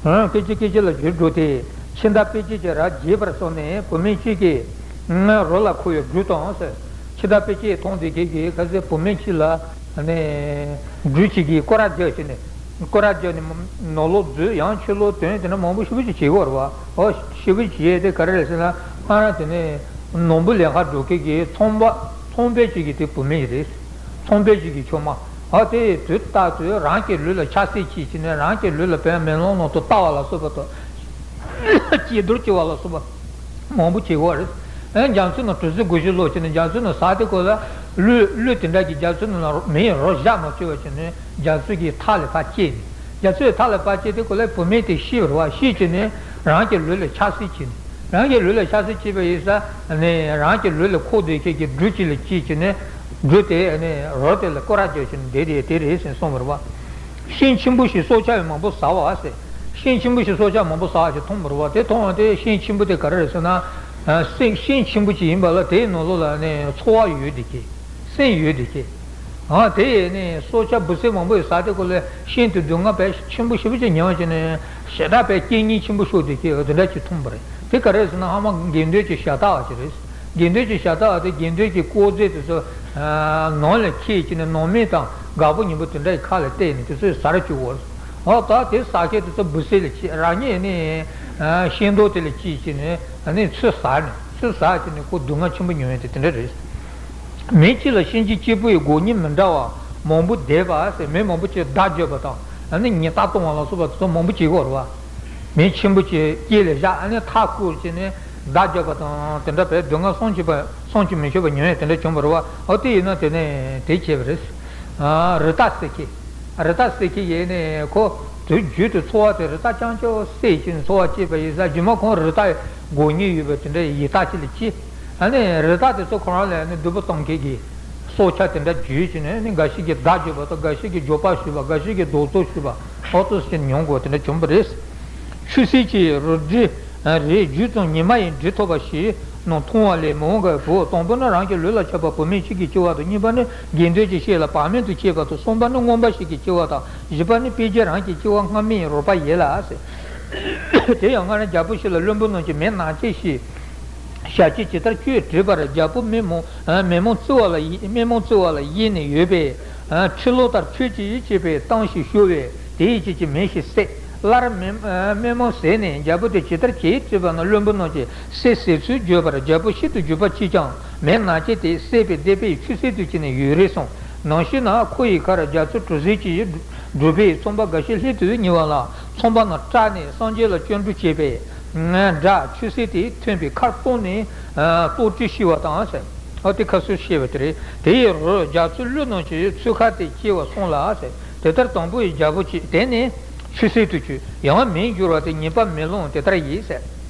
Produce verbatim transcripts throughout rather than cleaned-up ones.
སྐད་ཅིག་སྐད་ཅིག་ལ་བཞུར་འགྲོ་སྟེ། ཕྱི་མདའ་དཔེ་བྱད་ཀྱིས་ར་བརྗེས་པར་སོང་ནས་བུད་མེད་གཅིག་གི་རོ་ལ་འཁོར་བའི་སྦྲུལ་དང་ཟེར། ཕྱི་མདའ་དཔེ་བྱད་མཐོང་དེ་ཁྱེད་ཀྱིས་ཁ་ཟས་བུད་མེད་གཅིག་ལ་ནས་སྦྲུལ་གཅིག་གིས་སྐོར་ར་རྒྱག་བྱས་ནས། སྐོར་ར་རྒྱག་ནས་ནོར་ལོག་འཛུལ་ཡང་ཕྱིར་ལོག་དོན་དེ་འདྲ་མང་པོ་ཞེ་པོ་ཅིག་བྱེད་ཀྱི་ཡོད་རེད་བ། ཨོ་ཞེ་པོ་ཅིག་བྱས་དེ་ག་རེ་རེད་ཟེར་ན། སྔར་དེ་ནས་ནོར་བུ་ལེན་ག་འགྲོ་མཁན་གྱི་ཚོང་པ་ཚོང་པ་གཅིག་གི་དེ་བུད་མེད་རེད། ཚོང་པ་གཅིག་གི་ཆུང་མ། ཨ་དེ་དུས་རྟག་ཏུ་རང་གི་ལུས་ལ་ཆགས་སྲེད་བྱེད་བྱས་ནས་རང་གི་ལུས་ལ་བའི་མེ་ལོང་ནང་དུ་ལྟ་བ་ལ་སོགས་པ་དང་། སྐྱེས་རྡུལ་སྐྱེ་བ་ལ་སོགས་པ་མང་པོ་བྱེད་ཀྱི་ཡོད་རེད། ཨ་རྒྱ་མཚོའི་ནང་གྲུ་གཟིངས་དགུ་བཞི་ལོག་བྱས་ནས་རྒྱ་མཚོའི་ནང་ཟགས་དེ་ཁོ་ལ་ལུས་ལུས་དེ་འདྲ་གི་རྒྱ་མཚོའི་ནང་མེ་ཡི་རོ་བཞག་མ་བཅུག་པ་བྱས་ནས་རྒྱ་མཚོ་གི་མཐའ་ལས་ཕར་སྐྱེས་ནས། རྒྱ་མཚོའི་མཐའ་ལས་ཕར་སྐྱེས་དེ་ཁོ་ལ་བུད་མེད་དེ་ཤི་བར་བ་ཤི་བྱས་ནས་རང་གི་ལུས་ལ་ཆགས་སྲེད་བྱས་ནས། རང་གི་ལུས་ལ་ཆགས་སྲེད་བྱས་པ་ཡིན་ས་ནས་རང་གི་ལུས་ལ་འཁོར་སྡོད་མཁན་གྱི་སྦྲུལ་གཅིག་ལ་སྐྱེས་བྱས་ནས་སྦྲུལ་དེ་ནས་རོ་དེ་ལ་སྐོར་ར་རྒྱག་བྱས་ནས་བསྡད་དེ་དེ་རེད་ཟེར་གསུངས་པ་རེད་བ། ཤིང་ཆེན་པོ་ཞིག་སྲོག་ཆགས་མང་པོ་ཟ་བ་ཟེར། ཤིང་ཆེན་པོ་ཞིག་སྲོག་ཆགས་མང་པོ་ཟ་བ་ཞིག་མཐོང་བ་རེད་བ། དེ་མཐོང་བ་དེ་ཤིང་ཆེན་པོ་དེ་ག་རེ་རེད་ཟེར་ན། ཨ་སེང་ཤིང་ཆེན་པོ་ཅིག་ཡིན་པ་ལ་དེའི་ནང་ལོགས་ལ་ནས་ཚོར་བ་ཡོད་དེ་ཀྱེ། སེམས་ཡོད་དེ་ཀྱེ། ཨ་དེ་ཡས་ནས་སྲོག་ཆགས་འབུ་སྲིན་མང་པོ་ཡོད་ས་དེ་ཁོ་ལས་ཤིན་ཏུ་སྡུག་བསྔལ་བས་ཆེན་པོ་ཞེ་པོ་ཅིག་མྱོང་བྱས་ནས་ཞེ་དྲག་པའི་རྐྱེན་ངན་ཆེན་པོ་ཤོར་དེ་ཀྱེ་དེ་འདྲ་ཅིག་མཐོང་པ་རེད། དེ་ག་རེ་ཟེར་ན་ཧ་མ་དགེ་འདུན་གྱི་ཞལ་ལྟ་བ་ཅིག་རེད། དགེ་འདུན་གྱི་ཞལ་ལྟ་བ་དེ་དགེ་འདུན་གྱི་དཀོར་རྫས་དེ་ཚོ་ནང་ལ་འཁྱེར་བྱས་ནས་ནང་མི་དང་རྒད་པོ་ཉི་པོ་དེ་འདྲ་ཡི་ཁ་ལ་གཏད་ནས་དེ་ཚོས་ཟ་ར་བཅུག་གོ། ཨོ་ད་དེ་ཟ་མཁན་དེ་ཚོ་འབུ་སྲིན་ལ་སྐྱེས། རང་ཉིད་ནི་ཤིང་སྡོང་དེ་ལ་སྐྱེས་བྱས་ནས་ནི་ཚོས་ཟ་ནས་ཚོས་ཟ་བྱས་ནས་ཁོ་སྡུག་བསྔལ་ཆེན་པོ་མྱོང་ཡོད་དེ་དེ་འདྲ་རེད། མི་གཅིག་ལ་གཤིན་རྗེ་གཅིག་པུ་ཡི་མགོ་གཉིས་མི་འདྲ་བ་མང་པོ་བཟླས་པ་ཟེར། མི་མང་པོ་ཅིག་མདའ་བརྒྱབ་པ་དང་ཨ་ནི་ཉེས་རྡུང་བཏང་བ་ལ་སོགས་པ་དེ་ཚོ་མང་པོ་བྱེད་ཀྱི་ཡོད་རེད་བ། མི་ཆེན་པོ་ཅིག་དཀྱིལ་ལ་བཞག་ཨ་ནི་མཐའ་བསྐོར་བྱས་ནས་མདའ་བརྒྱབ་པ་དང་དེ་འདྲ་བས་སྡུག་བསྔལ་བསམ་གྱིས་མི་བསམ་གྱིས་མི་ཆོད་པ་མྱོང་ཡས་དེ་འདྲ་བྱུང་བ་རེད་བ། ཨོ་དེ་ཡིན་ན་དེ་ནས་དེ་བྱས་པ་རེད། རི་དྭགས་གསེར་ཁྱི། རི་དྭགས་གསེར་ཁྱི་ཡིན་ནས་ཁོ་དུས་རྒྱུན་དུ་འཚོ་བ་དེ་རི་དྭགས་རྐྱང་རྐྱང་བསད་ཀྱིན་འཚོ་བ་སྐྱེལ་བ་ཡིན་ས། རྒྱུ་མ་ཁོང་རི་དྭགས་མགོ་གཉིས་ཡོད་པ་དེ་འདྲ་ཡི་དྭགས་ཅིག་ལ་སྐྱེས། ཨ་ནི་རི་དྭགས་དེ་ཚོ་ཁོ་རང་ལ་ནི་སྡུག་པོ་གཏོང་མཁན་གྱི་སྲོག་ཆགས་དེ་འདྲ་བརྒྱུད་བྱས་ནས་ནི་འགའ་ཞིག་གིས་མདའ་བརྒྱབ་པ་དང་། འགའ་ཞིག་གིས་འགྱོད་པ་ཞུས་པ། འགའ་ཞིག་གིས་རྡོག་རྡོག་གཞུས་པ། ཨོ་ཏོ་ཟེར་མྱོང་དགོས་དེ་འདྲ་བྱུང་བ་རེད། ཆུ་སྲིན་གྱི་རོ་དྲི་རེ་རྒྱུད་ཙམ་ཉི་མ་ཡི་དྲི་ཐོབ་པ་ཞིག་ནང་མཐོང་བ་ལས་མི་འོང་གི་བུ། དང་པོ་ནི་རང་གི་ལུས་ལ་ཆགས་པ་བུད་མེད་གཅིག་གི་སྐྱེ་བ་དང་། གཉིས་པ་ནི་དགེ་འདུན་གྱི་བཤེས་ལ་བག་མེད་དུ་སྐྱེས་པ་དང་། གསུམ་པ་ནི་མངོན་པ་ཞིག་གི་སྐྱེ་བ་དང་། བཞི་པ་ནི་དཔེ་བྱད་རང་གི་སྐྱེ་བ་སྔ་མའི་རོལ་པ་ཡིན་ལ་ཟེར། དེ་ཡང་སྔར་རྒྱལ་པོ་ཞིག་ལ་བློན་པོ་རྣམས་ཀྱིས་མི་ནག་ཅན་ཞིག་ཞལ་གྱིས་ཇི་ལྟར་བསྐྱོད་དྲིས་པར། རྒྱལ་པོ་མི་མང་མི་མང་བརྩི་བ་ལ་མི་མང་བརྩི་བ་ལ་གཡེངས་ནས་ཡོད་པས། ཁྲི་ལོ་ལྟར་ཁྱོད་ཀྱིས་ཡིད་ཆེས་པའི་གཏམ་ཞིག་ཤོད་པས། དེ་ཡིད་ཆེས་ཀྱི་མི་ཞིག་བསད། སླར་མི་མི་མང་ཟས་ནས་རྒྱལ་པོ་དེ་ཇི་ལྟར་བྱེད་དྲིས་པ་ན། བློན་པོ་རྣམས་ཀྱིས་བསད་ཟེར་ཚུལ་བརྗོད་པར། རྒྱལ་པོ་ཤིན་ཏུ་འཇིགས་པ་སྐྱེས་ཀྱང་མི་ནག་ཅན་དེ་བསད་པའི་སྡིག་པས་ཆུ་སྲིན་དུ་སྐྱེས་ནས་ཡུན་རིང་སོང་། ནམ་ཞིག་ན་ཁོ་ཡི་ཁར་རྒྱ་མཚོ་གྲུ་གཟིངས་ཀྱི་སྒྲུབ་པའི་ཚོང་པ་འགའ་ཞིག་ལྷན་དུ་ཉལ་བ་ལ། ཚོང་པ་རྣམས་སྐྲག་ནས་སངས་རྒྱས་ལ་སྤྱན་འདྲེན་བྱས་པས། དགྲ་ཆུ་སྲིན་དེས་ཐོན་པའི་ཁར་གཏོར་ནས་ལྟོ་དྲི་ཤི་བ་དང་ཟེར། ཨ་དེ་ཁ་གསོ་བཤད་པ་དེ་རེད། དེ་ཡི་རོ་རྒྱ་མཚོའི་གླུ་རྣམས་ཀྱིས་ཚུར་ཁ་དེ་སྐྱེ་བར་སོང་ལ་ཟེར། དེ་ལྟར་དང་པོ་ཡི་རྒྱལ་པོ་གཅིག་དེ་ནི་ཆུ་སྲིན་དུ་གྱུར། ཡང་མིང་བསྒྱུར་བ་དེ་ཉེས་པ་མེ་ལོང་དེ་ལྟར་ཡིན་ཟེར།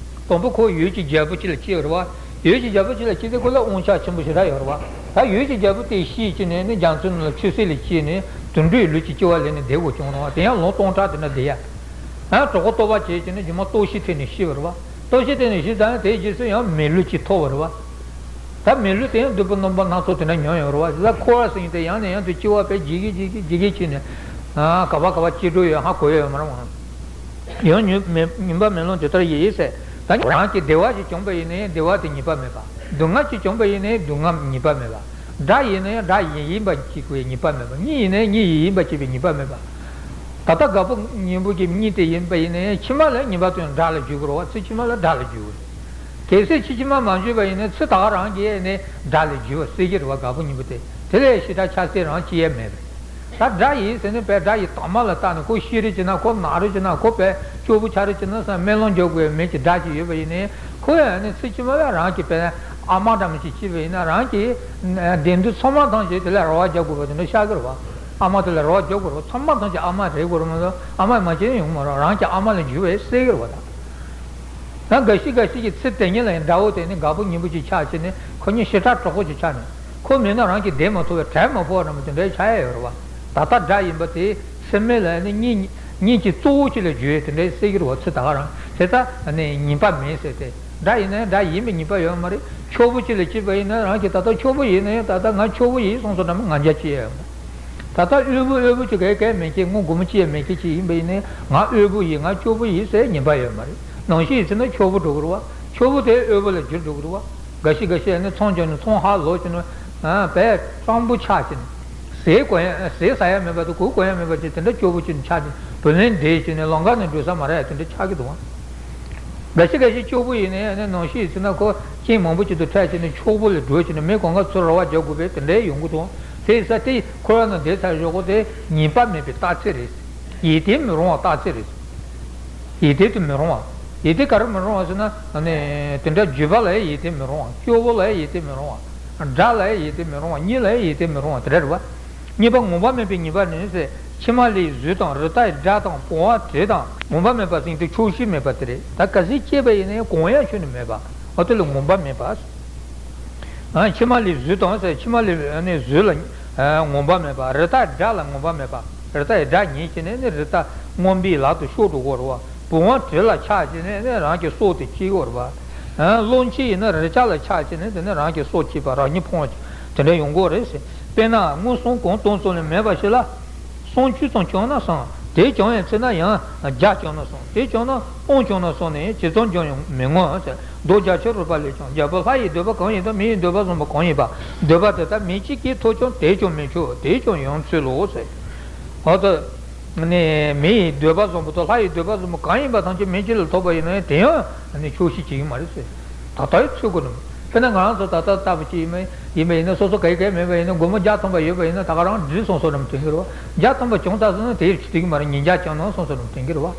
དང་པོ་ཁོ་འོད་ཀྱི་རྒྱལ་པོ་གཅིག་ལ་སྐྱེས་པ་རེད་བ། འོད་ཀྱི་རྒྱལ་པོ་གཅིག་ལ་སྐྱེས་ཚེ་ཁོ་ལ་དབང་ཆ་ཆེན་པོ་ཞེ་དྲག་ཡོད་རེད་བ། ད་འོད་ཀྱི་རྒྱལ་པོ་དེ་ཤི་བྱས་ནས་ནི་རྒྱ་མཚོའི་ནང་ལ་ཆུ་སྲིན་ལ་སྐྱེས་ནས་དུད་འགྲོའི་ལུས་ཀྱི་སྐྱེ་བ་ལེན་ནས་བསྡད་དགོས་བྱུང་རེད་བ། དེ་ཡང་ལོ་སྟོང་ཕྲག་དེ་འདྲ་བསྡད་ཡ། ཡང་གྲོད་ཁོག་ལྟོགས་པ་བྱས་བྱས་ནས་རྗེས་མ་ལྟོགས་ཤི་ཐེབས་ནས་ཤི་བ་རེད་བ། ལྟོགས་ཤི་ཐེབས་ནས་ཤི་ཙང་དེའི་རྗེས་སུ་ཡང་མི་ལུས་ཅིག་ཐོབ་པ་རེད་བ། ད་མི་ལུས་དེ་ཡང་སྡུག་པོ་རྣམ་པ་སྣ་ཚོགས་དེ་འདྲ་མྱོང་ཡོད་རེད་བ། ད་འཁོར་བ་ཟེར་མཁན་དེ་ཡང་ནས་ཡང་དུ་སྐྱེ་བ་བས་འཇིག་གི་འཇིག་གི་འཇིག་གི་བྱས་ནས། ག་བ་ག་བ་སྐྱེ་འགྲོ་ཡོད་ཧ་གོ་ཡ་ཡོད་མ་རེད་བ། ཡང་ཉེས་ཉེས་པ་མེ་ལོང་དེ་ལྟར་ཡིན་ཟེར། ད་རང་གི་བདེ་བ་ཞིག་བྱུང་པ་ཡིན་ན་ཡང་བདེ་བ་དེ་ཉེས་པ་མེད་པ། སྡུག་བསྔལ་ཞིག་བྱུང་པ་ཡིན་ན་ཡང་སྡུག་བསྔལ་ཉེས་པ་མེད་པ། དགྲ་ཡིན་ན་ཡང་དགྲ་ཡིན་ཡིན་པ་ཅིག་གི་ཉེས་པ་མེད་པ། གཉེན་ཡིན་ན་ཡང་གཉེན་ཡིན་ཡིན་པ་ཅིག་པའི་ཉེས་པ་མེད་པ། ད་ལྟ་རྒད་པོ་ཉི་པོ་གི་གཉེན་དེ་ཡིན་པ་ཡིན་ན་ཡང་ཕྱི་མ་ལ་ཉེས་པ་དེ་དགྲ་ལ་འགྱུར་གི་རེད་བ། ཚེ་ཕྱི་མ་ལ་དགྲ་ལ་འགྱུར་གི་རེད། གལ་སྲིད་ཕྱི་ཕྱི་མ་མ་འགྱུར་བ་ཡིན་ན་ཚེ་ད་ག་རང་གིས་ནི་དགྲ་ལ་འགྱུར་བ་སྲིད་ཀྱི་རེད་བ། རྒད་པོ་ཉི་པོ་དེ་དེ་ལས་ཞེ་དྲག་ཆགས་སྲེད་རང་སྐྱེ་ཡས་མེད་པ་རེད། ད་དགྲ་ཡིན་ཟེར་ནས་པའི་དགྲ་ཡི་དྭངས་མ་ལ་བལྟས་ནས་ཁོ་ཤི་རེ་བྱེད་ན། ཁོ་ན་རེ་བྱེད་ན། ཁོ་པའི་སྐྱོ་པོ་ཆགས་རེ་བྱེད་ན་བསམ་སྨོན་ལམ་རྒྱག་དགོས་མེད་ཀྱི་དགྲ་ཅིག་ཡོད་པ་ཡིན་ནའི་ཁོ་ཡང་ནི་ཚེ་ཕྱི་མ་ལ་རང་གི་པའི་ཨ་མ་འདྲ་མི་ཅིག་སྐྱེས་པ་ཡིན་ན་རང་གི་བདེ་སྡུག་ཚང་མ་ཐམས་ཅད་དེ་ལ་རེ་བ་རྒྱག་དགོས་པ་དེ་འདྲ་ཤར་གི་རེད་བ། ཨ་མ་དེ་ལ་རེ་བ་རྒྱག་དགོས་རེད་བ། ཚང་མ་ཐམས་ཅད་ཨ་མ་རེད་དགོས་རེད་མ་གཏོགས་ཨ་མ་མ་བྱས་ཡོང་མ་རེད། རང་གི་ཨ་མ་ལ་འགྱུར་བས་སྲིད་ཀྱི་རེད་བ། ད། ཡང་འགའ་ཞིག་འགའ་ཞིག་གི་ཚེ་དེ་ཉིད་ལ་ཡང་དགྲ་བོ་དེ་ནི་རྒད་པོ་ཉི་པོ་ཅིག་ཆགས་བྱས་ནས་ཁོ་གཉིས་ཞེ་དྲག་གྲོགས་པོ་ཅིག་ཆགས་ནས། ཁོ་མེད་ན་རང་གི་བདེ་མ་ཐོབ་པའི་དྲན་མ་ཕོག་ར་མ་དེ་འདྲའི་ཆགས་ཡ་ཡོད་རེད་བ། ད་ལྟ་དགྲ་ཡིན་པ་དེ་སེམས་མེད་ལ་ནི་གཉེན་གཉེན་གྱི་གཙོ་བོ་ཅིག་ལ་གྱུར་ཡོད་དེ་འདྲའི་སྲིད་ཀྱི་རེད་བ། ཚེ་ད་ག་རང་དེ་ལྟ་ནི་ཉེས་པ་མེད་ཟེར་ཏེ། དགྲ་ཡིན་ན་ཡང་དགྲ་ཡིན་པའི་ཉེས་པ་ཡོད་མ་རེད། ཕྱུག་པོ་ཅིག་ལ་སྐྱེས་པ་ཡིན་ན་རང་གི་ད་ལྟ་ཕྱུག་པོ་ཡིན་ན་ཡང་ད་ལྟ་ང་ཕྱུག་པོ་ཡིན་སོང་ཙང་འདྲ་མོ་ང་རྒྱལ་སྐྱེ་ཡ་ཡོད་མ་རེད། ད་ལྟ་དབུལ་པོ་དབུལ་པོ་ཅིག་གས་གས་མེད་ཀྱི་ངོ་སྒོར་མོ་ཅི་ཡང་མེད་ཀྱི་ཅིག་ཡིན་པ་ཡིན་ནའི་ང་དབུལ་པོ་ཡིན་ང་སྐྱོ་པོ་ཡིན་ཟེར་ཉེས་པ་ཡོད་མ་རེད། ནང་བཞིན་ཡིན་ཚེ་ན་འཁྱོག་པོ་འགྲོ་གི་རེད་བ། འཁྱོག་པོ་དེ་དབུལ་པོ་ལ་འགྱུར་འགྲོ་གི་རེད་བ། འགའ་ཞིག་འགའ་ཞིག་ནི་ཚོང་བྱུང་ནས་ཚོང་ཧ་ལོག་བྱུང་ནས་བས་སྤྲང་པོ་ཆགས་བྱུང་ནས་ཟས་གོན་ཡ་ཟས་ཟ་ཡ་མེད་པ་དང་གོས་གོན་ཡ་མེད་པ་ཅིག་དེ་འདྲ་སྐྱོ་པོ་ཅིག་ཆགས་བྱུང་བུ་ལོན་འདེད་བྱུང་ནས་ལམ་ཁ་ནས་འགྲོ་ས་མ་རག་ཡ་དེ་འདྲ་ཆགས་ཀྱི་འདུག་བ། འགའ་ཞིག་འགའ་ཞིག་སྐྱོ་པོ་ཡིན་ནའི་ནང་བཞིན་ཡིན་ཚེ་ན་ཁོ་རྐྱེན་མང་པོ་ཅིག་ཏུ་འཕྲད་བྱུང་ནས་འཁྱོག་པོ་ལ་འགྲོ་བྱུང་ནས་མི་གང་ག་ཚུར་ར་བ་རྒྱག་དགོས་པས་དེ་འདྲའི་ཡོང་གི་འདུག་དེ་ཡིན་ས་དེ་འཁོར་བ་ནང་བསྡད་ཚར་ཞོག་གོ་དེ་ཉེས་པ་མེད་པའི་རྟགས་མཚན་རེད། ཡིད་བརྟན་མི་རུང་བ་རྟགས་མཚན་རེད། ཡིད་བརྟན་དུ་མི་རུང་བ། ཡིད་བརྟན་ག་རེ་མི་རུང་བ་ཟེར་ན་ནི་དེ་འདྲ་འགྱོད་པ་ལ་ཡིད་བརྟན་མི་རུང་བ། སྐྱོ་བོ་ལ་ཡིད་བརྟན་མི་རུང་བ། དགྲ་ལ་ཡིད་བརྟན་མི་རུང་བ། གཉེན་ལ་ཡིད་བརྟན་མི་རུང་བ་དེ་འདྲ་རེད་བ། གཉིས་པ་ངོམས་པ་མེད་པའི་ཉེས་པ་ནི་ཟེར། ཕྱི་མ་ལས་གཟུགས་དང་རི་དྭགས་དགྲ་དང་བུང་བ་དྲེད་དང་ངོམས་པ་མེད་པ་ཟེར་དུས་ཆོག་ཤེས་མེད་པ་དེ་རེད། ད་གལ་སྲིད་སྐྱེས་པ་ཡིན་ན་ཡང་གོན་ཡ་ཁྱོན་ནས་མེད་པ། འོ་དེ་ལ་ངོམས་པ་མེད་པ། ཨ། ཕྱི་མ་ལས་གཟུགས་དང་ཟེར། ཕྱི་མ་ལས་ནི་གཟུགས་ལ་ཨ་ངོམས་པ་མེད་པ། རི་དྭགས་དགྲ་ལ་ངོམས་པ་མེད་པ། རི་དྭགས་དགྲ་ཉིད་ཀྱི་ནི་ནི་རི་དྭགས་རྔོན་པའི་ལག་ཏུ་ཤོར་འགྲོ་གི་རེད་བ། བུང་བ་དྲེད་ལ་ཆགས་ཀྱི་ནི་ནི་རང་གི་སྲོག་དེ་སྐྱེལ་གི་རེད་བ། ཨ། གླང་ཆེན་ཡིན་ན་རི་སྐྱ་ལ་ཆགས་ཀྱི་ནི་དེ་ནི་རང་གི་སྲོག་སྐྱེལ་བ་རང་ཉིད་ཕོངས་ཀྱི་དེ་འདྲ་ཡོང་གི་རེད་ཟེར། དཔེར་ན་མངོན་སུམ་གང་སྟོང་ཙམ་ལས་མེད་པ་ཞིག་ལ། སུམ་ཅུ་ཙམ་བྱུང་ན་བསམ། དེ་བྱུང་བའི་ཚེ་ན་ཡང་བརྒྱ་བྱུང་ན་བསམ། དེ་བྱུང་ན་སྟོང་བྱུང་ན་བསམ་ནས་ཇི་ཙམ་བྱུང་ཡང་མི་ངོམས་ཟེར། མདོ་རྒྱ་ཆེར་རོལ་པ་ལས་ཀྱང་རྒྱལ་པོ་ལྷ་ཡི་འདོད་པ་གང་ཡིན་དང་མི་ཡི་འདོད་པ་བཟང་པོ་གང་ཡིན་པ། འདོད་པ་དེ་དག་མི་གཅིག་གིས་ཐོབ་ཀྱང་དེས་ཀྱང་མི་ཆོག་དེས་ཀྱང་ཡང་ཚུལ་ལོ་ཟེར། འོ་ད། ནི་མི་ཡི་འདོད་པ་བཟང་པོ་དང་ལྷ་ཡི་འདོད་པ་བཟང་པོ་གང་ཡིན་པ་ཐམས་ཅད་མི་གཅིག་ལ་ཐོབ་པ་ཡིན་ན་ཡང་དེ་ཡང་ནི་ཆོག་ཤེས་ཀྱི་ཡིན་མ་རེད་ཟེར། ད་ལྟ་ཡི་ཚུལ་ཁོ་ནི། དཔེར་ན་ང་རང་ཚོ་ད་ལྟ་ལྟ་བུ་ཅིག་ཡིན་པ་ཡིན་ན་སོ་སོ་ག་གེ་མེད་པ་ཡིན་ན་སྒོར་མོ་བརྒྱ་ཐམ་པ་ཡོད་པ་ཡིན་ན་ད་ག་རང་འགྲིག་སོང་བསམ་ནས་དྲན་གྱི་རེད་བ། བརྒྱ་ཐམ་པ་བྱུང་ཚར་སོང་ན་དེ་ཡི་དྲི་གི་མ་རེད། ཉིས་བརྒྱ་བྱུང་ན་སོང་བསམ་ནས་དྲན་གྱི་རེད་བ།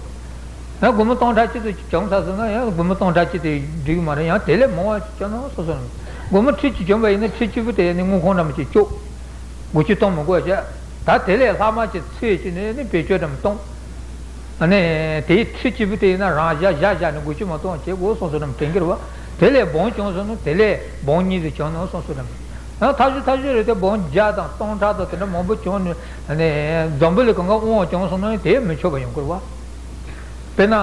ཡང་སྒོར་མོ་སྟོང་ཕྲག་གཅིག་ཙམ་བྱུང་ཚར་སོང་ན་ཡང་སྒོར་མོ་སྟོང་ཕྲག་གཅིག་དེ་འགྲིག་གི་མ་རེད། ཡང་དེ་ལས་མང་བ་ཅིག་བྱུང་ན་སོང་བསམ་ནས། སྒོར་མོ་ཁྲི་གཅིག་བྱུང་བ་ཡིན་ན་ཁྲི་གཅིག་པོ་དེ་ནི་དངུལ་ཁང་འདྲ་མོ་ཅིག་བཅུག་དགུ་བཅུ་གཏོང་མི་དགོས་བྱས། ད་དེ་ལས་ལྷག་མ་ཅིག་ཚུད་ཅིག་ནས་ནི་བེད་སྤྱོད་འདྲ་མོ་གཏོང་། ཨ་ནི་དེའི་ཁྲི་གཅིག་པུ་དེ་ཡིན་ན་རང་བཞག་བཞག་བཞག་ནས་དགུ་བཅུ་མ་གཏོང་བྱེད་དགོས་སོང་བསམ་ནས་དྲན་གྱི་རེད་བ། དེ་ལས་སྦོམ་བྱུང་སོང་ན་དེ་ལས་སྦོམ་གཉིས་ཙམ་བྱུང་ན་སོང་བསམ་ནས། ཡང་ཐབས་ཤེས་ཐབས་ཤེས་རེད་དེ་སྦོམ་བརྒྱ་དང་སྟོང་ཕྲག་དང་དེ་འདྲ་མང་པོ་བྱུང་ནས་ཨ་ནི་འཛམ་བུ་གླིང་གང་ག་དབང་བྱུང་སོང་ན་དེ་མི་ཆོག་པ་ཡོང་གི་རེད་བ། དཔེར་ན།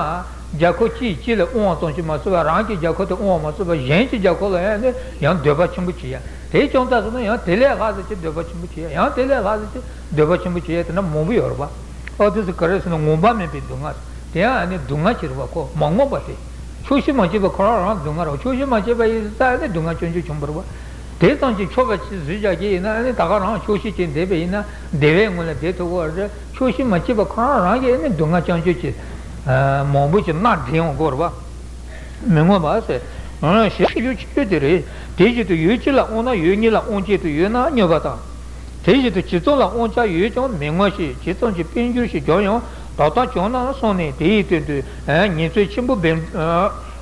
རྒྱལ་ཁབ་གཅིག་གཅིག་ལ་དབང་བ་ཙམ་ཞིག་མ་ཟད་པར་རང་གི་རྒྱལ་ཁབ་དེ་དབང་བ་མ་ཟད་པར་གཞན་གྱི་རྒྱལ་ཁབ་ལ་ཡང་ནི་ཡང་འདོད་པ་ཆེན་པོ་བྱེད་ཡ། དེ་བྱུང་ཚར་སོང་ན་ཡང་དེ་ལས་ལྷག་ཙམ་ཅིག་འདོད་པ་ཆེན་པོ་བྱེད་ཡ། ཡང་དེ་ལས་ལྷག་ཙམ་ཅིག་འདོད་པ་ཆེན་པོ་བྱེད་ཡ་དེ་འདྲ་མང་པོ་ཡོད་རེད་པ། ཨོ་དེ་ཚོ་ག་རེ་ཟེར་ན་ངོམས་པ་མེད་པའི་སྡུག་བསྔལ། དེ་ཡང་ནི་སྡུག་བསྔལ་ཅིག་རེད་པ། ཁོ་མ་ངོམས་པ་དེ། ཆོག་ཤེས་མ་བྱས་པ་ཁོ་རང་རང་སྡུག་བསྔལ་རེད། ཆོག་ཤེས་མ་བྱས་པ་ཡིན་ཙང་ནི་སྡུག་བསྔལ་བྱང་ཆུབ་ཆེན་པོ་རེད་པ། དེ་ཙམ་གྱིས་ཆོག་པ་ཅིག་བཟོས་བཞག་གི་ཡིན་ན་ནི་ད་ག་རང་ཆོག་ཤེས་ཀྱིས་འདས་པ་ཡིན་ན་བདེ་བའི་ངང་ལ་བསྡད་ཐུབ་ཀྱི་རེད། ཆོག་ཤེས་མ་བྱས་པ་ཁོ་རང་རང་གིས་ནི་སྡུག་བསྔལ་བྱང་ཆུབ་ཀྱི་མང་པོ་ཅིག་སྣ་འདྲེན་འོང་གི་རེད་པ། མི་ངོམས་པ་ཟེར། ཞེས་ཡུལ་ཆེ་ཤོས་དེ་རེད། དེ་བཞིན་དུ་ཡུལ་གཅིག་ལ་དབང་ན་ཡུལ་གཉིས་ལ་དབང་བྱེད་དུ་ཡོད་ན་སྨྱོ་བ་དང་། དེ་བཞིན་དུ་ཇི་ཙམ་ལ་དབང་བྱ་ཡོད་ཀྱང་མི་ངོམས་ཤིང་ཇི་ཙམ་གྱི་དཔལ་འབྱོར་ཞིག་བྱུང་ཡང་དག་དང་བྱུང་ན་སོང་ནས་དེ་ཡི་དོན་དུ་ཉེས་ཚབས་ཆེན་པོ་འབད་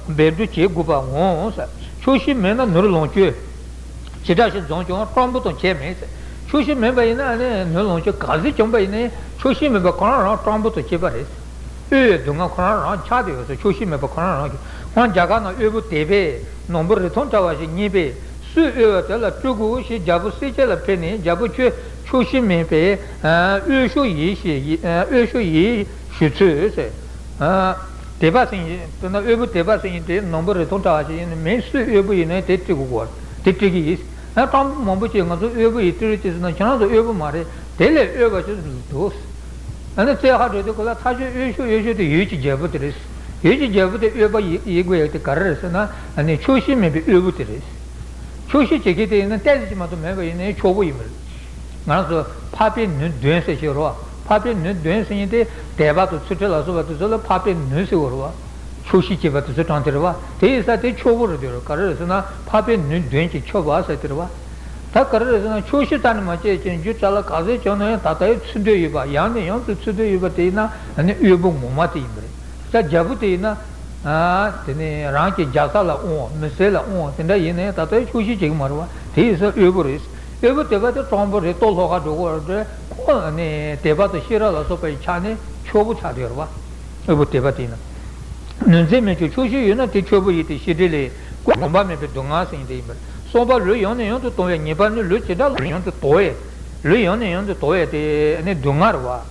འབད་སྒྲུབ་བྱེད་དགོས་པར་འོང་ཟེར། ཆོག་ཤེས་མེད་ན་ནོར་ལོངས་སྤྱོད་ཇི་འདྲ་ཞིག་འཛོམས་ཀྱང་སྤྲང་པོ་དང་ཁྱད་མེད་ཟེར། ཆོག་ཤེས་མེད་པ་ཡིན་ན་ནི་ནོར་ལོངས་སྤྱོད་ག་ཚོད་བྱུང་པ་ཡིན་ནའི་ཆོག་ཤེས་མེད་པ་ཁོ་རང་རང་སྤྲང་པོ་དང་ཁྱད་པར་རེད། དབུལ་བའི་སྡུག་བསྔལ་ཁོ་རང་རང་ཆགས་བསྡད་ཡོད་ཟེར། ཆོག་ཤེས་མེད་པ་ཁོ་རང་རང་གི། ཁོང་རྒྱ་གར་ན་དབུལ་པོ་དད་པས་ནོར་བུ་རི་ཐོང་འདྲ་བ་ཞིག་རྙེད་པས་སུས་དབུལ་བ་དེ་ལ་སྤྲོད་དགོས་ཞེས་རྒྱལ་པོ་བསད་བྱེད་ལ་ཕེབས་ནས་རྒྱལ་པོ་ཁྱོད་ཆོག་ཤེས་མེད་པས་དབུལ་ཤོག་ཡིན་ཞེས་དབུལ་ཤོག་ཡིན་ཞུས་ཚུལ་ཟེར། དད་པ་སེམས་ཡིན་དཔེར་ན་དབུལ་པོ་དད་པ་སེམས་ཡིན་ཏེ་ནོར་བུ་རི་ཐོང་འདྲ་བ་ཞིག་ཡིན་ནི་མིན་སུས་དབུལ་པོ་ཡིན་ནའི་དེ་སྤྲད་དགོས་གོ་དེ་སྤྲད་ཀྱི་ཡིན། ཨ་སྤྲང་པོ་མང་པོ་ཅིག་ང་ཚོ་དབུལ་པོ་ཡིན་སྤྲད་རོགས་བྱེད་ཟེར་ན་ཁྱེད་རང་ཚོ་དབུལ་པོ་མ་རེད། དེ་ལས་དབུལ་བ་ཅིག་འདུག་ཨ་ནི་བཙལ་ཧ་འགྲོ་དུས་ཁོ་ལ་ཐག་ཆོད་དབུལ་ཤོག་དབུལ་ཤོག་དེ་ཡུལ་གྱི་རྒྱལ་པོ་དེ་རེད། ཡུལ་གྱི་རྒྱལ་པོ་དེ་དབུལ་པོ་ཡིན་ཡིན་དགོས་ཡག་དེ་ག་རེ་རེད་ཟེར་ན་ཨ་ནི་ཆོག་ཤེས་མེད་པའི་དབུལ་པོ་དེ་རེད། ཆོག་ཤེས་བྱེད་མཁན་དེ་ཡིན་ན་ཏོག་ཙམ་ཅིག་མ་གཏོགས་མེད་པ་ཡིན་ནའི་ཆོག་པོ་ཡིན་པ་རེད། ང་རང་ཚོ་འཕགས་པའི་ནུས་བདུན་ཟེར་ཞིག་རེད་བ། འཕགས་པའི་ནུས་བདུན་ཟེར་མཁན་དེ་དད་པ་དང་ཚུལ་ཁྲིམས་ལ་སོགས་པ་དེ་ཚོ་ལ་འཕགས་པའི་ནུས་ཟེར་བ་རེད་བ། ཆོག་ཤེས་བྱེད་པ་དེ་ཚོ་དྲངས་དེ་རེད་བ། དེ་ཡིན་ས་དེ་ཆོག་པོ་རེད་དེ་རེད། ག་རེ་རེད་ཟེར་ན་འཕགས་པའི་ནུས་བདུན་གྱིས་ཆོག་པ་ཟེར་དེ་རེད་བ། ད་ག་རེ་རེད་ཟེར་ན་ཆོག་ཤེས་རྩ་ནས་མ་བྱས་ཀྱང་རྒྱུ་ཅ་ལག་ག་ཚོད་བྱུང་ན་ཡང་ད་ལྟ་ཡང་འཚོལ་འདོད་ཡོད་པ། ཡང་ནས་ཡང་དུ་འཚོལ་འདོད་ཡོད་པ་དེ་ཡིན་ན་ཨ་ནི་དབུལ་པོ་ངོ་མ་དེ་ཡིན་པ་རེད། ད་རྒྱལ་པོ་དེ་ཡིན་ན། ཨ། དེ་ནས་རང་གི་རྒྱལ་ས་ལ་དབང་བ་མི་སེར་ལ་དབང་བ་དེ་འདྲ་ཡིན་ནའི་ད་ལྟ་ཆོག་ཤེས་བྱེད་ཀྱི་མ་རེད་བ། དེ་ཡིན་ཙང་དབུལ་པོ་རེད། དབུལ་པོ་དེ་བ་དེ་སྤྲང་པོ་རེད། ལྟོ་ལྷོག་ཁ་འགྲོ་གི་རེད། ཁོ་ནི་དད་པ་དང་ཤེས་རབ་ལ་སོགས་པའི་ཆ་ནས་ཆོག་པོ་ཆགས་བསྡད་ཡོད་རེད་བ། དབུལ་པོ་དེ་བ་དེ་ཡིན་ན། ནུས་རྩལ་མེད་ཀྱང་ཆོག་ཤེས་ཡོད་ན་དེ་ཆོག་པོ་ཡིན་ཏེ། ཤེས་འདྲེ་ལས་ཀུན་ངོམས་པ་མེད་པའི་སྡུག་བསྔལ་ཟེར་མཁན་དེ་ཡིན་པ་རེད། གསོན་པ་ལུས་ཡང་ནས་ཡང་དུ་དོར་བའི་ཉེས་པ་ནི་ལུས་ཇི་འདྲ་ལ་ཡང་དུ་དོར་བས། ལུས་ཡང་ནས་ཡང་དུ་དོར་བས་དེ་ནི་སྡུག་བསྔལ་རེད་བ།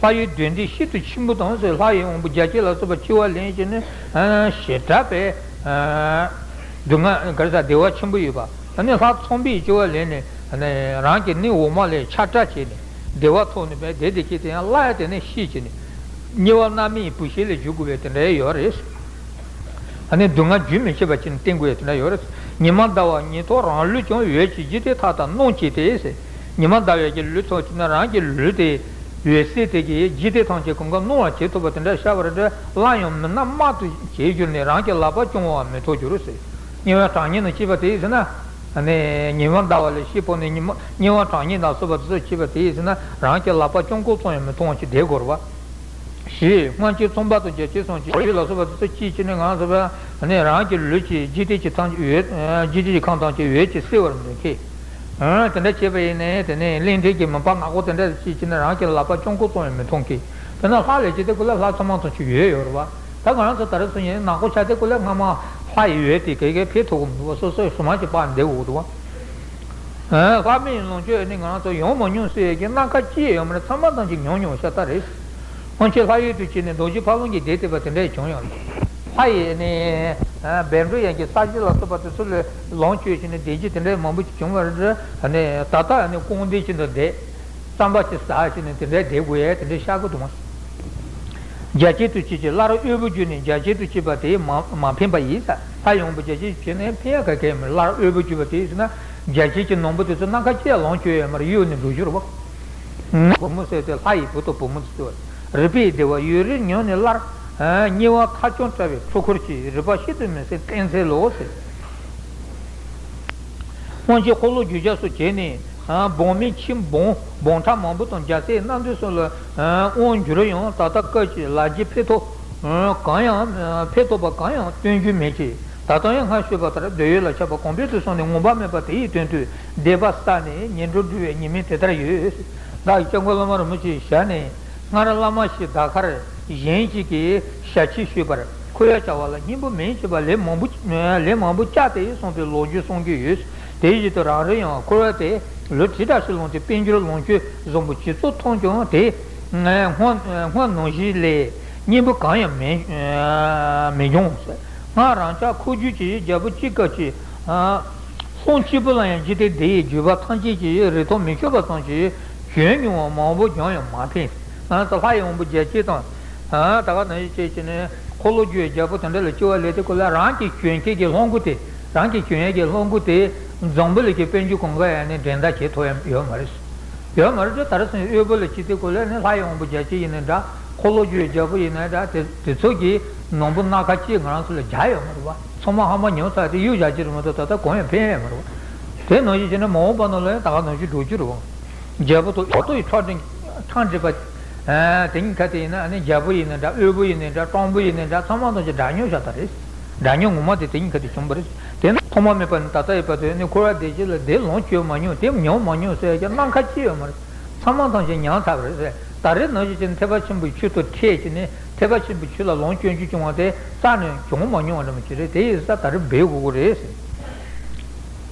ལྷ་ཡི་གདོན་འདྲེ་ཤིན་ཏུ་ཆེན་པོ་དང་ཟེར། ལྷ་ཡི་དབང་པོ་བརྒྱ་བྱིན་ལ་སོགས་པ་སྤྱི་བོར་ལེན་བྱས་ནས་ཞེ་དྲག་པའི་སྡུག་བསྔལ་ག་རེ་ཟེར་བདེ་བ་ཆེན་པོ་ཡོད་པ། ཨ་ནི་ལྷ་ཚངས་པས་སྤྱི་བོར་ལེན་ནས་རང་གི་སྣེ་འོག་མ་ལས་ཆར་སྒྲ་བྱས་ནས་ བདེ་བ་ཐོབ་ནས་བསྡད་བསྡད་ཀྱི་དེ་ཡང་སླར་ཡང་དེ་ནས་ཤི་བྱས་ནས་དམྱལ་བ་མནར་མེད་ཀྱི་བུད་ཤིང་ལ་འགྱུར་དགོས་པའི་དེ་འདྲ་ཡོད་རེད། ཨ་ནི་སྡུག་བསྔལ་རྒྱུན་མི་འཆད་པ་ཅིག་བསྟེན་དགོས་ཡ་དེ་འདྲ་ཡོད་རེད། ཉི་མ་ཟླ་བ་ཉིད་ཐོག་རང་ལུས་ཀྱང་འོད་ཀྱི་འཇིག་རྟེན་མཐའ་དག་སྣང་བྱེད་དེ། ཉི་མ་ཟླ་བའི་གི་ལུས་ཐོག་ཅིག་ན་རང་གི་ལུས་དེ་འོད་གསལ་དེ་གིས་འཇིག་རྟེན་ཐམས་ཅད་གང་ག་སྣང་བར་བྱེད་ཐུབ་པ་དེ་འདྲ་ཤར་བ་རེད་དེ། སླར་ཡང་མི་སྣང་དམར་དུ་བྱས་གྱུར་ནས་རང་གི་ལག་པ་བརྐྱང་བ་མི་མཐོང་གྱུར་ཟེར། དམྱལ་བའི་གྲང་དམྱལ་ནང་སྐྱེས་པ་དེ་ཡིན་ཟེར་ན། ཨ་ནི་ཉི་མ་ཟླ་བ་ལ་ཤི་འཕོས་ནས་ཉི་མ་དམྱལ་བ་གྲང་དམྱལ་དང་སོགས་པ་དེ་ཚོ་སྐྱེས་པ་དེ་ཡིན་ཟེར་ན་རང་གི་ལག་པ་བརྐྱང་ཁུག་ཙམ་ཡང་མི་མཐོང་བ་ཅིག་བསྡད་དགོས་རེད་བ། ཞེས་སྔོན་ཆད་ཚངས་པ་དང་རྒྱ་མཚོའི་གསུང་གི་ལ་སོགས་པ་དེ་ཚོ་སྐྱེས་ཀྱི་ནི་ང་ཚོ་བས་ནི་རང་གི་ལུས་ཀྱི་འཇིག་རྟེན་གྱི་ཐམས་ཅད་འོད་འཇིག་རྟེན་གྱི་ཁམས་ཐམས་ཅད་འོད་ཀྱིས་གསལ་བར་འདོད་མཁན། དེ་འདྲ་བྱས་པ་ཡིན་ནའི་དེ་ནས་གླིང་ཕྲན་གྱི་མུན་པ་ནག་པོ་དེ་འདྲ་སྐྱེས་ཀྱི་ནི་རང་གི་ལག་པ་བརྐྱང་ཁུག་ཙམ་ཡང་མི་མཐོང་མཁན། དེ་ན་ལྷ་ལས་ཀྱི་དེ་ཀུན་ལ་ལྷ་ཚང་མ་ཐམས་ཅད་འོད་ཡོད་རེད་བ། ད་ང་རང་ཚོ་ད་རེས་ཚོ་ཡིན་ནག་པོ་ཆགས་དེ་ཀུན་ལ་སྔ་མ་ལྷ་ཡི་འོད་དེ་གས་གས་ཕེབས་ཐུབ་ཀྱི་མི་འདུག་བ། སོ་སོའི་གཟུངས་མ་ཅིག་སྤར་བསྡད་དགོས་འདུག་བ། ལྷ་མིའི་ལོངས་སྤྱོད་ནི་ང་རང་ཚོ་ཡོང་མ་མྱོང་ཟེར་ཡས་ཀྱི་སྣ་ཁ་ཅི་ཡང་ཡོད་མ་རེད། ཚང་མ་ཐམས་ཅད་མྱོང་མྱོང་ཤ་སྟག་རེད། སྔོན་ཆད་ལྷ་ཡུལ་དུ་སྐྱེས་ནས་རྡོ་རྗེ་ཕ་བོང་གི་སྡེ་བཏུས་པ་དེ་འདྲ་ཡང་བྱུང་ཡོད་རེད། ལྷ་ཡི་ནི་བཻ་ཌཱུརྱ་གི་ས་གཞི་ལ་སོགས་པ་དེ་ཚོ་ལས་ལོངས་སྤྱོད་བྱས་ནས་བདེ་སྐྱིད་དེ་འདྲ་མང་པོ་ཅིག་བྱུང་བ་རེད། ནི་ད་ལྟ་ནི་རྐང་སྟེང་ཅིག་ཏུ་བསྡད། རྩམ་པ་ཅིག་ཟ་བྱས་ནས་དེ་འདྲ་བསྡད་དགོས་ཡས་དེ་འདྲ་ཤར་གི་འདུག་མ། རྒྱ་སྐྱེགས་དུ་བྱེད་ཅིང་སླར་དབུལ་པོར་གྱུར་ནས་རྒྱ་སྐྱེགས་དུ་བྱེད་པ་དེས་མ་མ་ཕན་པ་ཡིན་ས། ལྷ་ཡི་དབང་པོ་རྒྱ་སྐྱེགས་བྱེད་ནས་ཕན་ཡ་ག་གེ་མེད། སླར་དབུལ་པོར་གྱུར་པ་དེ་ཡིན་ན་རྒྱ་སྐྱེགས་ཀྱི་ནོར་བུ་དེ་ཚོ་སྣ་ཁ་ཅི་ཡང་ལོངས་སྤྱོད་ཡ་མ་རེད། གཡོས་ནས་འགྲོ་རྒྱུ་རེད་བ། བུ་མོ་ཟེར་ཏེ་ལྷ་ཡི་བུ་དང་བུ་མོ་དེ་ཚོ་རུས་པའི་བདེ་བ་ཡུན་རིང་མྱོང་ནས་སླར་དམྱལ་བ་མཐའ་བྱང་བྲལ་བའི་འཁྲུལ་འཁོར་གྱིས་རུས་པ་ཤིན་ཏུ་མི་སྲིད་བརྟན་འཚེར་ལོ་ཟེར། སྔོན་ཆད་འཁོར་ལོ་བསྒྱུར་རྒྱལ་སོགས་བྱས་ནས་སྦང་མའི་ཁྱི་སྦང་སྦང་ཁྲ་མང་པོ་དང་རྒྱལ་སྲས་རྣམ་འདྲེན་སོགས་ལ་དབང་བསྒྱུར་ཡང་ད་ལྟ་སྐབས་ཀྱི་ལ་རྒྱའི་ཕན་ཐོགས་གང་ཡང་ཕན་ཐོགས་པ་གང་ཡང་སྟོན་རྒྱུ་མེད་ཅིང་། ད་ལྟ་ཡང་སྔར་ཞུས་པ་ལྟར་འདོད་ཡོན་ལ་ཆགས་པ་གོང་འཕེལ་དུ་སོང་ནས་ངོམས་པ་མེད་པ་དེ་ཡི་དོན་དུ་སྡིག་པ་བསགས་ནས་ངན་འགྲོར་འགྲོ་བའི་ཉེས་དམིགས་དེ་ལྟར་ཡོད། བདག་གིས་སྐྱབས་མགོན་བླ་མ་རིན་པོ་ཆེའི་ཞལ་ནས། སྔར་བླ་མ་ཞིག་དར་དཀར་གཞན་ཞིག་གིས་ཞབས་ཕྱི་ཞུས་པར་འཁོར་བར་བཅར་བ་ལ་སྙིང་པོ་མིན་ཞེས་པ་ལན་མང་པོ་ལན་མང་པོ་བསྐྱར་ཏེ་གསུངས་པའི་ལོ་རྒྱུས་གསུང་རྒྱུ་ཡོད། དེ་བཞིན་དུ་རང་རེ་ཡང་འཁོར་བ་དེ་ལུས་ཁྲི་ཕྲག་ཞིག་ལོངས་ཏེ་དཔལ་འབྱོར་ལོངས་སྤྱོད་བཟང་པོ་ཇི་ཚོགས་ཐོབ་ཀྱང་དེ་སྔར་སྔར་ནང་བཞིན་ལས་སྙིང་པོ་གང་ཡང་མི་མི་འབྱུང་། སྔར་རང་ཅག་ཁུ་བྱུག་གི་རྒྱལ་པོ་གཅིག་སྐབས་ཀྱི། ལྷུང་སྐྱེས་བུ་ལ་ཡང་འཇིག་རྟེན་འདི་ཡི་བརྒྱུད་པ་ཐམས་ཅད་ཀྱི་རིགས་མཐོང་མི་ཆོད་པ་ཙམ་གྱིས་བྱོན་མྱོང་བ་མང་པོ་ཀྱང་ཡང་མ་ཕན། ང་ཚོ་ལྷ་ཡི་དབང་པོ་རྒྱ་སྐྱེགས་དང་། ད་ག་ནང་བཞིན་བྱས་བྱས་ནས་འཁོར་ལོ་བསྒྱུར་བའི་རྒྱལ་པོ་དེ་འདྲ་ལ་སྐྱེ་བ་ལེན་དུས་སྐབས་ལ་རང་གི་བྱོན་མཁན་གྱི་ལྷུང་བུ་དེ་རང་གི་བྱོན་ཡས་ཀྱི་ལྷུང་བུ་དེ་འཛམ་བུ་གླིང་གི་དཔལ་འབྱོར་གང་ག་ཡང་ནས་འགྲན་ཟླ་བྱེད་ཐུབ་ཡ་ཡོད་མ་རེད། ཡོད་མ་རེད་དེ་ད་རེས་སང་དབུལ་པོ་ལ་སྐྱེས་དུས་སྐབས་ལ་ནི་ལྷ་ཡི་དབང་པོ་རྒྱ་སྐྱེགས་ཡིན་ནའི་འདྲ། འཁོར་ལོ་བསྒྱུར་བའི་རྒྱལ་པོ་ཡིན་ནའི་འདྲ། དེ་དེ་ཚོ་གི་ནོར་བུ་སྣ་ཁ་གཅིག་ང་རང་ཚོ་ལ་རྒྱག་ཡོད་མ་རེད་བ། ཚང་མ་ཧ་མ་ཉོ་ཚར་དེ་གཡུག་བཞག་གི་རེད་མ་གཏོགས་ད་ལྟ་གང་ཡང་ཕན་ཡོད་མ་རེད་བ། དེ་ནང་བཞིན་བྱས་ན་མ་འོངས་པ་ནང་ལ་ཡང་ད་ག་ནང་བཞིན་འགྲོ་རྒྱུ་རེད་བ། རྒྱལ་པོ་དང་ལོ་ཏོག་གི་ཁྲག་འདྲེས་ཁྲག་འདྲེས་པ། དེ་གཉིས་ཀ་དེ་ཡིན་ན་ཨ་ནི་རྒྱལ་པོ་ཡིན་ནའི་འདྲ། དབུལ་པོ་ཡིན་ནའི་འདྲ། སྤྲང་པོ་ཡིན་ནའི་འདྲ། ཚང་མ་ཐམས་ཅད་དགྲ་ཉོ་བཞག་ད་རེད། དགྲ་ཉོ་ངོ་མ་དེ་དེ་གཉིས་ཀ་དེ་བྱུང་བ་རེད། དེ་ནི་ཐོག་མ་མེད་པ་ནས་ད་ལྟ་ཡོད་པ་དེ་ནི་འཁོར་བ་བདེ་སྐྱིད་ལ་དེ་ལོངས་སྤྱོད་མ་མྱོང་། དེ་མྱོང་མ་མྱོང་ཟེར་ཡ་ཀྱང་སྣ་ཁ་གཅིག་ཡོད་མ་རེད། ཚང་མ་ཐམས་ཅད་མྱངས་ཚར་བ་རེད། ད་རེས་ནང་བཞིན་བྱས་ནས་ཐེག་པ་ཆེན་པོའི་ཆོས་དང་འཕྲད་བྱས་ནས་ཐེག་པ་ཆེན་པོའི་ཆོས་ལ་ལོངས་སྤྱོད་རྒྱུ་བྱུང་བ་དེ་རྩ་ནས་བྱུང་མ་མྱོང་བ་འདྲ་མོ་ཅིག་རེད། དེ་ཡིན་ཙང་ད་རེས་འབད་དགོས་ཀྱི་རེད་ཟེར།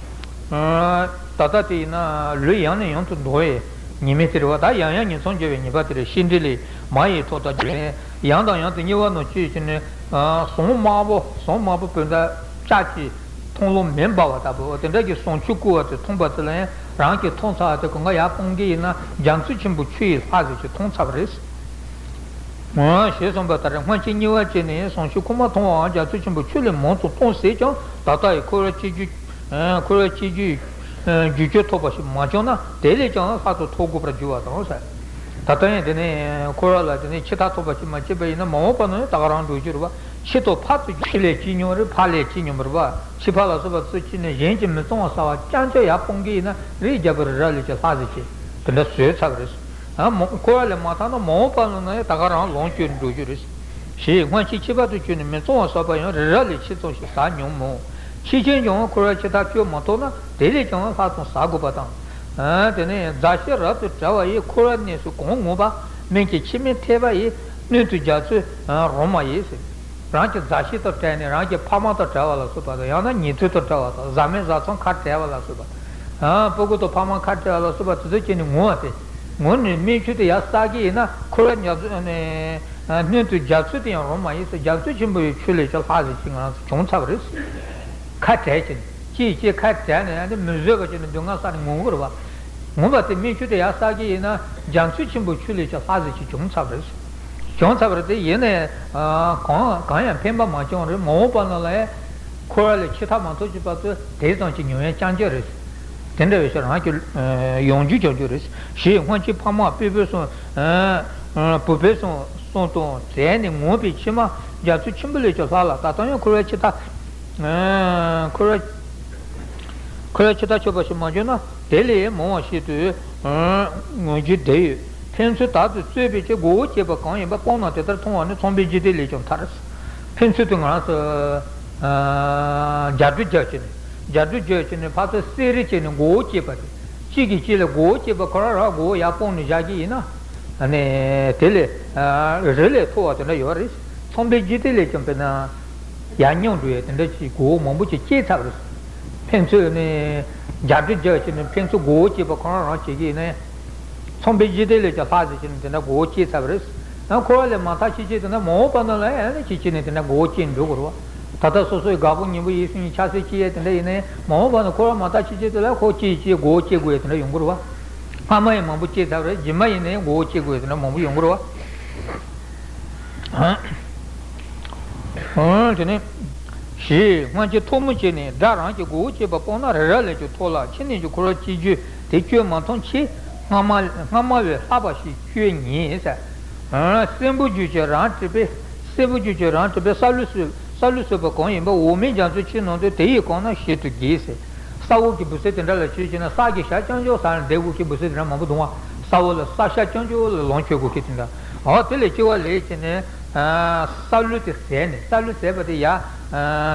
ད་ལྟ་དེ་ཡིན་ན་ལུས་ཡང་ནས་ཡང་དུ་འདོར་བའི་ཉེས་དམིགས་དེ་རེད་བ། ད་ཡང་ཡང་ཉེས་མཚང་སྦྱོར་བའི་ཉེས་པ་དེ་རེད། ཤེས་འདྲིས་ལས་མ་ཡི་ཐོག་ལྟ་རྒྱུ་ཡང་དང་ཡང་དུ་དམྱལ་བ་ནང་སྐྱེས་བྱས་ནས་ཟངས་དམར་པོ་ཟངས་དམར་པོ་བོད་ཟླ་ལྕགས་ཀྱི་མཐོང་ལམ་མེ་འབར་བ་ལྟ་བུ་དེ་འདྲ་གི་ཟངས་ཆུ་བསྐོལ་བ་དེ་འཐུང་བ་དེ་ལ་ཡང་རང་གིས་འཐུང་ཚར་བ་དེ་གང་ག་ཡར་སྤུངས་ཀྱི་ཡིན་ན་རྒྱ་མཚོ་ཆེན་པོ་ཆུ་ཡི་ལྷ་ཟེར་གྱི་འཐུང་ཚར་བ་རེད། ཞེས་གསུངས་པ་ལྟར་སྔོན་ཆད་དམྱལ་བར་སྐྱེས་ནས་ཟངས་ཆུ་ཁོག་མ་འཐུང་བའམ་རྒྱ་མཚོ་ཆེན་པོ་ཆུ་ལས་མང་དུ་འཐུང་ཟེར་ཀྱང་ད་ལྟ་ཡི་འཁོར་བར་སྐྱེ་རྒྱུ། འཁོར་བར་སྐྱེ་རྒྱུའི་རྒྱུ་ཆོས་ཐོབ་པ་ཞིག་མ་བྱུང་ན་དེ་ལས་ཀྱང་ལྷག་ཏུ་ཐོབ་དགོས་པར་འགྱུར་བ་དང་ཟེར། ད་ལྟ་ཡང་དེ་ནས་འཁོར་བ་ལ་དེ་ནས་འཆི་བདག་ཐོབ་པ་ཞིག་མ་སྐྱེས་པ་ཡིན་ན་མ་འོངས་པ་ན་ཡང་ད་ག་རང་འགྲོ་རྒྱུ་རེད་བ། འཆི་དང་ཕ་ཚུ་འཆི་ལས་སྐྱེས་མྱོང་རེད། ཕ་ལས་སྐྱེས་མྱོང་བ་རེད་བ། འཆི་ཕ་ལ་སོགས་པ་ཚུ་སྐྱེས་ནས་གཞན་གྱིས་མི་གཙང་བ་བསགས་པ་རྐྱང་རྐྱང་ཡར་སྤུངས་ཀྱི་ཡིན་ན་རིའི་རྒྱལ་པོ་རི་རབ་ལས་ཀྱང་ལྷག་ཟེར་གྱི་དེ་འདྲ་བཟོས་ཚར་བ་རེད། འཁོར་བ་ལས་མ་ཐར་ན་མ་འོངས་པ་ལ་ན་ཡང་ད་ག་རང་ལོངས་སྤྱོད་འགྲོ་རྒྱུ་རེད། ཞེས་སྔོན་ཆད་འཆི་བ་དང་བཅས་ནས་མི་གཙང་བ་བསགས་པ་ཡང་རི་རབ་ལས་ཆེ་ཙམ་ཞིག་བསགས་མྱོང་མོད། འཆི་རྐྱེན་ཀྱང་འཁོར་བའི་འཆི་བདག་སྐྱོབ་མ་ཐུབ་ན་དེ་ལས་ཀྱང་ལྷག་ཙམ་བསགས་དགོས་པ་དང་། དེ་ནས་མཛའ་བཤེས་རབ་ཏུ་བྲལ་བ་ཡིས་འཁོར་བའི་གནས་སུ་གང་ངུས་པ། སྨན་གྱི་འཆི་མེད་ཐེག་པ་ཡི་སྣོད་དུ་རྒྱ་མཚོའི་རོ་མ་ཡིས་ཟེར། རང་གི་མཛའ་བཤེས་དང་བྲལ་ནས་རང་གི་ཕ་མ་དང་བྲལ་བ་ལ་སོགས་པ་དང་ཡང་ན་ཉེ་དུ་དང་བྲལ་བ་དང་བཟའ་མི་བཟའ་ཚང་ཁ་བྲལ་བ་ལ་སོགས་པ། སྤུ་གུ་དང་ཕ་མ་ཁ་བྲལ་བ་ལ་སོགས་པ་དེ་ཚོ་སྐྱེས་ནས་ངུ་བ་དེ། ངུ་ནས་སྨན་ཆུ་དེ་ཡར་བསགས་ཀྱི་ཡིན་ན་འཁོར་བའི་རྒྱ་མཚོ་ནས་སྣོད་དུ་རྒྱ་མཚོ་དེ་ཡང་རོ་མ་ཡིས་ཟེར། རྒྱ་མཚོ་ཆེན་པོ་ཡི་ཆུ་ལས་ཀྱང་ལྷག་ཟེར་གྱི་ང་རང་ཚོ་བྱུང་ཚར་བ་རེད། ཁ་བྲལ་ཕྱིན་ཅིའི་ཕྱིར་ཁ་བྲལ་ནས་ཡང་དེ་མི་བཟོད་པ་བྱས་ནས་སྡུག་བསྔལ་བསགས་ནས་ངུ་གི་རེད་བ། ངུ་བ་དེ་སྨན་ཆུ་དེ་ཡར་བསགས་ཀྱི་ཡིན་ན་རྒྱ་མཚོ་ཆེན་པོའི་ཆུ་ལས་ཀྱང་ལྷག་ཟེར་གྱི་བྱུང་ཚར་བ་རེད། བྱུང་ཚར་བ་རེད་དེ་ཡིན་ནའི་གང་གང་ཡང་ཕན་པ་མ་བྱུང་རེད། མ་འོངས་པ་ན་ལ་ཡང་འཁོར་བ་ལས་ཆད་མཐའ་མ་ཐོབ་ཀྱི་བར་དུ་དེ་ཙམ་གྱི་མྱོང་ཡ་རྐྱང་རྐྱང་རེད། དེ་འདྲ་བའི་ཕྱིར་རང་གི་ཡོང་རྒྱུ་བྱུང་རྒྱུ་རེད། ཞེས་སྔོན་གྱི་ཕ་མ་པོད་པོ་གསུམ་བུ་པོ་གསུམ་གསུམ་དང་བྲལ་ནས་ངུས་པའི་མཆི་མ་རྒྱ་མཚོ་ཆེན་པོ་ལས་ཀྱང་ལྷག་ལ། ད་ལྟ་ཡང་འཁོར་བའི་ཆད་མཐའ་འཁོར་བའི་འཁོར་བའི་ཆད་མཐའ་ཆོད་པ་ཞིག་མ་བྱུང་ན་དེ་ལས་མང་བ་ཞིག་ཏུ་ངུ་རྒྱུ་བདེ་ཡོད། ཕན་ཚུན་དག་ཏུ་རྩོད་པའི་ཆེད་མགོ་བོ་བཅད་པ་གང་ཡིན་པ་སྤང་ན་དེ་ལྟར་མཐོང་བ་ནི་ཚངས་པའི་འཇིག་རྟེན་ལས་ཀྱང་ཐར། ཕན་ཚུན་དུ་ང་རང་ཚོ་རྒྱ་སྒྲོ་རྒྱག་བྱས་ནས་རྒྱ་སྒྲོ་རྒྱག་བྱས་ནས་ཕར་ཚུར་བསེ་རེ་བྱས་ནས་མགོ་བོ་བཅད་པ་དེ་གཅིག་གིས་གཅིག་ལ་མགོ་བོ་བཅད་པ་ཁོ་རང་རང་མགོ་བོ་ཡར་སྤུངས་ནས་བཞག་གི་ཡིན་ན་ཨ་ནི་དེ་ལས་རི་ལས་མཐོ་བ་དེ་འདྲ་ཡོད་རེད། ཚངས་པའི་འཇིག་རྟེན་ལས་ཀྱང་དཔེར་ན། ཡར་སྙོམས་འགྲོ་ཡས་དེ་འདྲ་ཅིག་མགོ་བོ་མང་པོ་ཅིག་བཅད་ཚར་བ་རེད། ཕན་ཚུན་ནི་རྒྱ་སྒྲོ་རྒྱག་བྱས་ནས་ཕན་ཚུན་མགོ་བོ་བཅད་པ་ཁོ་རང་རང་བྱེད་ཀྱི་ཡིན་ན། ཚངས་པའི་འཇིག་རྟེན་ལས་ཀྱང་ལྷག་ཟེར་བྱས་ནས་དེ་འདྲ་མགོ་བོ་བཅད་ཚར་བ་རེད། ཡང་འཁོར་བ་ལས་མ་ཐར་ཕྱིན་ཆད་དེ་འདྲ་མ་འོངས་པ་ན་ལ་ཡང་ནི་ཕྱིན་ཆད་ནས་དེ་འདྲ་མགོ་བོ་བཅད་འགྲོ་དགོས་རེད་བ། ད་ལྟ་སོ་སོའི་དགའ་པོ་ཉེ་པོ་ཡིད་བཞིན་གྱི་ཆགས་སྲེད་སྐྱེ་ཡས་དེ་འདྲ་ཡིན་ན་མ་འོངས་པ་ན་འཁོར་བ་མ་ཐར་ཕྱིན་ཆད་དེ་ལ་ཁོ་བཅད་བཅད་མགོ་བོ་བཅད་དགོས་ཡས་དེ་འདྲ་ཡོང་གི་རེད་བ། སྔ་མ་ཡང་མང་པོ་བཅད་ཚར་བ་རེད། རྗེས་མ་ཡིན་ན་ཡང་མགོ་བོ་བཅད་དགོས་ཡས་དེ་འདྲ་མང་པོ་ཡོང་གི་རེད་བ། འོན་ཏེ་ནི། ཞེས་སྔོན་གྱི་ཐོག་མུ་བྱས་ནས་དགྲ་རང་གི་མགོ་བོ་བཅད་པ་སྤངས་ན་རི་རབ་ལས་ཀྱང་མཐོ་ལ། ཕྱི་ནས་ཀྱང་འཁོར་བ་སྐྱེ་རྒྱུ་དེ་སྐྱོ་མ་མཐོང་ཆེ། སྔ་མ་སྔ་མ་བས་ལྷག་པ་ཞིག་སྐྱོ་ཉེ་ཟེར། སྲིན་པོ་རྒྱུད་ཀྱི་རང་གྲིབ་པས་སྲིན་པོ་རྒྱུད་ཀྱི་རང་གྲིབ་པས་ས་ལུ་སོས་ས་ལུ་སོས་པ་གང་ཡིན་པ་འོག་མིན་རྒྱ་མཚོའི་ཆུ་ནང་དུ་དེ་ཡི་གོང་ན་ཞིག་ཏུ་དགྱེས་ཟེར། ས་འོག་གི་འབུ་སྲིན་དེ་འདྲ་ལ་ཆོས་བྱས་ན་ས་གི་ཤ་རྐྱང་རྐྱང་ཟ་ནས་བསྡད་དགོས་ཀྱི་འབུ་སྲིན་དེ་འདྲ་མང་པོ་འདུག་བ། ས་འོག་ལ་ས་ཤ་རྐྱང་རྐྱང་ལ་ལོངས་སྤྱོད་དགོས་ཀྱི་དེ་འདྲ། འོ་དེ་ལས་སྐྱེ་བ་ལེན་བྱས་ནས། ས་ལུ་དེ་ཟད་ནས་ས་ལུ་ཟད་པ་དེ་ཡར།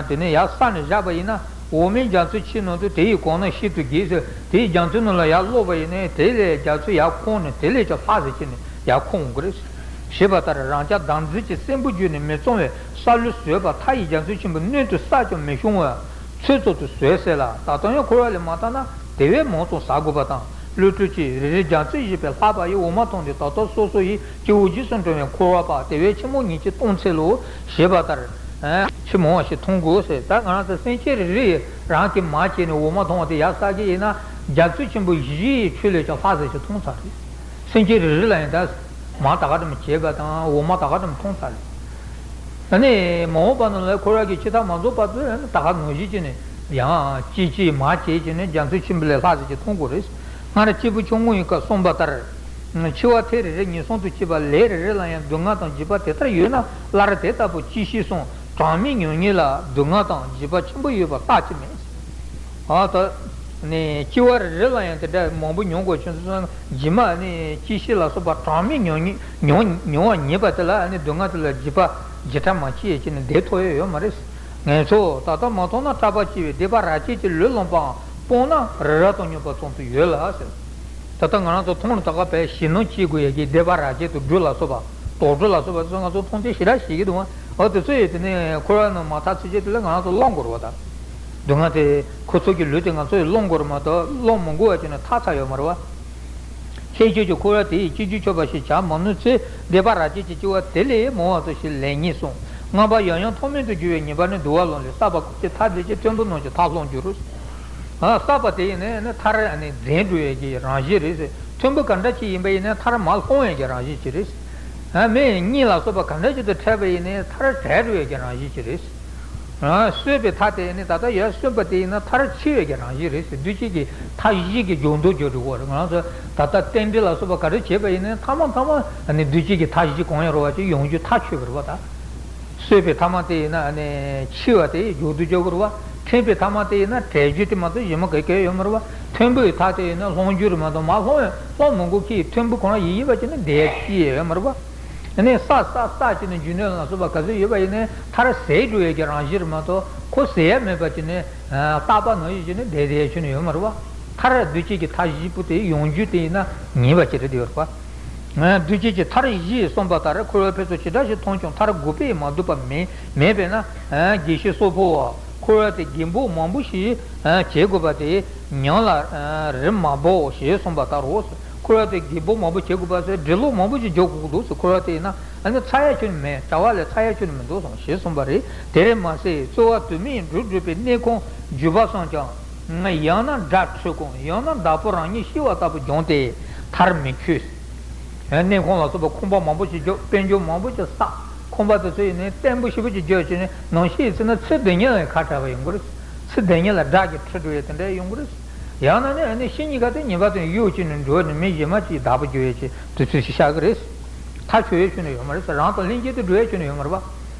དེ་ནས་ཡར་ས་ནས་བཞག་པ་ཡིན་ན། འོག་མིན་རྒྱ་མཚོའི་ཆུ་ནང་དུ་དེ་ཡི་གོང་ན་ཞིག་ཏུ་དགྱེས་ཟེར། དེ་ཡི་རྒྱ་མཚོའི་ནང་ལ་ཡར་སློག་པ་ཡིན་ན་དེ་ལས་རྒྱ་མཚོ་ཡར་ཁོང་ནས་དེ་ལས་ཀྱང་ལྷག་ཟེར་བྱས་ནས་ཡར་ཁོང་འོང་གི་རེད། ཞེས་པ་ལྟར་རང་ཅག་བདག་འཛིན་གྱི་སྲིན་པོ་རྒྱུད་ནི་མི་གཙང་བས་ས་ལུ་ཟོས་པ་མཐའ་ཡི་རྒྱ་མཚོ་ཆེན་པོ་སྣོད་དུ་ས་ཀྱང་མི་ཤོང་བར་ཚོད་ཚོད་དུ་ཟོས་ཟེར་ལ། ད་ལྟ་ཡང་འཁོར་བ་ལས་མ་ཐར་ན་དེ་བས་མང་ཙམ་ཟ་དགོས་པ་དང་། བློ་གྲོས་ཀྱིས་རེ་རེ་རྒྱ་མཚོའི་བཞེད་པས་ལྷག་པ་ཡི་འོ་མ་འཐུངས་ཏེ་ད་ལྟ་སོ་སོ་ཡི་སྐྱེ་བོ་རྗེས་སུ་འགྲོ་བའི་འཁོར་བ་པ་དེ་བས་ཆེན་མོ་ཉིད་ཀྱིས་སྟོང་ཚེ་ལོ། ཞེས་པ་ལྟར། ཆེས་མང་བ་ཞིག་མཐོང་དགོས་ཟེར། ད་ང་རང་ཚོ་སེམས་ཅན་རེ་རེ་ཡིས་རང་གི་མ་བྱས་ནས་འོ་མ་འཐུང་བ་དེ་ཡར་བསགས་ཀྱི་ཡིན་ན་རྒྱ་མཚོ་ཆེན་པོ་བཞི་ཡི་ཆུ་ལས་ཀྱང་ལྷག་ཟེར་ཞིག་མཐོང་ཚར་རེད། སེམས་ཅན་རེ་རེ་ལ་ཡང་ད་མ་ད་ག་དམ་བྱས་པ་དང་འོ་མ་ད་ག་དམ་འཐུང་ཚར་རེད། ད་ནི་མ་འོངས་པ་ན་ལ་འཁོར་བ་གི་ཆད་མཐའ་མ་རྫོགས་བར་དུ་ད་ག་ནང་བཞིན་བྱས་ནས་ཡང་ཅི་ཅི་མ་བྱས་བྱས་ནས་རྒྱ་མཚོ་ཆེན་པོ་ལས་ལྷག་ཟེར་ཞིག་མཐོང་དགོས་རེད། སྔར་སྐྱེས་བུ་ཆུང་ངུ་ཡི་སྐབས་གསུངས་པ་ལྟར། འཆི་བ་ཐེངས་རེ་རེ་ཉེན་སྲུང་དུ་སྐྱེས་པ་ལས་རེ་རེ་ལ་ཡང་སྡུག་བསྔལ་དང་འཇིགས་པ་དེ་ལྟར་ཡོད་ན་སླར་དེ་ལྟ་བུ་ཅི་ཤེས་གསུངས། གྲངས་མེད་མྱོང་ཉེན་ལ་སྡུག་བསྔལ་དང་འཇིགས་པ་ཆེན་པོ་ཡོད་པ་རྟགས་ཅི་མེད། ཨ་ད། ནས་སྐྱེ་བ་རེ་རེ་ལ་ཡང་དེ་འདྲ་མང་པོ་མྱོང་དགོས་བྱུང་ཙང་རྗེས་མ་ནི་སྐྱེ་ཤི་ལ་སོགས་པ་གྲངས་མེད་མྱོང་ཉེན་མྱོང་མྱོང་བ་ཉེས་པ་དེ་ལ་ནི་སྡུག་བསྔལ་དེ་ལ་འཇིགས་པ་འཇིགས་སྐྲག་མ་སྐྱེ་ཡས་ཀྱི་ནི་བདེ་ཐོབ་ཡས་ཡོད་མ་རེད། ངས་ཚོ་ད་ལྟ་མ་མཐོང་ན་སྐྲག་པ་སྐྱེ་བའི་བདེ་བ་རབ་བསྐྱེད་ཀྱི་ལུས་ལོངས་པའང་སྤོང་ན་རི་རབ་དང་སྙོམས་པ་ཙམ་དུ་ཡོད་ལ་ཟེར། ད་ལྟ་ང་རང་ཚོ་མཐོང་ན་ད་ག་བས་ཞེད་སྣང་སྐྱེ་དགོས་ཡས་ཀྱི་བདེ་བ་རབ་བསྐྱེད་དུ་སྒྲུབ་ལ་སོགས་པ་དོགས་སྒྲུབ་ལ་སོགས་པ་ཚོ་ང་ཚོ་མཐོང་ཆེན་ཞེ་དྲག་བྱེད་ཀྱི་འདུག་བ། འོ་དེ་ཚོ་ཡོད་དེ་ནས་འཁོར་བ་ནང་མ་ཐར་ཚུལ་ཆེད་དེ་ལ་ང་རང་ཚོ་སློང་དགོས་རེད་བ་ད། སྡུག་བསྔལ་དེ་ཁོ་ཚོ་གི་ལུས་དེ་ང་ཚོ་ཡི་སློང་དགོས་རེད་མ་གཏོགས་སློང་མི་དགོས་པ་བྱས་ན་ཐར་ཚར་ཡོད་མ་རེད་བ། ཁྱེད་ཆོས་ཀྱི་འཁོར་བ་དེ་ཡི་སྐྱེ་རྒྱུ་ཆོག་པ་ཞིག་བྱ་མ་ནུས་ཚེ་བདེ་བ་རབ་བསྐྱེད་ཀྱི་སྐྱེ་བ་དེ་ལས་མང་བ་དུ་ཞིག་ལེན་ཉེན་གསུངས། ལྔ་པ་ཡང་ཡང་མཐོང་མེད་དུ་གྱུར་བའི་ཉེས་པ་ནི་འདུལ་བ་ལུང་ལས་བསགས་པ་ཀུན་གྱི་མཐར་འཛིན་གྱི་མཐོན་པོ་རྣམས་ཀྱི་མཐར་ལྷུང་འགྱུར། བསགས་པ་དེ་ཡིན་ནས་ནི་མཐར་ནི་འཛིན་འགྲོ་ཡས་ཀྱི་རང་བཞིན་རེད་ཟེར། མཐོན་པོ་ག་འདྲ་ཅིག་ཡིན་པ་ཡིན་ནའི་མཐར་མར་ལྷུང་ཡས་ཀྱི་རང་བཞིན་ཅིག་རེད། མི་གཉིད་ལ་སོགས་པ་ག་འདྲ་ཅིག་ཏུ་འཕྲད་པ་ཡིན་ནའི་མཐར་བྲལ་འགྲོ་ཡས་ཀྱི་རང་བཞིན་ཅིག་རེད། གསོན་པའི་མཐའ་དེ་ནི་ད་ལྟ་ཡར་གསོན་པ་དེ་ཡིན་ན་མཐར་འཆི་བའི་གི་རང་བཞིན་རེད་ཟེར། འདུ་བྱེད་ཀྱི་མཐའ་བཞི་གི་འཇུག་ལྡོག་རྒྱག་འགྲོ་གི་རེད། ང་རང་ཚོ་ད་ལྟ་རྟེན་འབྲེལ་ལ་སོགས་པ་ག་རེ་བྱས་པ་ཡིན་ནའི་མཐའ་མ་མཐའ་མ་ནི་འདུ་བྱེད་ཀྱི་མཐའ་བཞི་གང་ཡང་རུང་བ་ཅིག་ཡོང་རྒྱུ་མཐའ་ཆོད་པ་རེད་བ་ད། གསོན་པའི་མཐའ་མ་དེ་ཡིན་ན་ནི་འཆི་བ་དེ་འཇུག་ལྡོག་རྒྱག་གི་རེད་བ། ཕྲེང་བའི་མཐའ་མ་དེ་ཡིན་ན་བྲལ་རྒྱུ་དེ་མ་གཏོགས་གཞན་མ་ག་གེ་ཡོད་མ་རེད་བ། མཐོན་པོའི་མཐའ་དེ་ཡིན་ན་ལྷུང་རྒྱུ་རེད་མ་གཏོགས་མར་ལྷུང་ཡ་ལྷུང་མི་དགོས་ཀི། མཐོན་པོ་གང་ཡིན་ཡིན་པ་ཅིག་ནི་བསྡད་ཀི་ཡོད་མ་རེད་བ། ནི་ས་ས་ས་ཅིག་ནི་རྒྱུ་ནོར་ལ་སོགས་པ་ག་ཚོད་ཡོད་པ་ཡིན་ནའི་མཐར་ཟད་འགྲོ་ཡས་ཀྱི་རང་བཞིན་རེད་མ་གཏོགས་ཁོ་ཟད་ཡ་མེད་པ་ཅིག་ནི་རྟག་པ་ནང་བཞིན་ཅིག་ནི་བསྡད་བསྡད་ཡ་ཅིག་ནི་ཡོད་མ་རེད་བ། མཐར་འདུ་བྱེད་ཀྱི་མཐའ་བཞི་པོ་དེ་ཡོང་རྒྱུ་དེ་ཡིན་ན་ཉེས་པ་ཅིག་རེད་དེ་ཡོད་རེད་བ། འདུ་བྱེད་ཀྱི་མཐར་བཞི་གསུངས་པ་ལྟར་འཁོར་བའི་ཕུན་ཚོགས་ཇི་འདྲ་ཞིག་མཐོང་ཀྱང་མཐར་དགོས་པས་མ་བསྡུས་པ་མེད་མེད་པས་ན། དགེ་བཤེས་སོག་པོ་བ། འཁོར་བ་དེ་རྒན་པོ་མང་པོ་ཞིག་བྱེད་དགོས་པ་དེ་ཉམས་ལ་རིམ་མ་བོ་ཞེས་གསུངས་པ་ལྟར་རོ། འཁོར་བ་དེ་རྒན་པོ་མང་པོ་བྱེད་དགོས་པ་ཟེར་འབྲི་ཀློག་མང་པོ་ཞིག་རྒྱག་དགོས་ཀྱི་འདུག་ཟེར། འཁོར་བ་དེ་ཡིན་ན་ཨ་ནི་ཚར་ཡ་ཁྱོན་ནས་མེད། བྱ་བ་ལས་ཚར་ཡ་ཁྱོན་ནས་མི་འདུག་གསུངས་ཞེས་གསུངས་པ་རེད། དེར་མ་ཟད་རྩོལ་བ་དུ་མས་འགྲོ་སྒྲུབ་པའི་གནས་ཁང་བརྒྱུད་པ་སོགས་ཀྱང་། ཡང་ན་དགྲ་ཁྲིད་དགོས། ཡང་ན་བདག་པོ་རང་ཉིད་ཤི་བ་ལྟ་བུ་བྱུང་སྟེ་མཐར་མི་འཁྱོལ། གནས་ཁང་ལ་སོགས་པ་ཁང་པ་མང་པོ་ཞིག་རྒྱབ། དཔལ་འབྱོར་མང་པོ་ཞིག་བསགས། ཁང་པ་དེ་ཚོ་ཡིན་ནའི་བརྟན་པོ་ཞེ་པོ་ཅིག་རྒྱབ་བྱས་ནས་ནམ་ཤི་ཡི་ཚེ་ན་ཚེ་འདི་ཉིད་ལ་ཁ་བྲལ་བ་ཡོང་གི་རེད། ཚེ་འདི་ཉིད་ལ་དགྲ་གིས་ཁྲིད་འགྲོ་ཡས་དེ་འདྲ་ཡོང་གི་རེད། ཡང་ན་ནི་ཨ་ནི་ཤི་གཉིས་ཀ་དེ་ཉེས་པ་དེ་གཡོག་བྱས་ནས་འགྲོ་ནས་མི་གཞན་མ་ཅིག་བདག་པོ་རྒྱག་ཡས་ཀྱི་དུས་ཚོད་ཞིག་ཤར་གི་རེད། ཐག་ཆོད་ཡས་ཁྱོན་ནས་ཡོད་མ་རེད། རང་དང་ལྷན་སྐྱེས་དེ་འགྲོ་ཡས་ཁྱོན་ནས་ཡོད་མ་རེད་པ།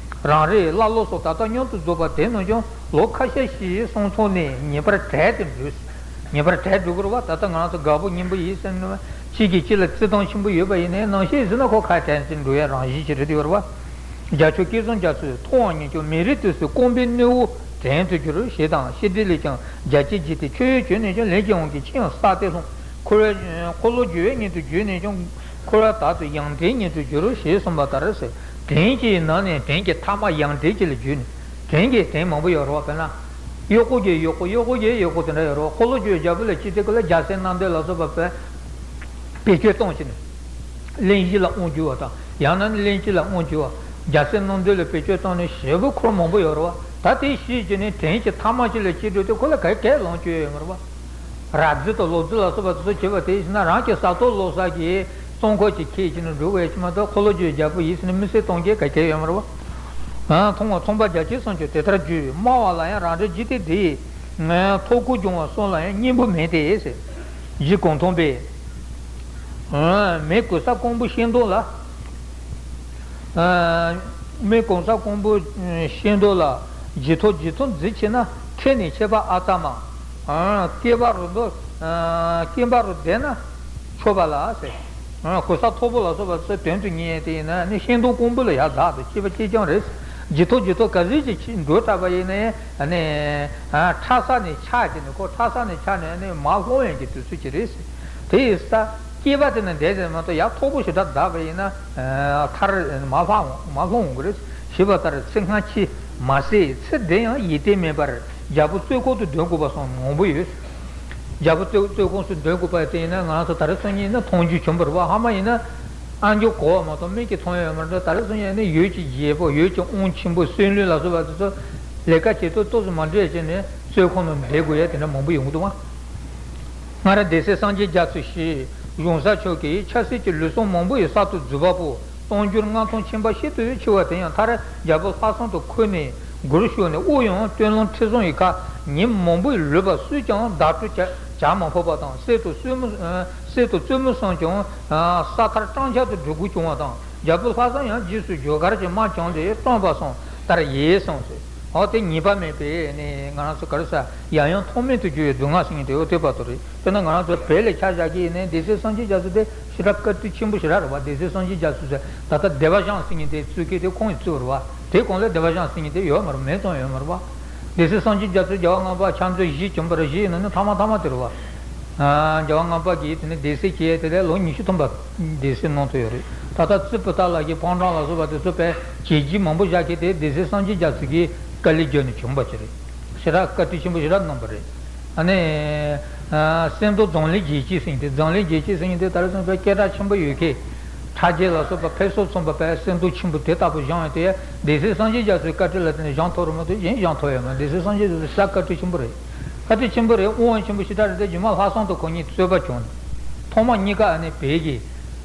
རང་རེའི་བླ་སློབ་སོགས་ད་ལྟ་མཉམ་དུ་རྫོགས་པ་དེ་རྣམས་ཀྱང་ལོ་ཁ་ཤས་ཤིག་སོང་ཚུགས་ནས་ངེས་པར་བྲལ་ཏེ་འགྲོ། ངེས་པར་བྲལ་འགྲོ་དགོས་རེད་པ། ད་ལྟ་ང་རང་ཚོ་དགའ་པོ་སྙིང་པོ་ཡིན་ཟེར་ནས་གཅིག་གིས་གཅིག་ལ་བརྩི་མཐོང་ཆེན་པོ་ཡོད་པ་ཡིན་ནའི་ནམ་ཤི་ཡི་ཚེ་ན་ཁོ་ཁ་བྲལ་ནས་འགྲོ་ཡས་རང་བཞིན་ཅིག་རེད་ཡོད་རེད་པ། རྒྱ་ཆོས་སྐལ་བཟང་རྒྱ་མཚོས། ཐོབ་དབང་ཉིད་ཀྱང་མི་རིགས་དུས་སུ་སྐོམ་པའི་དངོས་པོ་བྲན་དུ་གྱུར་ཞེས་དང་། བཤེས་སྤྲིང་ལས་ཀྱང་རྒྱ་ཆེར་བགྱིས་ཏེ། ཆོས་ཡོན་གྱོན་ནས་ཀྱང་ལན་གྱི་དབང་གིས་ཕྱིའང་བསགས་ཏེ་ལྷུང་། འཁོར་བའི་འཁོར་ལོས་སྒྱུར་བའི་གཉེན་དུ་གྱུར་ནས་ཀྱང་། འཁོར་བ་དག་ཏུ་ཡང་བྲན་གཉེན་དུ་གྱུར་ཞེས་གསུངས་པ་ལྟར་ཟེར། བྲན་གྱི་ནང་ནས་བྲན་གྱི་ཐ་མ་ཡང་བྲན་གྱི་ལ་གྱུར་ནས། བྲན་གྱི་བྲན་མང་པོ་ཡོད་རེད་པ། དཔེར་ན། གཡོག་པོ་གྱི་གཡོག་པོ། གཡོག་པོ་གྱི་གཡོག་པོ་དེ་འདྲ་ཡོད་རེད་པ། འཁོར་ལོས་སྒྱུར་བའི་རྒྱལ་པོ་ལ་སྐྱེས་དུས་སྐབས་ལ་རྒྱལ་སྲས་རྣམ་གྲོལ་ལ་སོགས་པ་བས། བེད་སྤྱོད་གཏོང་བྱས་ནས། གླེན་གཞི་ལ་དབང་བསྒྱུར་བ་དང་། ཡང་ན་ནི་གླེན་གཞི་ལ་དབང་བསྒྱུར་བ། རྒྱལ་སྲས་རྣམ་གྲོལ་ལ་བེད་སྤྱོད་བཏང་ནས་ཞེ་པོ་འཁོར་མང་པོ་ཡོད་རེད་པ། ད་དེ་ཞིག་བྱས་ནས་བྲན་གྱི་ཐ་མ་ཅིག་ལ་སྐྱེས་འགྲོ་དུས་ཁོ་ལ་ག་གས་ལོངས་སྤྱོད་ཡོད་མ་རེད་པ། ར་རྫི་དང་ལོ་རྫི་ལ་སོགས་པ་དེ་ཚོ་བྱེད་པ་དེ་ཡིན་ན་རང་གི་ས་ཐོག་ལོ་གསར་གྱི་བཙོན་ཁང་ཅིག་ཁྱེར་བྱས་ནས་འགྲོ་དགོས་ཡ་ཅིག་མ་གཏོགས་འཁོར་ལོས་སྒྱུར་བའི་རྒྱལ་པོ་ཡིན་ཟེར་ནས་མི་སེར་གཏོང་མཁན་ག་གས་ཡོད་མ་རེད་པ། ཨ། མཐོང་བ་ཚངས་པ་རྒྱ་ཆེར་གསུངས་ཀྱང་དེ་ལྟར་བརྗོད། སྨྲ་བ་ལ་ཡང་རང་འདྲའི་འཇིག་རྟེན་འདི་ཡི་ཐོབ་གོ་སྦྱོང་བ་གསུམ་ལ་ཡང་སྙིང་པོ་མེད་དེ་ཟེར། རྗེ་གུང་ཐང་པས། མི་གོས་ས་ཀོང་བུ་ཤིང་སྡོང་ལ། མི་གོས་ས་ཀོང་བུ་ཤིང་སྡོང་ལ། བྱི་ཐོག་བྱི་ཐོག་འཛིན་ཆེ་ན། ཁྱེད་ནི་ཆད་པ་ཨ་ཙ་མ། སྐེད་པ་རུ་འདོ། སྐེད་པ་རུ་བསྡད་ན་ཆོག་པ་ལ་ཟེར། གོས་ས་མཐོ་པོ་ལ་སོགས་པ་ཚོའི་དོན་དུ་ངེས་དེ་ཡིན་ན་ནི་ཤིང་སྡོང་ཀོང་བུ་ལ་ཡར་འཛེགས་ཏེ་སྐྱེས་པ་སྐྱེས་རྐྱང་རེད། བྱི་ཐོག་བྱི་ཐོག་ག་ཚོད་ཅིག་འགྲོ་དྲགས་པ་ཡིན་ན་ནི་ཁྲ་ས་ནས་ཆག་བྱས་ནས་ཁོ་ཁྲ་ས་ནས་ཆག་ནས་ནི་མར་ལྷུང་ཡས་ཀྱི་དུས་ཚོད་ཅིག་རེད། དེ་ཡིན་ཙང་སྐེད་པ་དེ་ན་བསྡད་ཟེར་མ་གཏོགས་ཡར་མཐོ་པོ་ཞེ་དྲག་བསྡད་པ་ཡིན་ན་མཐར་མར་ལྷུང་མར་ལྷུང་འོང་གི་རེད། ཞེས་པ་ལྟར་ཚེ་སྔ་ཕྱི་མ་ཟད་ཚེ་འདི་ཡང་ཡིད་བརྟན་མེད་པར་རྒྱལ་པོ་གཙོས་ཁོང་དུ་འདོན་དགོས་པ་སོགས་མང་པོ་ཡོད། རྒྱལ་པོ་གཙོས་གཙོས་ཁོང་སུ་འདོན་དགོས་པ་དེ་ཡིན་ན་ང་རང་ཚོ་ད་རེས་སང་ཉིན་ནི་མཐོང་རྒྱུ་བྱུང་བ་རེད་པ། ཧ་མ་ཡིན་ན་ཨ་མཆོག་གོ་བ་མ་གཏོགས་མིག་གིས་མཐོང་ཡོད་མ་རེད། ད་རེས་སང་ཉིན་ནི་ཡུལ་གྱི་རྒྱལ་པོ་ཡུལ་གྱི་དབང་ཆེན་པོ་སྲིད་བློན་ལ་སོགས་པ་དེ་ཚོ་ལས་ཀ་བྱེད་ཐུབ་ཏོག་ཙམ་མ་འགྲིག་བྱས་ནས་གཙོས་ཁོང་དུ་འདེད་དགོས་ཡ་དེ་འདྲ་མང་པོ་ཡོང་གི་འདུག་ཨ། སྔར་སྡེ་སྲིད་སངས་རྒྱས་རྒྱ་མཚོ་ཞེས་གཞུང་ས་མཆོག་གིས་ཆབ་སྲིད་ཀྱི་ལུས་ཟུངས་མང་པོ་ཡི་གསར་དུ་འཛུགས་པ་པོ། གཏམ་རྒྱུད་མངའ་ཐང་ཆེན་པོ་ཤིན་ཏུ་ཆེ་བ་དེ་ཡང་མཐར་རྒྱལ་པོ་ལྷ་བསམ་དུ་འཁོད་ནས་མགུར་ཞུགས་ནས་དབུགས་ཡང་སྟོད་ལུང་ཁྲི་བཟང་ཡི་ཁ་ཉིན་མང་པོ་ལུས་པ་སུས་ཀྱང་བདག་སྤྲོད་བྱ་བྱ་མ་ཕོད་པ་དང་། གསེར་དང་བཙུན་མོ་གསེར་དང་བཙུན་མོ་གསུམ་ཀྱང་ས་མཐར་སྤྲང་འཁྱག་ཏུ་འགྲོ་དགོས་བྱུང་བ་དང་། རྒྱལ་པོ་ལྷ་བསམ་ཡང་རྗེས་སུ་བརྗོད་གར་གྱི་དམག་བྱུང་སྟེ་བཀྲོངས་པ་སོང་ལྟར་ཡལ་སོང་ཟེར། འོ་དེ་ཉེས་པ་མེད་པའི་ནི་ང་རང་ཚོ་ག་རེ་ཟ་ཡང་ཡང་ཐོགས་མེད་དུ་རྒྱུ་བའི་སྡུག་བསྔལ་ཟེར་མཁན་དེ་འོ་དེ་བར་དུ་རེད། དཔེར་ན་ང་རང་ཚོ་བོད་ལ་ཆ་བཞག་གི་ཡིན་ནའི་སྡེ་སྲིད་སངས་རྒྱས་རྒྱ་མཚོ་དེ་ཞེ་དྲག་བཀའ་དྲིན་ཆེན་པོ་ཞེ་དྲག་རེད་བ། སྡེ་སྲིད་སངས་རྒྱས་རྒྱ་མཚོ་ཟེར་ད་ལྟ་སྡེ་པ་ཞང་ཟེར་མཁན་དེ་གཙོས་མཁན་དེ་ཁོང་གིས་གཙོས་རེད་བ། དེ་གོང་ལ་སྡེ་པ་ཞང་ཟེར་མཁན་དེ་ཡོད་མ་རེད། མེད་ཙང་ཡོད་མ་རེད་བ། སྡེ་སྲིད་སངས་རྒྱས་རྒྱ་མཚོ་རྒྱལ་བ་ལྔ་པ་ཕྱག་མཛོད་བཞི་བྱོན་པ་རེད། བཞི་ཡིན་ན་ནི་ཐ་མ་ཐ་མ་དེ་རེད་བ། རྒྱལ་བ་ལྔ་པ་གིས་དེ་ནས་སྡེ་སྲིད་བྱས་དེ་ལས་ལོ་ཉི་ཤུ་ཐམ་པ་སྡེ་སྲིད་གནང་ཐུབ་ཡོད་རེད། ད་ལྟ་རྩིས་སྤུས་དག་ལགས་ཀྱིས་ཕོ་བྲང་ལ་སོགས་པ་དེ་ཚོ་དཔེ་བྱས་རྗེས་མང་པོ་བཞག་གི་དེ་སྡེ་སྲིད་སངས་རྒྱས་རྒྱ་མཚོ་གིས་དཀའ་ལས་བརྒྱབ་ནས་བྱུང་བ་ཅིག་རེད། ཞེ་དྲག་བཀའ་དྲིན་ཆེན་པོ་ཞེ་དྲག་གནང་བ་རེད། ཨ་ནི། སེང་གདོང་འཛམ་གླིང་རྒྱལ་གཅེས་ཟེར་མཁན་དེ་འཛམ་གླིང་རྒྱལ་གཅེས་ཟེར་མཁན་དེ་ད་རེས་ཙམ་དཔེ་སྐད་གྲགས་ཆེན་པོ་ཡོད་མཁན། ཁྲ་རྒྱན་ལ་སོགས་པ་ཕེབས་བསུ་ཚོམ་པ་དཔེ་སེང་གདོང་ཆེན་པོ་དེ་ལྟ་བུ་བཞེངས་ཡོད་དེ་སྡེ་སྲིད་སངས་རྒྱས་རྒྱ་མཚོའི་བཀའ་དྲིན་ལ་བརྟེན་ནས་བཞེངས་ཐུབ་རེད་མ་གཏོགས་གཞན་བཞེངས་ཐུབ་ཡོད་མ་རེད། སྡེ་སྲིད་སངས་རྒྱས་རྒྱ་མཚོ་ས་བཀའ་དྲིན་ཆེན་པོ་རེད། བཀའ་དྲིན་ཆེན་པོ་རེད། དབང་ཆེན་པོ་ཞེ་དྲག་རེད་དེ་རྗེས་མ་ལྷག་བསམ་དུ་ཁོང་གཉིས་རྩོད་པ་བྱུང་ནས། ཐོག་མ་གཉིས་ཀ་ཨ་ནི་བོད་ཀྱི་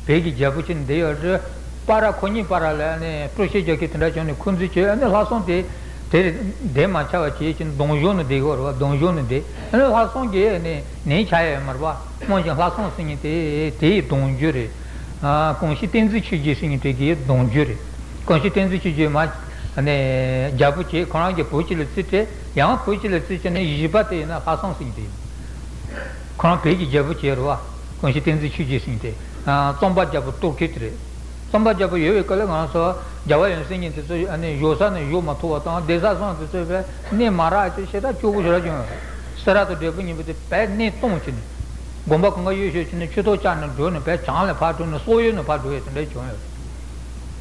བོད་ཀྱི་རྒྱལ་པོ་ཆེན་འདི་ཡོད་རེད། པ་ར་ཁོ་གཉིས་བར་ལ་ཨ་ནི་སྤྲོ་བཤད་རྒྱག་མཁན་དེ་འདྲ་བྱུང་ནས་ཁོང་ཚོས་བྱས་ཨ་ནི་ལྷག་བསམ་དེ་དེར་བསྡད་མ་ཆགས་པ་བྱས་ཀྱི་གདོང་གཞོན་ནས་བསྡད་ཡོད་རེད་བ། གདོང་གཞོན་ནས་བསྡད་ཨ་ནི་ལྷག་བསམ་གྱི་ཨ་ནི་ནན་ཆགས་ཡོད་མ་རེད་བ། སྔོན་བཞིན་ལྷག་བསམ་ཟེར་མཁན་དེ་དེའི་གདུང་རྒྱུད་རེད། ཨ། གོང་ཞུས་བསྟན་འཛིན་ཆོས་རྒྱལ་ཟེར་མཁན་དེ་གའི་གདུང་རྒྱུད་རེད། གོང་ཞུས་བསྟན་འཛིན་ཆོས་རྒྱལ་མ་ནས་རྒྱལ་པོ་བྱས་ཁོ་རང་གི་བུ་གཅིག་ལ་རྩིས་སྤྲད། ཡང་བུ་གཅིག་ལ་རྩིས་སྤྲད་ནས་བཞི་པ་དེ་ཡིན་ན་ལྷག་བསམ་ཟེར་མཁན་དེ་ཡིན། ཁོ་རང་བོད་ཀྱི་རྒྱལ་པོ་བྱས་རེད་བ། གོང་ཞུས་བསྟན་འཛིན་ཆོས་རྒྱལ་ཟེར་མཁན་དེ། ཨ། གཙང་པ་རྒྱལ་པོ་གཏོར་མཁན་དེ་རེད། གཙང་པ་རྒྱལ་པོ་ཡོད་པའི་སྐབས་ལ་ང་ཚོ་རྒྱལ་བ་ཡོད་སྲིད་མཁན་དེ་ཚོ་ཨ་ནི་བཞུགས་ས་ནས་བཞུགས་མ་ཐུབ་པ་དང་། གདན་ས་སོང་དེ་ཚོ་བས་གནས་མ་རག་ཅེས་ཞེ་དྲག་སྐྱོ་པོ་ཞེ་དྲག་བྱུང་ཡོད་རེད། སེ་ར་དང་འབྲས་སྤུངས་གཉིས་པོ་དེ་བས་གནས་སྟོངས་བྱས་ནས། དགོན་པ་གང་ག་གཡོ་ཞོ་བྱས་ནས་ཆུ་ཐོག་བཅག་ནས་འགྲོ་ནས་བས་བྱང་ལ་ཕར་འགྲོ་ནས་སོག་ཡུལ་ནས་ཕར་འགྲོ་ཡས་དེ་འདྲ་བྱུང་ཡོད་རེད།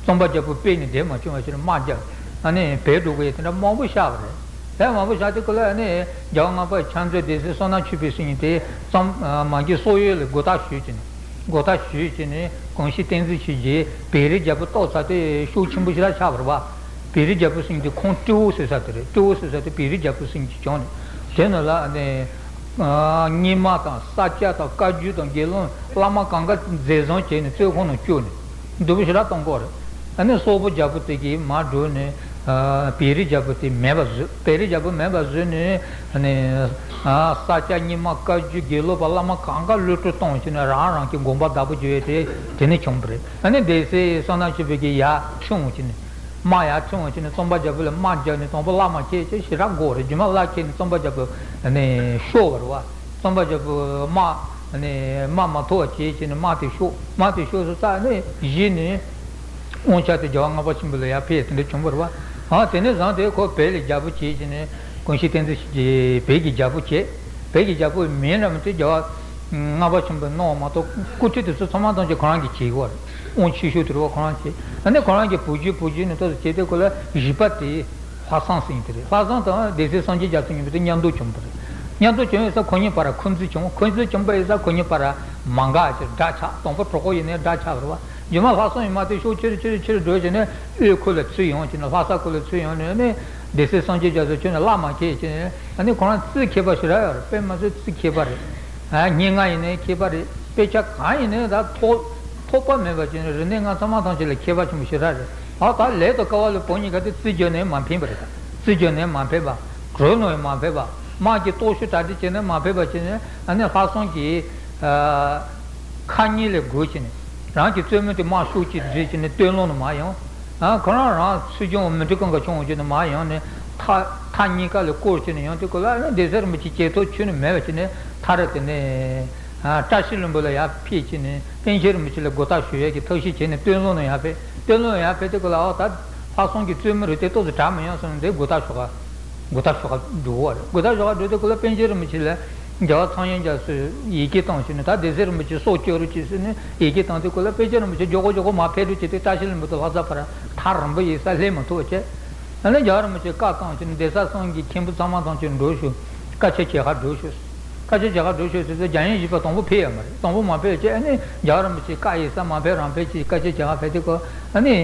གཙང་པ་རྒྱལ་པོ་དཔེ་ནི་བསྡད་མ་བྱུང་བ་ཞིག་དམག་རྒྱག་ཨ་ནི་བས་འགྲོ་དགོས་ཡས་དེ་འདྲ་མང་པོ་བཞག་པ་རེད། བས་མང་པོ་བཞག་དུས་སྐབས་ལ་ཨ་ནི་རྒྱལ་བ་ལྔ་པ་ཕྱག་མཛོད་སྡེ་སྲིད་བསོད་ནམས་ཆོས་འཕེལ་ཟེར་མཁན་དེ་གཙང་མ་གི་སོག་ཡུལ་ལ་མགོ་བཏགས་ཞུས་བྱས་ནས། མགོ་བཏགས་ཞུས་བྱས་ནས་གོང་ཞུས་བསྟན་འཛིན་ཆོས་རྒྱལ་བོད་རིགས་རྒྱལ་པོ་གཏོར་ཚར་དུས་ཤུགས་ཆེན་པོ་ཞིག་ལ་ཆགས་པ་རེད་བ། བོད་རིགས་རྒྱལ་པོ་ཟེར་མཁན་དེ་ཁོང་སྤྲེའུ་ཟེར་ས་དེ་རེད། སྤྲེའུ་ཟེར་ས་དེ་བོད་རིགས་རྒྱལ་པོ་ཟེར་མཁན་ཅིག་བྱུང་ནས། དེ་ནང་ལ་ཨ་ནི་ རྙིང་མ་དང་ས་སྐྱ་དང་བཀའ་བརྒྱུད་དང་དགེ་སློང་བླ་མ་གང་ག་འཛིན་བཟུང་བྱས་ནས་བཙོན་ཁང་ནང་བཅུག་ནས་སྡུག་པོ་ཞེ་དྲག་གཏོང་གི་ཡོད་རེད། ཨ་ནི་སོག་པོ་རྒྱལ་པོ་དེ་གིས་མར་བྲོས་ནས་བེ་རི་རྒྱལ་པོ་དེ་མེད་པ་བཟོས། བེ་རི་རྒྱལ་པོ་མེད་པ་བཟོས་ནས་ཨ་ནི་ས་སྐྱ་རྙིང་མ་བཀའ་བརྒྱུད་དགེ་སློང་པ་བླ་མ་གང་ག་གློད་བཀྲོལ་གཏོང་བྱས་ནས་རང་རང་གི་དགོན་པ་བདག་པོ་རྒྱབ་ཡས་དེ་དེ་ནས་བྱུང་བ་རེད། ཨ་ནི་སྡེ་སྲིད་བསོད་ནམས་ཆོས་འཕེལ་གྱིས་ཡར་ཁྲིད་འོང་བྱས་ནས། དམག་ཡར་ཁྲིད་འོང་བྱས་ནས་རྩོམ་པ་རྒྱལ་པོ་ལ་དམག་རྒྱག་ནས་རྩོམ་པ་བླ་མ་ཁྱེར་བྱས་ཞེ་དྲག་དགོས་རེད། རྗེས་མ་བླ་ཁྱེར་ནས་རྩོམ་པ་རྒྱལ་པོ་ནས་ཤོར་བ་རེད་བ། རྩོམ་པ་རྒྱལ་པོ་དམག་ནས་དམག་མ་ཐོབ་པ་བྱས་བྱས་ནས་དམག་དེ་ཤོར། དམག་དེ་ཤོར་སོང་ཙང་ནས་གཞི་ནས་དབང་ཆ་དེ་རྒྱལ་བ་ལྔ་པ་ཆེན་པོ་ལ་ཡར་ཕེབས་དེ་འདྲ་བྱུང་བ་རེད་བ། ཨ་དེ་ནས་བཟུང་སྟེ་ཁོ་བོད་ལ་རྒྱལ་པོ་བྱས་བྱས་ནས་ཀུན་ཤེས་བསྟན་འཛིན་ཞེས་བོད་ཀྱི་རྒྱལ་པོ་བྱས། བོད་ཀྱི་རྒྱལ་པོའི་མིང་ར་མི་དེ་རྒྱལ་བ་ལྔ་པ་ཆེན་པོས་གནང་བ་མ་གཏོགས་སྐུ་ཁྲི་དེ་ཚོ་ཚང་མ་ཐམས་ཅད་ཁོ་རང་གིས་བྱས་ཡོད་རེད། དབང་ཆེ་ཤོས་དེ་རེད་བ། ཁོ་རང་བྱས། ཨ་ནི་ཁོ་རང་གི་བུ་རྒྱུད་བུ་རྒྱུད་ནས་ཏོག་ཙམ་བྱས་ཏེ་ཁོ་ལ་བཞི་པ་དེ་ལྷག་བསམ་ཟེར་མཁན་དེ་རེད། ལྷག་བསམ་དང་སྡེ་སྲིད་སངས་རྒྱས་རྒྱ་མཚོ་གཉིས་པོ་དེ་མཉམ་དུ་བྱུང་བ་རེད། མཉམ་དུ་བྱུང་ཡོད་ས་ཁོ་གཉིས་བར་ཁུ་འཛིན་བྱུང་། ཁུ་འཛིན་བྱུང་བ་ཡིན་ས་ཁོ་གཉིས་བར་མ་འགལ་ཅིག་དགྲ་ཆགས། དང་པོ་གྲོགས་པོ་ཡིན་ནའི་དགྲ་ཆགས་པ་རེད་བ། རྗེས་མ་ལྷག་བསམ་ཡིན་མ་དེ་ཤོག་ཕྱིར་ཕྱིར་ཕྱིར་འགྲོ་བྱས་ནས་དབུས་ཁུལ་ལ་ཚུར་ཡོང་བྱས་ནས་ལྷ་ས་ཁུལ་ལ་ཚུར་ཡོང་ནས་ནི་སྡེ་སྲིད་སངས་རྒྱས་རྒྱ་མཚོ་ཁྱོད་ནས་བླ་མ་ཁྱེད་ཀྱིས་ཨ་ནི་ཁོ་རང་རྩིས་མཁས་པ་ཞེ་དྲག་ཡོད་རེད། དཔེ་མ་ཚད་རྩིས་མཁས་པ་རེད། ཨ་སྙན་ངག་ཡིན་ནའི་མཁས་པ་རེད། དཔེ་ཆ་གང་ཡིན་ནའི་ད་ཐོགས་ཐོགས་པ་མེད་པ་བྱས་ནས་རིག་གནས་ལྔ་ཚང་མ་ཐམས་ཅད་ལ་མཁས་པ་ཆེན་པོ་ཞེ་དྲག་རེད། ཨ་ད་ལས་དང་སྐལ་བ་ལ་བབ་མཁན་ག་དེ་རྩིས་རྒྱག་ནས་མ་ཕན་པ་རེད། ད་རྩིས་རྒྱག་ནས་མ་ཕན་པ། གྲོས་གནང་ཡང་མ་ཕན་པ། དམག་གི་རྟོག་ཞིབ་གྲ་སྒྲིག་བྱས་ནས་མ་ཕན་པ་བྱས་ནས་ཨ་ནི་ལྷག་བསམ་གྱིས་ཨ། ཁ་ཉིན་ལས་འགོ་བྱས་ནས་རང་གི་བཙུན་མོ་དེ་དམག་ཤུགས་ཀྱིས་བསྒྲིལ་བྱས་ནས་སྟོད་ལུང་ནས་མར་ཡོང་། ཨ་ཁོ་རང་རང་ཚུལ་ཁྲིམས་མི་འགྲིག་གང་ག་བྱུང་བྱས་ནས་མར་ཡོང་ནས་མཐའ་མཐའ་གཉིས་ཀ་ལ་བསྐོར་བྱས་ནས་ཡོང་དུས་སྐབས་ལ་ཨ་ནི་སྡེ་སྲིད་རིན་པོ་ཆེ་ཇེ་མཐོ་ཁྱོན་ནས་མེད་པ་བྱས་ནས་མཐའ་རུ་དེ་ནས་ཨ་བཀྲ་ཤིས་ལྷུན་པོ་ལ་ཡར་ཕེབས་བྱས་ནས་པཎ་ཆེན་རིན་པོ་ཆེ་ལ་མགོ་བཏགས་ཞུ་ཡས་ཀྱི་ཐབས་ཤེས་བྱས་ནས་སྟོད་ལུང་ནས་ཡར་ཕེབས། སྟོད་ལུང་ཡར་ཕེབས་དུས་སྐབས་ལ་ཨོ་ད་ལྷག་བསམ་གྱི་བཙུན་མོ་རེད་དེ་ཏོག་ཙམ་དྲག་མི་ཡོང་བསམ་ནས་འདིར་མགོ་བཏགས་ཞོག་ག་མགོ་བཏགས་ཞོག་ག་འགྲོ་བ་རེད། མགོ་བཏགས་ཞོག་ག་འགྲོ་དུས་སྐབས་ལ་པཎ་ཆེན་རིན་པོ་ཆེ་ལ་རྒྱལ་བ་ཚངས་དབྱངས་རྒྱ་མཚོས་ཡི་གེ་བཏང་བྱས་ནས་ད་སྡེ་སྲིད་རིན་པོ་ཆེ་སྲོག་སྐྱོབ་རོགས་གྱིས་ཟེར་ནས་ཡི་གེ་བཏང་དུས་སྐབས་ལ་པཎ་ཆེན་རིན་པོ་ཆེ་མགྱོགས་པོ་མགྱོགས་པོ་མར་ཕེབས་རོགས་བྱས་ཏེ་བཀྲ་ཤིས་ལྷུན་པོ་དང་ལྷ་ས་བར་ཐག་རིང་པོ་ཡིན་ས་སླེབས་མ་ཐུབ་པ་བྱས། ཨ་ནི་རྒྱལ་བ་རིན་པོ་ཆེས་བཀའ་བཏང་བྱས་ནས་སྡེ་སྲིད་གསུམ་གྱི་མཁན་པོ་ཚང་མ་ཐམས་ཅད་འགྲོ་ཤོག་བཀའ་ཆེན་མཇལ་ཁ་འགྲོ་ཤོག་བཀའ་ཆེན་མཇལ་ཁ་འགྲོ་ཤོག་ཟེར་ཚེ་རྒྱ་ཡན་བཞི་པ་དང་པོ་ཕེབས་ཡོད་མ་རེད། དང་པོ་མ་ཕེབས་བྱས་ཨ་ནི་རྒྱལ་བ་རིན་པོ་ཆེས་བཀའ་ཡིན་ས་མ་ཕེབས་རང་ཕེབས་ཀྱིས་བཀའ་ཆེན་མཇལ་ཁ་ཕེབས་དུས་སྐབས་ཨ་ནི་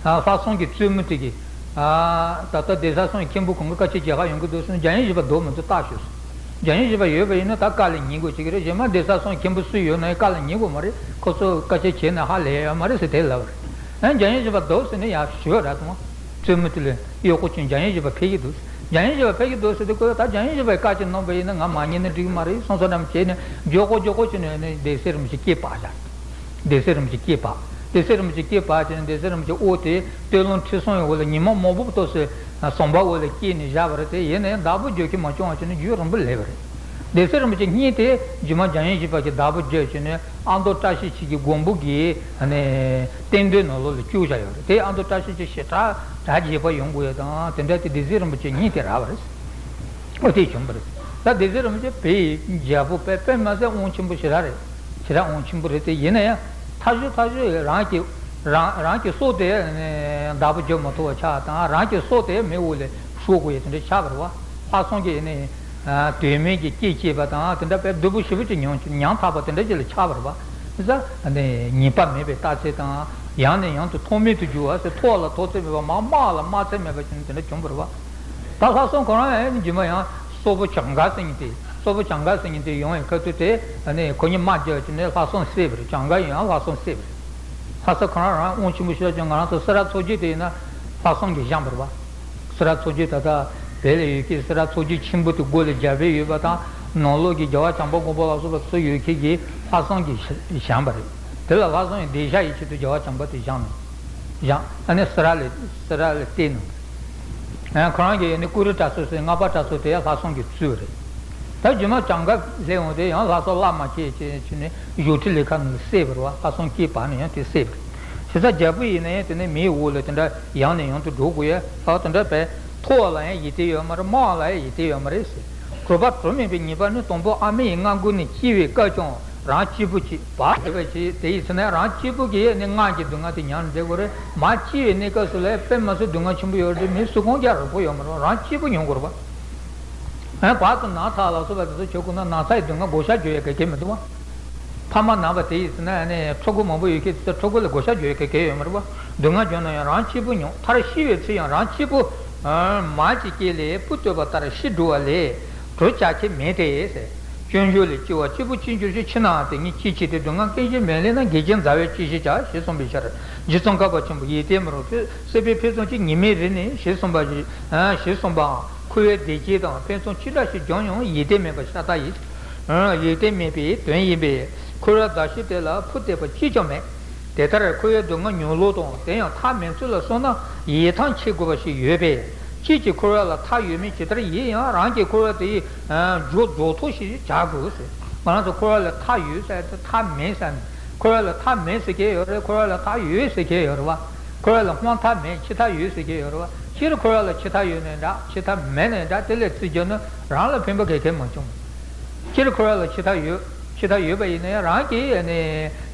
ལྷག་བསམ་གྱི་བཙུན་མོ་དེ་གིས། ད་ལྟ་སྡེ་སྲིད་གསུམ་མཁན་པོ་གང་ག་བཀའ་ཆེན་མཇལ་ཁ་ཡོང་གི་འདུག་ཟེར་ན་རྒྱ་ཡན་བཞི་པ་སྡོད་མི་འདུག་བརྟག་ཞུས་སོང་། རྒྱ་ཡན་བཞི་པ་ཡོད་པ་ཡིན་ན་ད་བཀའ་ལ་ཉན་དགོས་ཀྱི་རེད། གཞན་མ་སྡེ་སྲིད་གསུམ་མཁན་པོ་སུ་ཡོད་ན་ཡང་བཀའ་ལ་ཉན་དགོས་མ་རེད། ཁོ་ཚོ་བཀའ་ཆེན་བྱས་ན་ཧ་ལས་ཡོད་མ་རེད་ཟེར་དེ་ལབ་རེད། ཨ་རྒྱ་ཡན་བཞི་པ་སྡོད་ཟེར་ནས་ཡར་ཞུས་ར་དང་བཙུན་མོ་དེ་ལ་གཡོག་པོ་ཁྱོད་རྒྱ་ཡན་བཞི་པ་ཕེབས་ཀྱི་འདུག་རྒྱ་ཡན་བཞི་པ་ཕེབས་ཀྱི་འདུག་ཟེར་དུས་ཁོས་ད་རྒྱ་ཡན་བཞི་པའི་བཀའ་ཅིག་གནང་པ་ཡིན་ན་ང་མ་ཉན་ན་འགྲིག་གི་མ་རེད་སོང་ཙང་འདྲ་མོ་བྱས་ནས་མགྱོགས་པོ་མགྱོགས་པོ་བྱས་ནས་ནི་སྡེ་སྲིད་རིན་པོ་ཆེ་སྐེ་སྤར་བཞག་སྡེ་སྲིད་རིན་པོ་ཆེ་སྐེ་སྤར། སྡེ་སྲིད་རིན་པོ་ཆེ་སྐེ་སྤར་བྱས་ནས་སྡེ་སྲིད་རིན་པོ་ཆེ་དབུ་དེ་སྟོད་ལུང་ཁྲི་སྲོང་ཡི་འོག་ལ་ཉི་མ་མང་པོ་ཏོག་ཙམ་ཟམ་པ་འོག་ལ་སྐྱེས་ནས་བཞག་པ་རེད་དེ་ཡིན་ན་ཡང་བདག་པོ་རྒྱག་མཁན་མ་བྱུང་བ་བྱས་ནས་རྒྱུན་རིང་པོ་སླེབས་པ་རེད། སྡེ་སྲིད་རིན་པོ་ཆེ་གཉིས་དེ་རྗེས་མ་རྒྱ་ཡན་བཞི་པ་གི་བདག་པོ་རྒྱག་བྱས་ནས་ཨ་མདོ་བཀྲ་ཤིས་འཁྱིལ་གྱི་མགོན་པོ་གི་རྟེན་མདོའི་ནང་ལོགས་ལ་བཅུག་བཞག་ཡོད་རེད། དེ་ཨ་མདོ་བཀྲ་ཤིས་འཁྱིལ་ཞེ་དྲག་གྲ་རྒྱས་པ་ཡོང་དགོས་ཡ་དང་དེ་འདྲ་དེ་སྡེ་སྲིད་རིན་པོ་ཆེ་གཉིས་དེ་རག་པ་རེད། ཨོ་དེ་བྱུང་བ་རེད། ད་སྡེ་སྲིད་རིན་པོ་ཆེ་བོད་ཡི་རྒྱལ་པོ་དཔེ་དཔེ་མ་ཟད་དབང་ཆེན་པོ་ཞེ་དྲག་རེད། ཞེ་དྲག་དབང་ཆེན་པོ་རེད་དེ་ཡིན་ན་ཡང་མཐའ་གཞུག་མཐའ་གཞུག་རང་གི་རང་རང་གི་སྲོག་དེ་བདག་པོ་རྒྱག་མ་ཐུབ་པ་ཆགས་དང་རང་གི་སྲོག་དེ་མི་འོག་ལ་ཤོར་དགོས་ཡ་དེ་འདྲ་ཆགས་པ་རེད་བ། ལྷག་བསམ་གྱི་ནི་དོན་མེད་ཀྱི་སྐད་བཤད་པ་དང་དེ་འདྲ་དཔེ་སྡུག་པོ་ཞེ་པོ་ཅིག་མྱོང་ཉམ་ཐག་པ་དེ་འདྲ་ཅིག་ལ་ཆགས་པ་རེད་བ། ཟ་ནི་ཉེས་པ་མེད་པའི་རྟགས་མཚན་དང་ཡང་ནས་ཡང་དུ་ཐོགས་མེད་དུ་འགྱུར་བ་ཟེར་ཐོགས་ལ་ཐོགས་ཚད་མེད་པ་མ་སྨྲ་ལ་སྨྲ་ཚད་མེད་པ་ཅིག་ནི་དེ་འདྲ་བྱུང་བ་རེད་བ། ད་ལྷག་བསམ་ཁོ་རང་ཡང་རྗེས་མ་ཡང་སོག་པོ་བྱང་ག་ཟེར་མཁན་དེ་སོག་པོ་བྱང་ག་ཟེར་མཁན་དེ་ཡོང་བའི་ཁ་ཐུག་དེ་ནས་ཁོ་གཉིས་དམག་རྒྱག་བྱས་ནས་ལྷག་བསམ་བསད་པ་རེད། བྱང་ག་ཡིན་ཡང་ལྷག་བསམ་བསད་པ་རེད། ལྷ་ས་ཁོ་རང་རང་དབང་ཆེན་པོ་ཞེ་དྲག་ཀྱང་ང་རང་ཚོ་སེ་ར་ཚོགས་རྒྱན་དེ་ཡིན་ན་ལྷག་བསམ་གྱིས་བཞེངས་པ་རེད་བ། སེ་ར་ཚོགས་རྒྱན་ད་ལྟ་བོད་ལ་ཡོད་ཀྱི་སེ་ར་ཚོགས་རྒྱན་ཆེན་པོ་དེ་སྒོ་ལ་རྒྱབ་པའི་ཡོད་པ་དང་ནང་ལོགས་ཀྱི་རྒྱལ་བ་བྱམས་པ་མགོན་པོ་ལ་སོགས་པ་ཚོ་ཡོད་ཀྱི་གི་ལྷག་བསམ་གྱིས་བཞེངས་པ་རེད། དེ་ལ་ལྷག་བསམ་ཡི་གདན་ཞྭ་ཡི་ཆེད་དུ་རྒྱལ་བ་བྱམས་པ་དེ་བཞེངས་ནས་བཞེངས་ཨ་ནི་སེ་ར་ལ་སེ་ར་ལ་བཏེགས་ནས། ཁོ་རང་གིས་ནི་ཀུ་རུ་དྲག་ཚོགས་ཟེར་ལྔ་པ་དྲག་ཚོགས་དེ་ཡང་ལྷག་བསམ་གྱིས་བཙུགས་པ་རེད། ད་རྗེས་མ་བྱང་ག་སླེབས་འོང་དེ་ཡང་ལྷག་བསམ་བླ་མ་ཁྱེད་ཅེས་བྱས་ནས་བཞུགས་ཁྲི་ལས་ཁ་ནང་ལ་བསད་པ་རེད་བ། ལྷག་བསམ་སྐེ་སྤར་ནས་ཡང་དེ་བསད་པ་རེད། བྱས་ཙང་རྒྱལ་པོ་ཡིན་ན་ཡང་དེ་ནས་མིའི་འོག་ལ་དེ་འདྲ་ཡང་ནས་ཡང་དུ་འགྲོ་དགོས་ཡ་ལྷག་དེ་འདྲ་བས་མཐོ་བ་ལ་ཡང་ཡིད་བརྟན་ཡོད་མ་རེད། དམའ་བ་ལ་ཡང་ཡིད་བརྟན་ཡོད་མ་རེད་ཟེར། གྲུབ་པ་གྲུབ་མིན་པའི་ཉེས་པ་ནི་དང་པོ་ཨ་མའི་མངལ་སྒོ་ནས་སྐྱེ་བའི་སྐབས་ཀྱང་རང་གཅིག་པུ་གཅིག་པ་དེ་བས་ཀྱི་དེ་ཡིན་ཚེ་ན་རང་གཅིག་པུ་གིས་ནི་མངལ་གྱི་སྡུག་བསྔལ་དེ་མྱང་བསྡད་དགོས་རེད། མ་སྐྱེས་པའི་གནས་སྐབས་སུ་ལ་དཔེ་མ་སྲིད་སྡུག་བསྔལ་ཆེན་པོ་ཡོད་རེད། མི་སུ་གང་རྒྱག་རོགས་པོ་ཡོད་མ་རེད། རང་གཅིག་པུ་མྱོང་དགོས་རེད་པ། ཨ་བར་དུ་ན་ཚ་ལ་སོགས་པ་དེ་ཚོ་ཆོག་དགོས་ན་ན་ཚ་ཡི་སྡུག་བསྔལ་བགོ་བཤའ་རྒྱག་ཡ་ག་གེ་མི་འདུག་བ། ཕ་མ་ན་བ་དེ་ཡིན་ཚེ་ན་ནི་ཕྲུ་གུ་མང་པོ་ཡོད་ཀྱི་དེ་ཚོ་ཕྲུ་གུ་ལ་བགོ་བཤའ་རྒྱག་ཡ་ག་གེ་ཡོད་མ་རེད་བ། སྡུག་བསྔལ་བྱུང་ན་ཡང་རང་གཅིག་པུ་མྱོང་། མཐར་ཤི་བའི་ཚེ་ཡང་རང་གཅིག་པུ། མ་ཅིག་སྐྱེས་ལས་བུ་བཏོད་པ་ལྟར་ཤི་འགྲོ་བ་ལས། གྲོལ་བྱ་ཁྱད་མེད་དེ་ཟེར། སྐྱོན་བརྗོད་ལས་སྐྱེ་བ་གཅིག་པུ་ཅི་འགྱུར་ཞེས། ཕྱི་ནའང་དེ་ཉིད་ཅི་མཆིས་ཏེ། སྡུག་བསྔལ་སྐད་ཅིག་མེད་ལས་ན། དགེ་བཅུ་མཛའ་བས་ཅི་ཞིག་བྱ། ཞེས་གསུངས་པའི་ཕྱིར། རྗེ་ཙོང་ཁ་པ་ཆེན་པོས་ཡིད་བརྟན་མི་རུང་ཕུལ། སྲིད་པའི་ཕུན་ཚོགས་ཀྱིས་ཉི་མའི་རི་ནས། ཞེས་གསུངས་པ་ཞིག་ཞེས་གསུངས་པའང་འཁོར་བའི་བདེ་སྐྱིད་དང་ཕུན་ཚོགས་ཅི་འདྲ་ཞིག་བྱུང་ཡང་ཡིད་བརྟན་མེད་པར་ཤ་སྟག་ཡིན། ཡིད་བརྟན་མེད་པའི་དོན་ཡིན་པས། འཁོར་བའི་མདའ་གཞུ་དེ་ལ་ཕུ་བཏེགས་པ་གཅིག་ཀྱང་མེད། དེ་ལྟར་འཁོར་བའི་སྡུག་བསྔལ་མྱོང་ལུགས་དང་དེ་ཡང་མཐའ་མེད་ཚུལ་ལ་སོགས་ན་ཡིད་ཐང་ཆད་དགོས་པ་ཞིག་ཡོད་པས། ཁྱེད་ཀྱིས་འཁོར་བ་ལ་མཐའ་ཡོད་མིན་ཇི་ལྟར་ཡིན་ཡང་། རང་གིས་འཁོར་བ་དེའི་རྒྱུ་རྫོགས་ཐབས་ཤིག་བྱ་དགོས་ཟེར། ང་རང་ཚོ་འཁོར་བ་ལ་མཐའ་ཡོད་ཟེར་ཏེ་མཐའ་མེད་ཟེར་ནས། འཁོར་བ་ལ་མཐའ་མེད་ཟེར་མཁན་ཡོད་རེད། འཁོར་བ་ལ་མཐའ་ཡོད་ཟེར་མཁན་ཡོད་རེད་བ། འཁོར་བ་ལ་དབང་མཐའ་མེད་ཕྱི་མཐའ་ཡོད་ཟེར་མཁན་ཡོད་རེད་བ། སྤྱིར་འཁོར་བ་ལ་ཕྱི་མཐའ་ཡོད་ནའི་འདྲ། ཕྱི་མཐའ་མེད་ནའི་འདྲ། དེ་ལས་བརྩི་རྒྱུ་ནི་རང་ལ་ཕན་པ་ག་གེ་མ་བྱུང་། སྤྱིར་འཁོར་བ་ལ་ཕྱི་མཐའ་ཡོད། ཕྱི་མཐའ་ཡོད་པ་ཡིན་ན་ཡང་རང་གིས་ནི་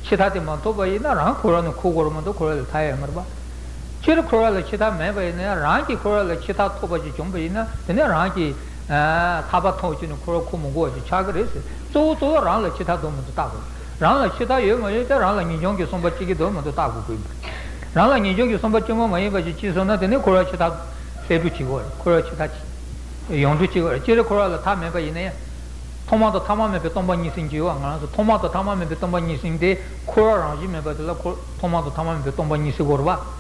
ཕྱི་མཐའ་དེ་མ་ཐོབ་པ་ཡིན་ན་རང་འཁོར་བ་ནས་འཁོར་དགོས་རེད་མ་གཏོགས་འཁོར་བ་ལས་ཐར་ཡ་ཡོད་མ་རེད་པ། སྤྱིར་འཁོར་བ་ལ་ཕྱི་མཐའ་མེད་པ་ཡིན་ན་ཡང་རང་གིས་འཁོར་བ་ལ་ཕྱི་མཐའ་ཐོབ་པ་ཞིག་བྱུང་བ་ཡིན་ན་དེ་ནས་རང་གིས་ཐར་པ་ཐོབ་བྱས་ནས་འཁོར་བ་འཁོར་མི་དགོས་པ་ཞིག་ཆགས་ཀྱི་རེད་ཟེར། གཙོ་བོ་གཙོ་བོ་རང་ལ་ཕྱི་མཐའ་འདུག་མི་འདུག་བལྟ་དགོས། རང་ལ་ཕྱི་མཐའ་ཡོད་མ་ཡོད་དེ་རང་ལ་ངེས་འབྱུང་གི་བསམ་པ་སྐྱེ་གི་འདུག་མི་འདུག་བལྟ་དགོས་ཀྱི་ཡིན་པ། རང་ལ་ངེས་འབྱུང་གི་བསམ་པ་སྐྱེ་མ་མ་ཡིན་པ་ཞིག་སྐྱེས་སོང་ན་དེ་ནས་འཁོར་བ་ཕྱི་མཐའ་བསལ་གྲུབ་བྱེད་དགོས་རེད། འཁོར་བ་ཕྱི་མཐའ་ཡོངས་གྲུབ་བྱེད་དགོས་རེད། སྤྱིར་འཁོར་བ་ལ་མཐའ་མེད་པ་ཡིན་ན་ཡང་། ཐོག་མ་དང་ཐ་མ་མེད་པའི་སྟོང་པ་ཉིད་ཟིན་གྱི་ཡོད་པ། ང་རང་ཚོ་ཐོག་མ་དང་ཐ་མ་མེད་པའི་སྟོང་པ་ཉིད་ཟིན་ཏེ་འཁོར་བ་རང་བཞིན་མེད་པ་དེ་ལ་འཁོར་ཐོག་མ་དང་ཐ་མ་མེད་པའི་སྟོང་པ་ཉིད་ཟེར་དགོས་རེད་པ།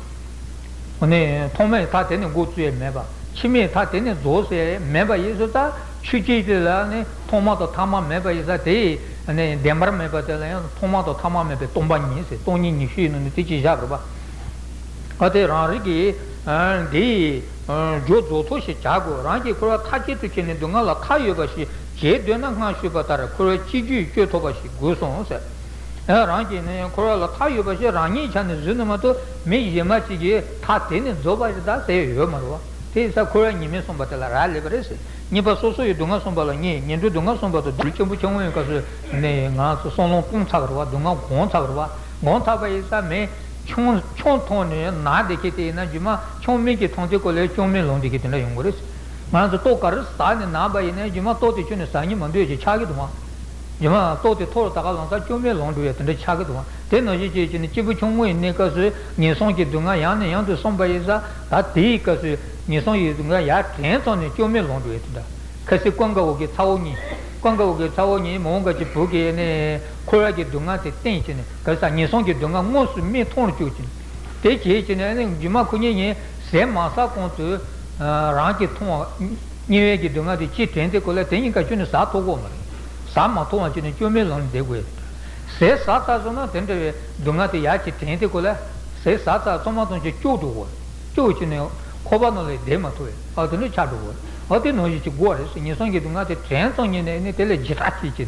འོ་ནི་ཐོག་མའི་མཐའ་དེ་ནི་འགོ་བཙུགས་ཡས་མེད་པ། ཕྱི་མའི་མཐའ་དེ་ནི་རྫོགས་ཡས་མེད་པ་ཡིན་ཟེར་ད། ཆོས་ཅན་དེ་ལ་ནི་ཐོག་མ་དང་ཐ་མ་མེད་པ་ཡིན་ས་དེ་ནི་བདེན་པར་མེད་པ་དེ་ལ་ཡང་ཐོག་མ་དང་ཐ་མ་མེད་པའི་སྟོང་པ་ཉིད་ཟེར། སྟོང་ཉིད་ཉི་ཤུའི་ནང་ནས་དེ་ཅིག་བཞག་རེད་པ། ཨ་དེ་རང་རིག་གི་འདིའི་རྒྱུ་རྫོགས་ཐབས་ཤིག་བྱ་དགོས། རང་གིས་འཁོར་བ་མཐའ་གཅིག་ཏུ་ཁྱེར་ནས་སྡུག་བསྔལ་ལ་མཐའ་ཡོད་པ་ཞིག་བྱེད་འདོད་ན་སྔར་ཞུས་པ་ལྟར་འཁོར་བའི་སྤྱི་རྒྱུས་གཅོད་ཐུབ་པ་ཞིག་དགོས་གསུངས་ཟེར། ཨ་རང་གིས་ནི་འཁོར་བ་ལ་མཐའ་ཡོད་པ་ཞིག་རང་ཉིད་ཆ་ནས་བཟོས་ནས་མ་གཏོགས་མི་གཞན་མ་ཞིག་གིས་མཐའ་དེ་ནི་རྫོགས་པ་ཞིག་ད་ཟེར་ཡོད་མ་རེད་པ། དེ་ཡིན་ཙང་འཁོར་བ་ཉེས་དམིགས་གསུམ་པ་དེ་ལ་རག་ལས་པ་རེད་ཟེར། གཉིས་པ་སོ་སོ་ཡི་སྡུག་བསྔལ་གསུམ་པ་ལ་གཉིས། ངན་འགྲོའི་སྡུག་བསྔལ་གསུམ་པ་དང་སྡུག་བསྔལ་ཆེན་པོ་ཆུང་ངུའི་སྐབས་སུ་ནི་ང་ཚོ་བསམ་བློ་སྤུངས་ཚར་བ་རེད་པ། སྡུག་བསྔལ་གང་ཚར་བ་རེད་པ། གང་ཚར་བ་ཡིན་ཙང་མི་ཆང་ཆང་འཐུང་ནས་ན་བསྡད་མཁན་དེ་ཡིན་ན་རྗེས་མ་ཆང་སྨན་གྱིས་འཐུང་དུས་སྐབས་ལ་སྐྱོན་སྨན་ལངས་བསྡད་མཁན་དེ་འདྲ་ཡོང་གི་རེད། ང་ཚོ་ལྟོ་ག་རེ་ཟ་ནས་ན་བ་ཡིན་ན་རྗེས་མ་ལྟོ་དེ་ཁྱོན་ནས་ཟ་སྙིང་མི་འདོད་ཅིག་ཆགས་ཀྱི་འདུག་པ། རྗེས་མ་ལྟོ་དེ་ཐོ་རུ་ད་ག་ལངས་ཙང་སྐྱོན་སྨན་ལངས་འགྲོ་ཡས་དེ་འདྲ་ཆགས་ཀྱི་འདུག་པ། དེ་ནང་བཞིན་བྱས་བྱས་ནས་སྐྱེས་བུ་ཆུང་ངུ་ཡི་གནས་སྐབས་སུ་ངན་སོང་གི་སྡུག་བསྔལ་ཡང་ནས་ཡང་དུ་བསམ་པ་ཡིན་ཙང་ད་དེའི་སྐབས་སུ་ངན་སོང་གི་སྡུག་བསྔལ་ཡར་དྲན་ཙམ་ནས་སྐྱོན་སྨན་ལངས་འགྲོ་ཡས་དེ་འདྲ། ཁ་སང་ཀུན་དགའ་བོ་གི་ཚ་བོ་གཉིས། ཀུན་དགའ་བོ་གི་ཚ་བོ་གཉིས་མོའུ་འགལ་གྱི་བུ་གིས་ནི་འཁོར་བ་གི་སྡུག་བསྔལ་དེ་བསྟན་བྱས་ནས་ག་ས་ངན་སོང་གི་སྡུག་བསྔལ་དངོས་སུ་མིག་མཐོང་རུ་བཅུག་བྱས་ནས། དེ་བྱས་བྱས་ནས་ནི་རྗེས་མ་ཁོ་གཉིས་གཉིས་ཟས་མ་ཟ་གོང་དུ་རང་གིས་མཐོང་བ་དམྱལ་བའི་གི་སྡུག་བསྔལ་དེ་ཅིག་དྲན་དུས་སྐབས་ལ་དེ་གཉིས་ཀ་ཁྱོན་ནས་ཟ་ཐུབ་ཀྱི་མ་རེད། ཟ་མ་ཐུབ་པ་བྱས་ནས་སྐྱོན་སྨན་ལངས་ནས་བསྡད་དགོས། ཟས་ཟ་ཚར་སོང་ན་དེ་འདྲ་བའི་སྡུག་བསྔལ་དེ་ཡར་ཅིག་དྲན་དུས་སྐབས་ལ་ཟས་ཟ་ཚར་ཚང་མ་ཐམས་ཅད་སྐྱུག་འགྲོ་གི་རེད། སྐྱུག་བྱས་ནས་ཁོག་པ་ནང་ལ་བསྡད་མ་ཐུབ་པས། ཨ་དེ་འདྲ་ཆགས་འགྲོ་གི་རེད། ཨ་དེ་ནང་བཞིན་གྱི་དགོས་རེད་ཟེར། ངན་སོང་གི་སྡུག་བསྔལ་དེ་དྲན་ཙམ་ཉིད་ནས་ནི་དེ་ལས་ཇི་ལྟར་བྱེད་ཀྱི་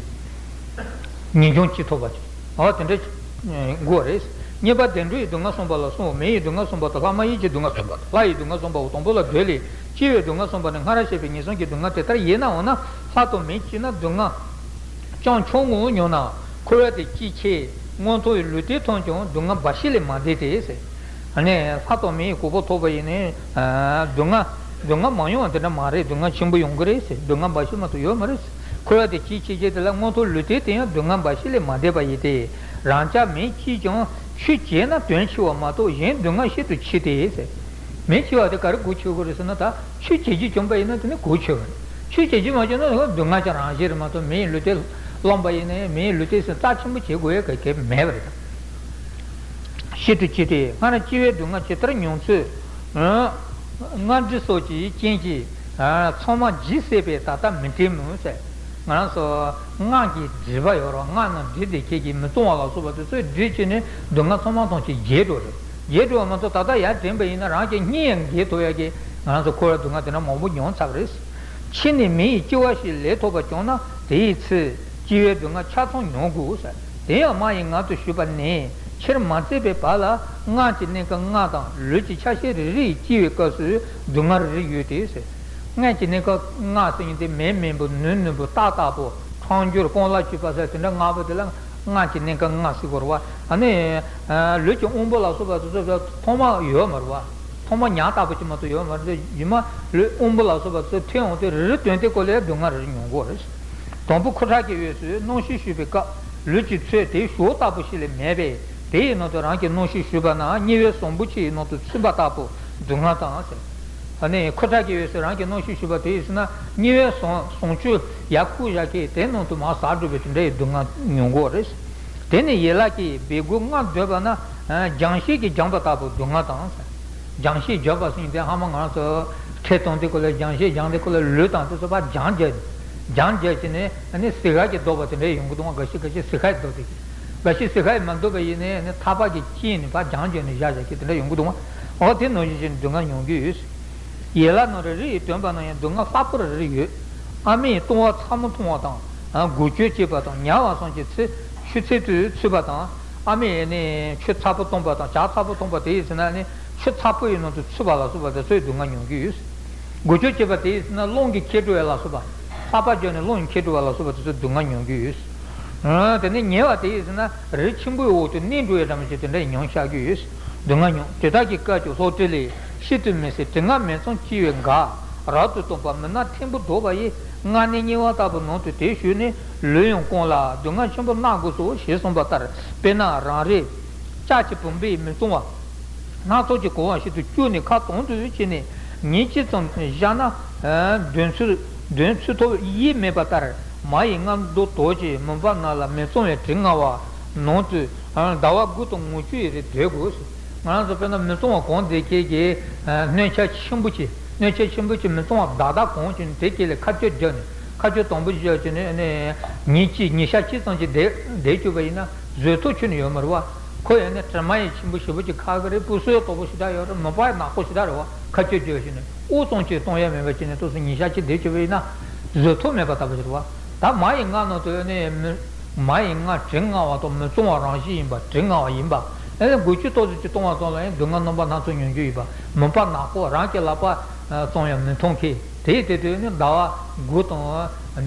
ངེས་འབྱུང་ཅི་ཐོབ་པ་ཅིག་ཨ་དེ་འདྲ་དགོས་རེད། གཉིས་པ་བདེ་འགྲོའི་སྡུག་བསྔལ་གསུམ་པ་ལ་གསུམ། མི་ཡི་སྡུག་བསྔལ་གསུམ་པ་དང་ལྷ་མ་ཡིན་གྱི་སྡུག་བསྔལ་གསུམ་པ་དང་། ལྷ་ཡི་སྡུག་བསྔལ་གསུམ་པའོ། དང་པོ་ལ་འདོད་ལས་སྐྱེ་བའི་སྡུག་བསྔལ་གསུམ་པ་ནི། སྔར་བཤད་པའི་ངན་སོང་གི་སྡུག་བསྔལ་དེ་ལྟར་ཡིན་ནའང་ན། ལྷ་དང་མིའི་སྐྱེས་ན་སྡུག་བསྔལ་ཅུང་ཆུང་ངུ་མྱོང་ནའང་འཁོར་བ་དེ་ཅིའི་ཕྱིར་མངོན་མཐོ་བའི་ལུས་རྟེན་ཐོབ་ཀྱང་སྡུག་བསྔལ་འབའ་ཞིག་ལས་མ་འདས་ཏེ་ཟེར། ཨ་ནི་ལྷ་དང་མི་ཡི་གོ་འཕང་ཐོབ་པ་ཡིན་ནའི་སྡུག་བསྔལ་སྡུག་བསྔལ་མ་མྱོང་བ་དེ་འདྲ་མ་རེད། སྡུག་བསྔལ་ཆེན་པོ་ཡོང་གི་རེད་ཟེར། སྡུག་བསྔལ་འབའ་ཞིག་མ་གཏོགས་ཡོད་མ་རེད་ཟེར། འཁོར་བ་དེ་ཅིའི་ཕྱིར་དེ་ལ་མངོན་མཐོ་ལུས་རྟེན་དེ་ཡང་སྡུག་བསྔལ་འབའ་ཞིག་ལས་མ་འདས་པ་ཡིན་ཏེ། རང་ཅག་མི་སྐྱེས་ཀྱང་ཆོས་བྱས་ན་དོན་ཆེ་བ་མ་གཏོགས་གཞན་སྡུག་བསྔལ་ཤིན་ཏུ་ཆེ་སྟེ་ཟེར། མི་སྐྱེ་བ་དེ་ག་རེ་གོ་ཆོད་དགོས་རེད་ཟེར་ན། ད་ཆོས་བྱེད་རྒྱུ་བྱུང་པ་ཡིན་ན་དེ་ནི་གོ་ཆོད་པ་རེད། ཆོས་བྱེད་རྒྱུ་མ་བྱུང་ན་སྡུག་བསྔལ་ཀྱང་རང་བཞིན་རེད་མ་གཏོགས། མི་ཡི་ལུས་རྟེན་བླངས་པ་ཡིན་ན་ཡང་མི་ཡི་ལུས་རྟེན་ཟེར་རྩ་ཆེན་པོ་བྱེད་དགོས་ཡ་ག་གེ་མེད་པ་རེད། ཤིན་ཏུ་ཆེ་སྟེ། སྔར་སྐྱེ་བའི་སྡུག་བསྔལ་ཇི་ལྟར་མྱོང་ཚུལ། ཨ་སྔར་འདྲིས་སོགས་ཀྱི་རྐྱེན་གྱིས་ཨ་ཚང་མ་ཇི་སྲིད་པའི་ད་ལྟ་མི་དྲན་མོད་ཟེར། ང་རང་ཚོ་སྔར་གྱི་སྒྲིབ་པ་ཡོད་རེད། སྔར་ན་སྒྲིབ་དེ་ཁྱེད་ཀྱིས་མི་གཙང་བ་ལ་སོགས་པ་དེ་ཚོས་སྒྲིབ་བྱས་ནས་སྡུག་བསྔལ་ཚང་མ་ཐམས་ཅད་རྒྱས་འགྲོ་རེད། རྒྱས་འགྲོ་བ་མ་གཏོགས་ད་ལྟ་ཡར་དྲན་པ་ཡིན་ན་རང་གི་སྙིང་ཡང་འགས་ཐུབ་ཡ་གི་ང་རང་ཚོ་འཁོར་བའི་སྡུག་བསྔལ་དེ་འདྲ་མང་པོ་མྱོང་ཚར་བ་རེད། ཕྱིས་ནས་མི་ཡི་སྐྱེ་བ་ཞིག་ལེན་ཐུབ་པ་བྱུང་ན་དེའི་ཚེ་སྐྱེ་བའི་སྡུག་བསྔལ་ཆ་ཚང་མྱོང་དགོས་ཟེར། དེ་ཡང་མ་ཡི་མངལ་དུ་ཞུགས་པ་ནས་ཕྱིར་མ་བཙས་པའི་བར་ལ་མངལ་གྱི་གནས་སྐབས་ལྔ་དང་ལུས་ཀྱི་ཆ་ཤས་རེ་རེ་ཡི་སྐྱེ་བའི་སྐབས་སུ་སྡུག་བསྔལ་རེ་རེ་ཡོད་དེ་ཟེར། མངལ་གྱི་གནས་སྐབས་ལྔ་ཟེར་མཁན་དེ་མེ་མེ་འབར་ནུ་ནུ་འབར་ཏག་ཏག་པོ། ཁྲག་འགྱུར་རྐང་ལག་གཅོད་པ་ཟེར་དེ་འདྲ་ལྔ་པོ་དེ་ལ་མངལ་གྱི་གནས་སྐབས་ལྔ་ཟེར་དགོས་རེད་བ། ཨ་ནི་ལུས་ཀྱི་དབང་པོ་ལ་སོགས་པ་དེ་ཚོ་ཐོག་མ་ཡོད་མ་རེད་བ། ཐོག་མ་ཉག་ཐག་པ་ཅིག་མ་གཏོགས་ཡོད་མ་རེད། རྗེས་མ་ལུས་དབང་པོ་ལ་སོགས་པ་ཚོ་ཐོན་འོང་དུས་རེ་རེ་དོན་དེ་སྐོར་ལ་སྡུག་བསྔལ་རེ་རེ་མྱོང་དགོས་རེད། དང་པོ་ཁུ་ཁྲག་གི་དབུས་སུ་རྣམ་ཤེས་ཞུགས་པའི་སྐབས་ལུས་ཀྱི་ཚོད་དེ་ཞོ་ལྟ་བུ་ཞིག་ལས་མེད་པས། དེ་ཡི་ནང་དུ་རང་གི་རྣམ་ཤེས་ཞུགས་པ་ན་དམྱལ་བའི་ཟངས་བུ་ཆེ་ཡི་ནང་དུ་ཚུད་པ་ལྟ་བུ་སྡུག་བསྔལ་དང་ཟེར། ཨ་ནི་ཁུ་ཁྲག་གི་འོད་ཟེར་རང་གི་རྣམ་ཤེས་ཞུགས་པ་དེ་ཡིན་ཟེར་ན། དམྱལ་བའི་ཟངས་ཟངས་ཆུ་ཡར་ཁུག་བཞག་གི་དེ་ནང་དུ་མར་ཟག་འགྲོ་བའི་དེ་འདྲའི་སྡུག་བསྔལ་མྱོང་གི་ཡོད་རེད། དེ་ནི་ཡན་ལག་གི་སྦས་སྒོ་ལྔ་བརྡོལ་བ་ན། སྦྱང་ཤེས་ཀྱིས་སྦྱངས་པ་ལྟ་བུའི་སྡུག་བསྔལ་དང་། སྦྱང་ཤེས་སྦྱངས་པ་ཟེར་མཁན་དེ་ཧ་མ་ང་ཚོ་ཁྲིད་གཏོང་དུས་སྐབས་ལ་སྦྱང་ཤེས་སྦྱངས་དུས་སྐབས་ལ་ལུས་དང་དེ་ཚོ་ཕར་སྦྱང་བརྒྱབ། སྦྱང་བརྒྱབ་བྱས་ནས་ཨ་ནི་ཟིལ་ཤ་གིས་བརྡོལ་བ་དེ་འདྲ་ཡོང་གི་འདུག་བ། འགའ་ཤས་འགའ་ཤས་ཟིལ་ཤ་གིས་བརྡོལ་དེ། འགའ་ཤས་ཟིལ་ཤ་གིས་མ་བརྡོལ་བ་ཡིན་ནའི་ཨ་ནི་ཐག་པ་གིས་བཅིངས་ནས་ཕར་སྦྱང་བརྒྱབ་ནས་བཞག་བཞག་གི་དེ་འདྲ་ཡོང་གི་འདུག་བ། འོ་དེ་ནང་བཞིན་བྱས་ནས་སྡུག་བསྔལ་མྱོང་གི་ཡོད། ཡན་ལག་རྣམས་རེ་རེ་ཡིས་བསྡོམས་པ་ན་ཡང་སྡུག་བསྔལ་ལྷག་པར་རེ་རེ་ཡོད། ཨ་མའི་ལྟུང་བ་ཚ་མོ་འཐུང་བ་དང་། འགུལ་སྐྱོད་བྱེད་པ་དང་ཉལ་བ་སོགས་ཀྱི་ཚེ་ཆུ་ཚན་དུ་ཚུད་པ་དང་། ཨ་མས་ནི་ཆུ་ཚ་པོ་བཏུངས་པ་དང་ཇ་ཚ་པོ་བཏུངས་པ་དེ་ཡིན་ཟེར་ན་ནི་ཆུ་ཚ་པོ་ཡི་ནང་དུ་ཚུད་པ་ལ་སོགས་པ་དེ་ཚོའི་སྡུག་བསྔལ་མྱོང་གི་ཡོད། འགུལ་སྐྱོད་བྱེད་པ་དེ་ཡིན་ཟེར་ན་རླུང་གིས་ཁྱེར་འགྲོ་བ་ལ་སོགས་པ། ལྷགས་པ་བརྒྱབ་ནས་རླུང་གིས་ཁྱེར་འགྲོ་བ་ལ་སོགས་པ་དེ་ཚོའི་སྡུག་བསྔལ་མྱོང་གི་ཡོད། དེ་ནས་ཉལ་བ་དེ་ཡིན་ཟེར་ན་རི་ཆེན་པོའི་འོག་ཏུ་གནས་འགྲོ་བའི་འདྲ་མོ་ཞིག་དེ་འདྲ་མྱོང་བཞག་གི་ཡོད། སྡུག་བསྔལ་མྱོང་། དེ་དག་གི་སྐད་ཀྱང་ལྷོ་བྲིས་ལས། བཤད་དུ་མི་ཟད་དྲི་ང་མེ་མཚོན་འཁྱིལ་བའི་འགག་རབ་ཏུ་བཏུམས་པ་མུན་ནག་ཐེམ་བུ་བརྡོལ་བ་ཡི། སྔ་ནས་ཉེ་བ་ལྟ་བུ་ནང་དུ་དེ་ཞུགས་ནས་ལུས་ཡང་སྐོམ་ལ་སྡུག་བསྔལ་ཆེན་པོ་མནར་དགོས་སོ་ཞེས་གསུངས་པ་ལྟར། དཔེར་ན་རང་རེ་ལྕགས་ཀྱི་བུམ་པས་མི་གཙང་བ་སྣ་ཚོགས་ཀྱིས་གང་བ་ཞིག་ཏུ་བཅུག་ནས་ཁ་དོང་དུ་བྱས་ནས་ཉིན་གཅིག་ཙམ་བཞག་ན་གདོན་ཚུལ་གདོན་ཚུལ་ཐོབ་ཡས་མེད་པ་ལྟར། མ་ཡི་མངལ་དུ་དོགས་ཀྱི་མུན་པ་ནང་ལ་མི་གཙང་བའི་དྲི་ང་བ་ནང་དུ་ཟླ་བ་དགུ་དང་ངོ་བཅུ་ཡི་རིང་སྡོད་དགོས། ང་རང་ཚོ་དཔེར་ན་མི་གཙང་བ་གང་བསྡད་ཁྱེད་ཀྱིས་སྣོད་ཆ་ཆེན་པོ་ཅིག་སྣོད་ཆ་ཆེན་པོ་ཅིག་མི་གཙང་བ་བདག་བདག་གང་བྱུང་དེ་ཁྱེད་ལ་ཁ་གཅོད་བརྒྱབ་ནས་ཁ་གཅོད་དང་པོ་བརྒྱབ་བྱས་ནས་ནས་ཉིན་གཅིག་ཉིན་ཞག་གཅིག་ཙམ་ཅིག་བསྡད་བསྡད་བཅུག་པ་ཡིན་ན་བཟོད་ཐུབ་ཁྱོན་ནས་ཡོད་མ་རེད་བ། ཁོ་ཡང་ནས་དྲི་མ་ཡང་ཆེན་པོ་ཞེ་པོ་ཅིག་ཁ་གི་རེད། སྤུ་སོལ་དོག་པོ་ཞེ་དྲག་ཡོད་རེད། མུན་པ་ཡང་ནག་པོ་ཞེ་དྲག་རེད་བ། ཁ་གཅོད་བརྒྱབ་བྱས་ནས་དབུགས་གཙང་ཅིག་གཏོང་ཡ་མེད་པ་བྱས་ནས་ཏོག་ཙམ་ཉིན་ཞག་གཅིག་བསྡད་བཅུག་པ་ཡིན་ན་བཟོད་ཐུབ་མེད་པ་ལྟ་བུ་ཞིག་རེད་བ། ད་མ་ཡི་མངལ་ནང་དུ་ནས་མི་མ་ཡི་མངལ་དྲི་ང་བ་དང་མི་གཙང་བ་རང་བཞིན་ཡིན་པ། དྲི་ང་བ་ཡིན་པ། ཨེ་འགུལ་སྐྱོད་ཏོག་ཙམ་ཅིག་གཏོང་བ་ཙམ་ལ་ཡང་སྡུག་བསྔལ་རྣམ་པ་སྣ་ཚོགས་མྱོང་རྒྱུ་ཡིན་པ། མུན་པ་ནག་པོ་རང་གི་ལག་པ་བཙོང་ཡང་མི་མཐོང་མཁན་དེའི་དེ་དུས་ནི་ཟླ་བ་དགུ་དང་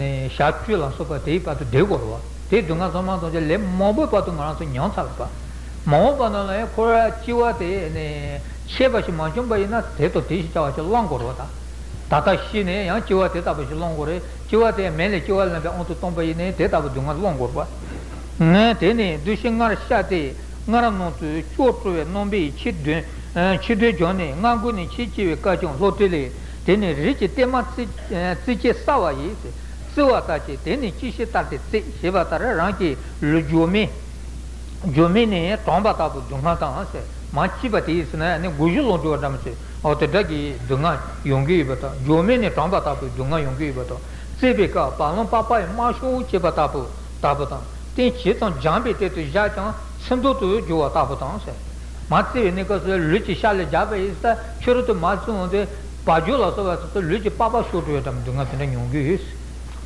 ནི་ཞག་བཅུ་ལ་སོགས་པ་དེའི་བར་དུ་བསྡད་དགོས་རེད་བ། དེའི་སྡུག་བསྔལ་ཚང་མ་ཙམ་ཅིག་ལན་མང་པོའི་བར་དུ་ང་རང་ཚོ་མྱོང་ཚར་བ། མ་འོངས་པ་ནང་ལ་ཡང་ཁོ་ར་སྐྱེ་བ་དེ་ནི་ཆད་པ་ཞིག་མ་བྱུང་པ་ཡིན་ན་དེ་དང་དེ་ཞིག་བྱ་བ་ཞིག་བླང་དགོས་རེད་བ། ད། ད་ལྟ་ཤི་ནས་ཡང་སྐྱེ་བ་དེ་ལྟ་བུ་ཞིག་སློང་དགོས་རེད། སྐྱེ་བ་དེ་མེ་ལས་སྐྱེ་བ་ལེན་པའི་དབང་དུ་བཏང་པ་ཡིན་ནའི་དེ་ལྟ་བུ་སྡུག་བསྔལ་སློང་དགོས་པ། ངས་དེ་ནས་བདུད་བཞི་སྔར་བཤད་དེ་སྔར་ནང་དུ་སྐྱོ་བྲོ་བའི་རྣམ་པའི་ཕྱིར་གདོན་ཕྱིར་གདོན་བྱུང་ནས་སྔ་འགོ་ནས་ཕྱིར་སྐྱེ་བའི་སྐབས་ཀྱང་ལྷོ་བྲིས་ལས། དེ་ནས་རིགས་ཀྱི་ལྟད་མ་རྩི་རྩི་བྱེད་གསར་བ་ཡིས། བརྩི་བ་ལྟར་བྱས་དེ་ནས་ཅི་ཞིག་ལྟར་ཏེ་བརྩིགས་ཞེས་པ་ལྟར་རང་གི་ལུས་སྒྱུ་མའི་སྒྱུ་མའི་ནས་དྲངས་པ་ལྟ་བུའི་སྡུག་བསྔལ་དང་ཟེར། མ་སྐྱིད་པ་དེ་ཡིན་ཟེར་ན་ནི་མགོ་གཞུ་ལོག་འགྲོ་བ་འདྲ་མོ་ཟེར། འོ་དེ་འདྲ་གི་སྡུག་བསྔལ་ཡོང་གི་ཡོད་པ་དང་། སྒྱུ་མའི་ནས་དྲངས་པ་ལྟ་བུའི་སྡུག་བསྔལ་ཡོང་གི་ཡོད་པ་དང་། བརྩིགས་པའི་སྐབས་བ་ལང་པགས་པ་ཡི་དམར་ཤོག་བྱེད་པ་ལྟ་བུ་ལྟ་བུ་དང་། སྟེང་ཇི་ཙམ་སྦྱངས་པའི་སྟེང་དུ་བཞག་ཀྱང་ཚིམ་དུ་དུ་འགྱུར་བ་ལྟ་བུ་དང་ཟེར། མ་བརྩིགས་པའི་གནས་སྐབས་སུ་ལུས་ཀྱི་ཤ་ལས་རྒྱག་པ་ཡིན་ཟེར། ཕྱི་རོལ་དུ་མ་བརྩིགས་འོང་དུས་བ་སྒྱུར་ལ་སོགས་པ་སོ་སོ་ལུས་ཀྱི་པགས་པ་ཤོར་འགྲོ་བའི་འདྲ་མོ་སྡུག་བསྔལ་དེ་འདྲ་མྱོང་གི་ཡོད།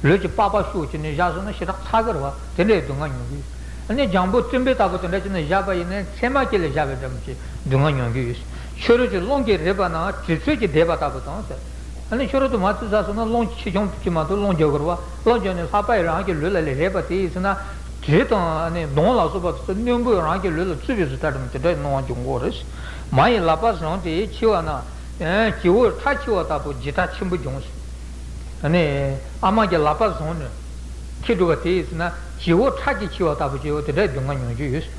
ལུས་ཀྱི་པགས་པ་ཤོར་བྱས་ནས་བཞག་སོང་ན་ཞེ་དྲག་ཚ་གི་རེད་བ། དེ་འདྲའི་སྡུག་བསྔལ་མྱོང་གི་ཡོད། ཨ་ནི་སྦྱང་བུ་བཙུན་པའི་ལྟ་བུ་དེ་འདྲ་བྱས་ནས་བཞག་པ་ཡིན་ན་ཚེར་མ་སྐྱེས་ལ་བཞག་པའི་འདྲ་མོ་ཅིག་སྡུག་བསྔལ་མྱོང་གི་ཡོད། ཕྱི་རོལ་གྱི་རླུང་གིས་རེག་པ་ན་དྲི་ཚོད་ཀྱིས་བདས་པ་ལྟ་བུ་དང་ཟེར། ཨ་ནི་ཕྱི་རོལ་དུ་མ་བརྩིགས་ཚར་སོང་ན་རླུང་ཆེ་ཆུང་གཅིག་མ་གཏོགས་རླུང་རྒྱག་གི་རེད་བ། རླུང་རྒྱག་ནས་ལྷགས་པ་ཡིས་རང་གི་ལུས་ལ་ལས་རེག་པ་དེ་ཡིན་ཟེར་ན། དྲི་དང་ཨ་ནི་གདོང་ལ་སོགས་པ་དེ་ཚོ་རྣོན་པོས་རང་གི་ལུས་ལ་བཙུགས་པའི་བཟོ་ལྟ་འདྲ་མོ་དེ་འདྲའི་སྣང་བ་འབྱུང་གི་རེད། མ་ཡི་ལག་པ་བཟུང་སྟེ་འཁྱིལ་བ་ན། བྱི་བོ་ཁྲ་འཁྱིལ་བ་ལྟ་བུ་འཇིགས་སྐྲག་ཆེན་པོ་འབྱུང་ཟེར། ཨ་ནི་ཨ་མ་གི་ལག་པ་བཟུང་ནས་འཁྱིལ་འགྲོ་བ་དེ་ཡིན་ཟེར་ན་བྱི་བོ་ཁྲ་གིས་འཁྱིལ་བ་ལྟ་བུ་བྱི་བོ་དེ་འདྲའི་སྡུག་བསྔལ་མྱོང་རྒྱུ་ཡོད།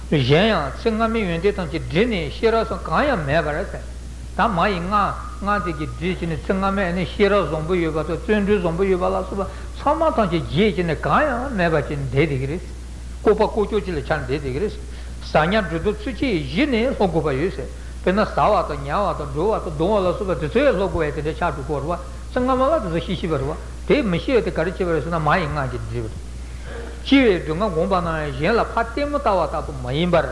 གཞན་ཡང་ཚེ་སྔ་མའི་ཡོན་ཏན་ཐམས་ཅད་བསྒྲིབས་ནས་ཤེས་རབ་སོགས་གང་ཡང་མེད་པར་ཟེར། ད་མ་ཡི་མངལ་མངལ་དེ་གིས་བསྒྲིབས་བྱས་ནས་ཚེ་སྔ་མའི་ཨ་ནི་ཤེས་རབ་བཟང་པོ་ཡོད་པ་དང་བརྩོན་འགྲུས་བཟང་པོ་ཡོད་པ་ལ་སོགས་པ་ཚང་མ་ཐམས་ཅད་བརྗེད་བྱས་ནས་གང་ཡང་མེད་པ་ཅིག་བསྡད་བསྡད་ཀྱི་རེད། ལྐུགས་པ་ལྐུགས་ཀྱོག་ཅིག་ལ་ཆགས་བསྡད་བསྡད་ཀྱི་རེད། ཟ་ཉལ་འགྲོ་འདུག་ཚུལ་གྱིས་གཞི་ནས་སློབ་དགོས་པ་ཡོད་ཟེར། དཔེར་ན་ཟ་བ་དང་ཉལ་བ་དང་འགྲོ་བ་དང་འདོང་བ་ལ་སོགས་པ་དེ་ཚོ་ཡང་སློབ་དགོས་པའི་དེ་འདྲ་ཆགས་འགྲོ་གི་རེད་བ། ཚེ་སྔ་མ་ལ་དེ་ཚོ་ཤེས་ཤེས་པ་རེད་བ། དེ་མི་ཤེས་པ་དེ་ག་རེ་བྱེད་པ་རེད་ཟེར་ན་མ་ཡི་མངལ་གྱིས་བསྒྲིབས་པ་རེད། སྐྱེ་བའི་སྡུག་བསྔལ་བསྒོམས་པ་ན་ཡང་གཞན་ལ་ཕར་ལྟད་མོ་ལྟ་བ་ལྟ་བུ་མ་ཡིན་པར།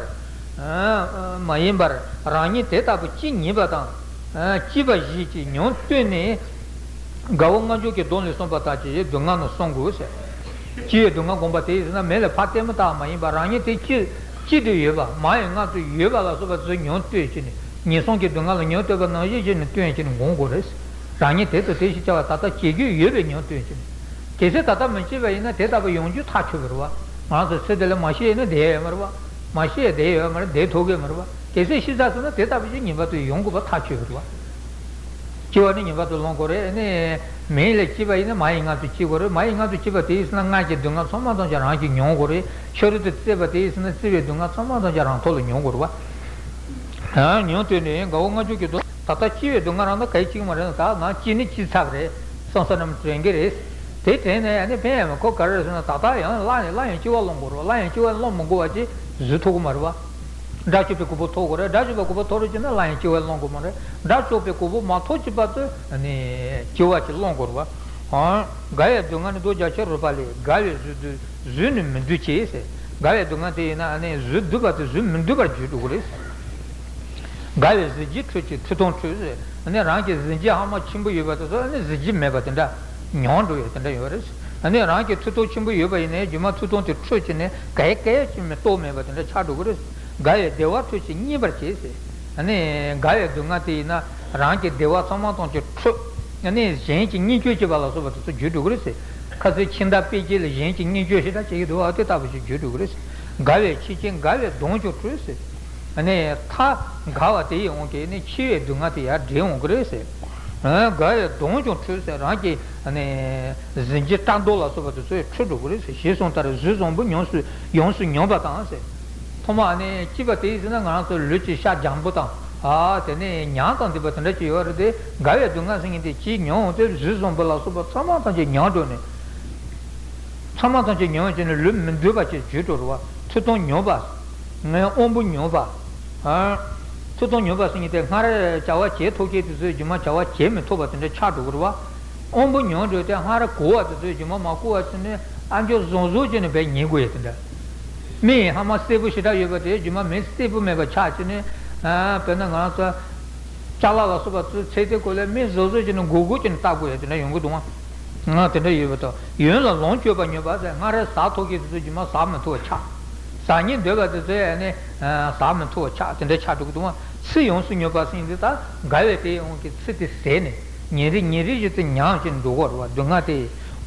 མ་ཡིན་པར་རང་ཉིད་དེ་ལྟ་བུ་སྐྱེ་ཉེས་པ་དང་། སྐྱེས་པ་ཞིག་གི་མྱོང་བཏོན་ནས། དགའ་བོ་རྔ་མཇུག་གི་གདོན་ལས་གསུངས་པ་ལྟར་གྱི་སྡུག་བསྔལ་རྣམས་བསམ་དགོས་ཟེར། སྐྱེ་བའི་སྡུག་བསྔལ་བསྒོམས་པ་དེ་ཡིན་ཟེར་ན་མེ་ལ་ཕར་ལྟད་མོ་ལྟ་བ་མ་ཡིན་པར་རང་ཉིད་དེ་སྐྱེ་སྐྱེ་དུ་ཡོད་པ་མ་ཡི་མངལ་དུ་ཡོད་པ་ལ་སོགས་པ་ཚོའི་མྱོང་བཏོན་བྱས་ནས་ངན་སོང་གི་སྡུག་བསྔལ་ལ་མྱོང་བཏོན་པ་ནང་བཞིན་བྱས་ནས་བཏོན་བྱས་ནས་བསྒོམ་དགོས་རེད། རང་ཉིད་དེ་ཚོ་དེ་ཞིག་བྱ་བ་ད་ལྟ་བྱེད་རྒྱུ་ཡོད་པའི་མྱོང་བཏོན་བྱས་ནས། གལ་སྲིད་ད་ལྟ་མི་བྱེད་པ་ཡིན་ན་དེ་ལྟ་བུ་ཡོང་རྒྱུ་ཐག་ཆོད་པ་རེད་བ། ང་ཚོ་ཚེ་འདི་ལ་མ་ཤི་ཡས་ནི་བསྡད་ཡོད་མ་རེད་བ། མ་ཤི་ཡས་བསྡད་ཡོད་མ་རེད། བསྡད་ཐུབ་ཀྱི་མ་རེད་བ། གལ་སྲིད་ཤི་ཚར་སོང་ན་དེ་ལྟ་བུ་ཞིག་ངེས་པར་དུ་ཡོང་དགོས་པ་ཐག་ཆོད་པ་རེད་བ། སྐྱེ་བ་ནི་ངེས་པར་དུ་ལེན་དགོས་རེད། ཨ་ནི་མེ་ལ་སྐྱེས་པ་ཡིན་ན་མ་ཡི་མངལ་དུ་སྐྱེ་དགོས་རེད། མ་ཡི་མངལ་དུ་སྐྱེས་པ་དེ་ཡིན་ཟེར་ན་མངལ་གྱི་སྡུག་བསྔལ་ཚང་མ་ཐམས་ཅད་རང་གིས་མྱོང་དགོས་རེད། ཕྱི་རོལ་དུ་བཙས་པ་དེ་ཡིན་ཟེར་ན་བཙས་པའི་སྡུག་བསྔལ་ཚང་མ་ཐམས་ཅད་རང་ཐོག་ལ་མྱོང་དགོས་རེད་བ། ཨ། མྱོང་བཏོན་ནས་དགའ་བོ་རྔ་མཇུག་གི་གདོན། ད་ལྟ་སྐྱེ་བའི་སྡུག་བསྔལ་རང་ད་ག་ཡེ་གཅིག་མ་རེད་ན། ད་ང་སྐྱེས་ནི་སྐྱེས་ཚར་བ་རེད། སོང་ས་རྣམས་དྲན་གྱི་རེད། དེ་དྲན་ནས་ཨ་ནི་ཕན་ཡང་མི་ཁོ་ག་རེ་རེད་ཟེར་ན། ད་ལྟ་ཡང་སླར་ནས་སླར་ཡང་སྐྱེ་བ་སློང་དགོས་རེད། སླར་ཡང་སྐྱེ་བ་སློང་མི་དགོས་པ་ཅིག་བཟོ་ཐུབ་ཀྱི་མ་རེད་བ། དགྲ་བཅོམ་པའི་གོ་འཕང་ཐོབ་དགོས་རེད། དགྲ་བཅོམ་པའི་གོ་འཕང་ཐོབ་རེད་ཅེ་ན་སླར་ཡང་སྐྱེ་བ་སློང་དགོས་མ་རེད། དགྲ་བཅོམ་པའི་གོ་འཕང་མ་ཐོབ་ཀྱི་བར་དུ་ཨ་ནི་སྐྱེ་བ་ཅིག་སློང་དགོས་རེད་བ། ཨང་། དགའ་བའི་སྡུག་བསྔལ་ནི་མདོ་རྒྱ་ཆེར་རོལ་པ་ལས། དགའ་བའི་བཟོད་བཟོད་ནི་མི་འདོད་ཅེས་ཟེར། དགའ་བའི་སྡུག་བསྔལ་དེ་ཡིན་ན་ཨ་ནི་བཟོད་འདོད་པ་དེ་བཟོད་མི་འདོད་པར་གྱུར་འགྲོ་གི་རེད། དགའ་བའི་གཟི་བརྗིད་ཁྲོད་ཀྱི་ཁྲི་སྟོང་ཁྲོད་ཟེར། ཨ་ནི་རང་གི་གཟི་བརྗིད་ཧ་མ་ཆེན་པོ་ཡོད་པ་དེ་ཚོ་ཨ་ནི་གཟི་བརྗིད་མེད་པ་དེ་འདྲ་མྱོང་འགྲོ་ཡོད་དེ་འདྲ་ཡོད་རེད། ཨ་ནི་རང་གི་ཁྲི་སྟོང་ཆེན་པོ་ཡོད་པ་ཡིན་ནའི་རྒྱུ་མ་ཁྲི་སྟོང་དེ་ཁྲོད་ཀྱི་ནས་ག་ཡེ་ག་ཡེ་ཅིག་མི་རྟོགས་མེད་པ་དེ་འདྲ་ཆགས་འགྲོ་གི་རེད། དགའ་བའི་བདེ་བ་ཁྲོད་ཀྱིས་མཉེས་པར་བྱེད་ཟེར། ཨ་ནི་དགའ་བའི་སྡུག་བསྔལ་དེ་ཡིན་ན་རང་གི་བདེ་བ་ཚང་མ་ཐམས་ཅད་ཁྲོད། ཨ་ནི་གཞན་གྱིས་བརྙས་བཅོས་བྱེད་པ་ལ་སོགས་པ་དེ་ཚོ་གྱུར་འགྲོ་གི་རེད་ཟེར། ཁ་སང་ཁྱིམ་བདག་དཔེ་སྐྱིད་ལ་གཞན་གྱིས་བརྙས་བཅོས་ཞེ་དྲག་བྱེད་ཀྱི་འདུག་བ། དེ་ལྟ་བུ་ཞིག་གྱུར་འགྲོ་གི་རེད་ཟེར། དགའ་བའི་ཆེ་ཆེན་དགའ་བའི་གདུང་ཀྱང་ཁྲོད་ཟེར། ཨ་ནི་ཐ་དགའ་བ་དེ་ཡི་དབང་གིས་ནི་ཆེ་བའི་སྡུག་བསྔལ་དེ་ཡར་འདྲེན་འོང་གི་རེད་ཟེར། ཨ་དགའ་བའི་གདུང་ཀྱང་ཁྲོད་ཟེར། རང་གི་ཨ་ནི་གཟི་བརྗིད་བཀྲག་མདངས་ལ་སོགས་པ་དེ་ཚོ་ཁྲོད་འགྲོ་གི་རེད་ཟེར། ཞེས་གསུངས་ལྟར་གཟུགས་བཟང་པོ་ཡོངས་སུ་ཡོངས་སུ་ཉམས་པ་དང་ཟེར། ཐོག་མ་ནས་སྐྱེས་པ་དེ་ཡིན་ཟེར་ན་ང་རང་ཚོ་ལུས་ཀྱི་ཤ་སྦྱང་པོ་དང་། ཨ་དེ་ནས་མྱང་དང་འདུས་པ་དེ་འདྲ་ཅིག་ཡོད་རེད་དེ། དགའ་བའི་སྡུག་བསྔལ་ཟེར་མཁན་དེ་ཅིག་མྱོང་འོང་དུས་གཟུགས་བཟང་པོ་ལ་སོགས་པ་ཚང་མ་ཐམས་ཅད་མྱང་འགྲོ་ནས། ཚང་མ་ཐམས་ཅད་མྱོང་བྱས་ནས་ལུས་མི་འདོད་པ་ཅིག་གྱུར་འགྲོ་རེད་བ། ཁྲི་སྟོང་ཉམས་པ། ངའི་དབང་པོ་ཉམས་པ། ཨ། ཁྲི་སྟོང་ཉམས་པ་ཟེར་མཁན་དེ་སྔར་བྱ་བ་བྱེད་ཐུབ་མཁན་དེ་ཚོས་རྗེས་མ་བྱ་བ་བྱེད་མི་ཐུབ་པ་དེ་འདྲ་ཆགས་འགྲོ་གི་རེད་བ། དབང་པོ་ཉམས་འགྲོ་དེ་སྔར་གོ་བ་དེ་ཚོས་རྗེས་མ་མ་གོ་བ་བྱས་ནས་ཨ་འཇོ་བཟང་བཟང་བྱས་ནས་བས་ཉན་དགོས་ཡ་དེ་འདྲ། མིག་ཧ་མ་སེར་པོ་ཞེ་དྲག་ཡོད་པ་དེ་རྗེས་མ་མིག་སེར་པོ་མེད་པ་ཆགས་བྱས་ནས། ཨ་དཔེར་ན་ང་རང་ཚོ་ཅ་ལག་ལ་སོགས་པ་ཚོས་ཚད་དེ་ཀོ་ལས་མིག་བཟོ་བཟོ་བྱས་ནས་སྒུར་སྒུར་བྱས་ནས་ལྟ་དགོས་ཡ་དེ་འདྲ་ཡོང་གི་འདུག་ཨང་། ང་དེ་འདྲ་ཡོད་པ་དང་། ཡུན་ལ་ལོངས་སྤྱོད་པ་ཉམས་པ་ཟེར། སྔར་ཟ་ཐུབ་མཁན་དེ་ཚོ་རྗེས་མ་ཟ་མི་ཐུབ་པ་ཆགས། ཟ་སྙིང་འདོད་པ་དེ་ཚོས་ཨ་ནི་ཟ་མི་ཐུབ་པ་ཆགས། དེ་འདྲ་ཆགས་འགྲོ་གི་འདུག་ཨང་། ཚེ་ཡོངས་སུ་ཉམས་པ་ཟེར་མཁན་དེ་ད་དགའ་བའི་དེའི་དབང་གིས་ཚེ་དེ་ཟད་ནས། ཉིན་རེ་ཉིན་རེ་བཞིན་དུ་ཉམས་བཞིན་འགྲོ་གི་རེད་བ། སྡུག་བསྔལ་དེ།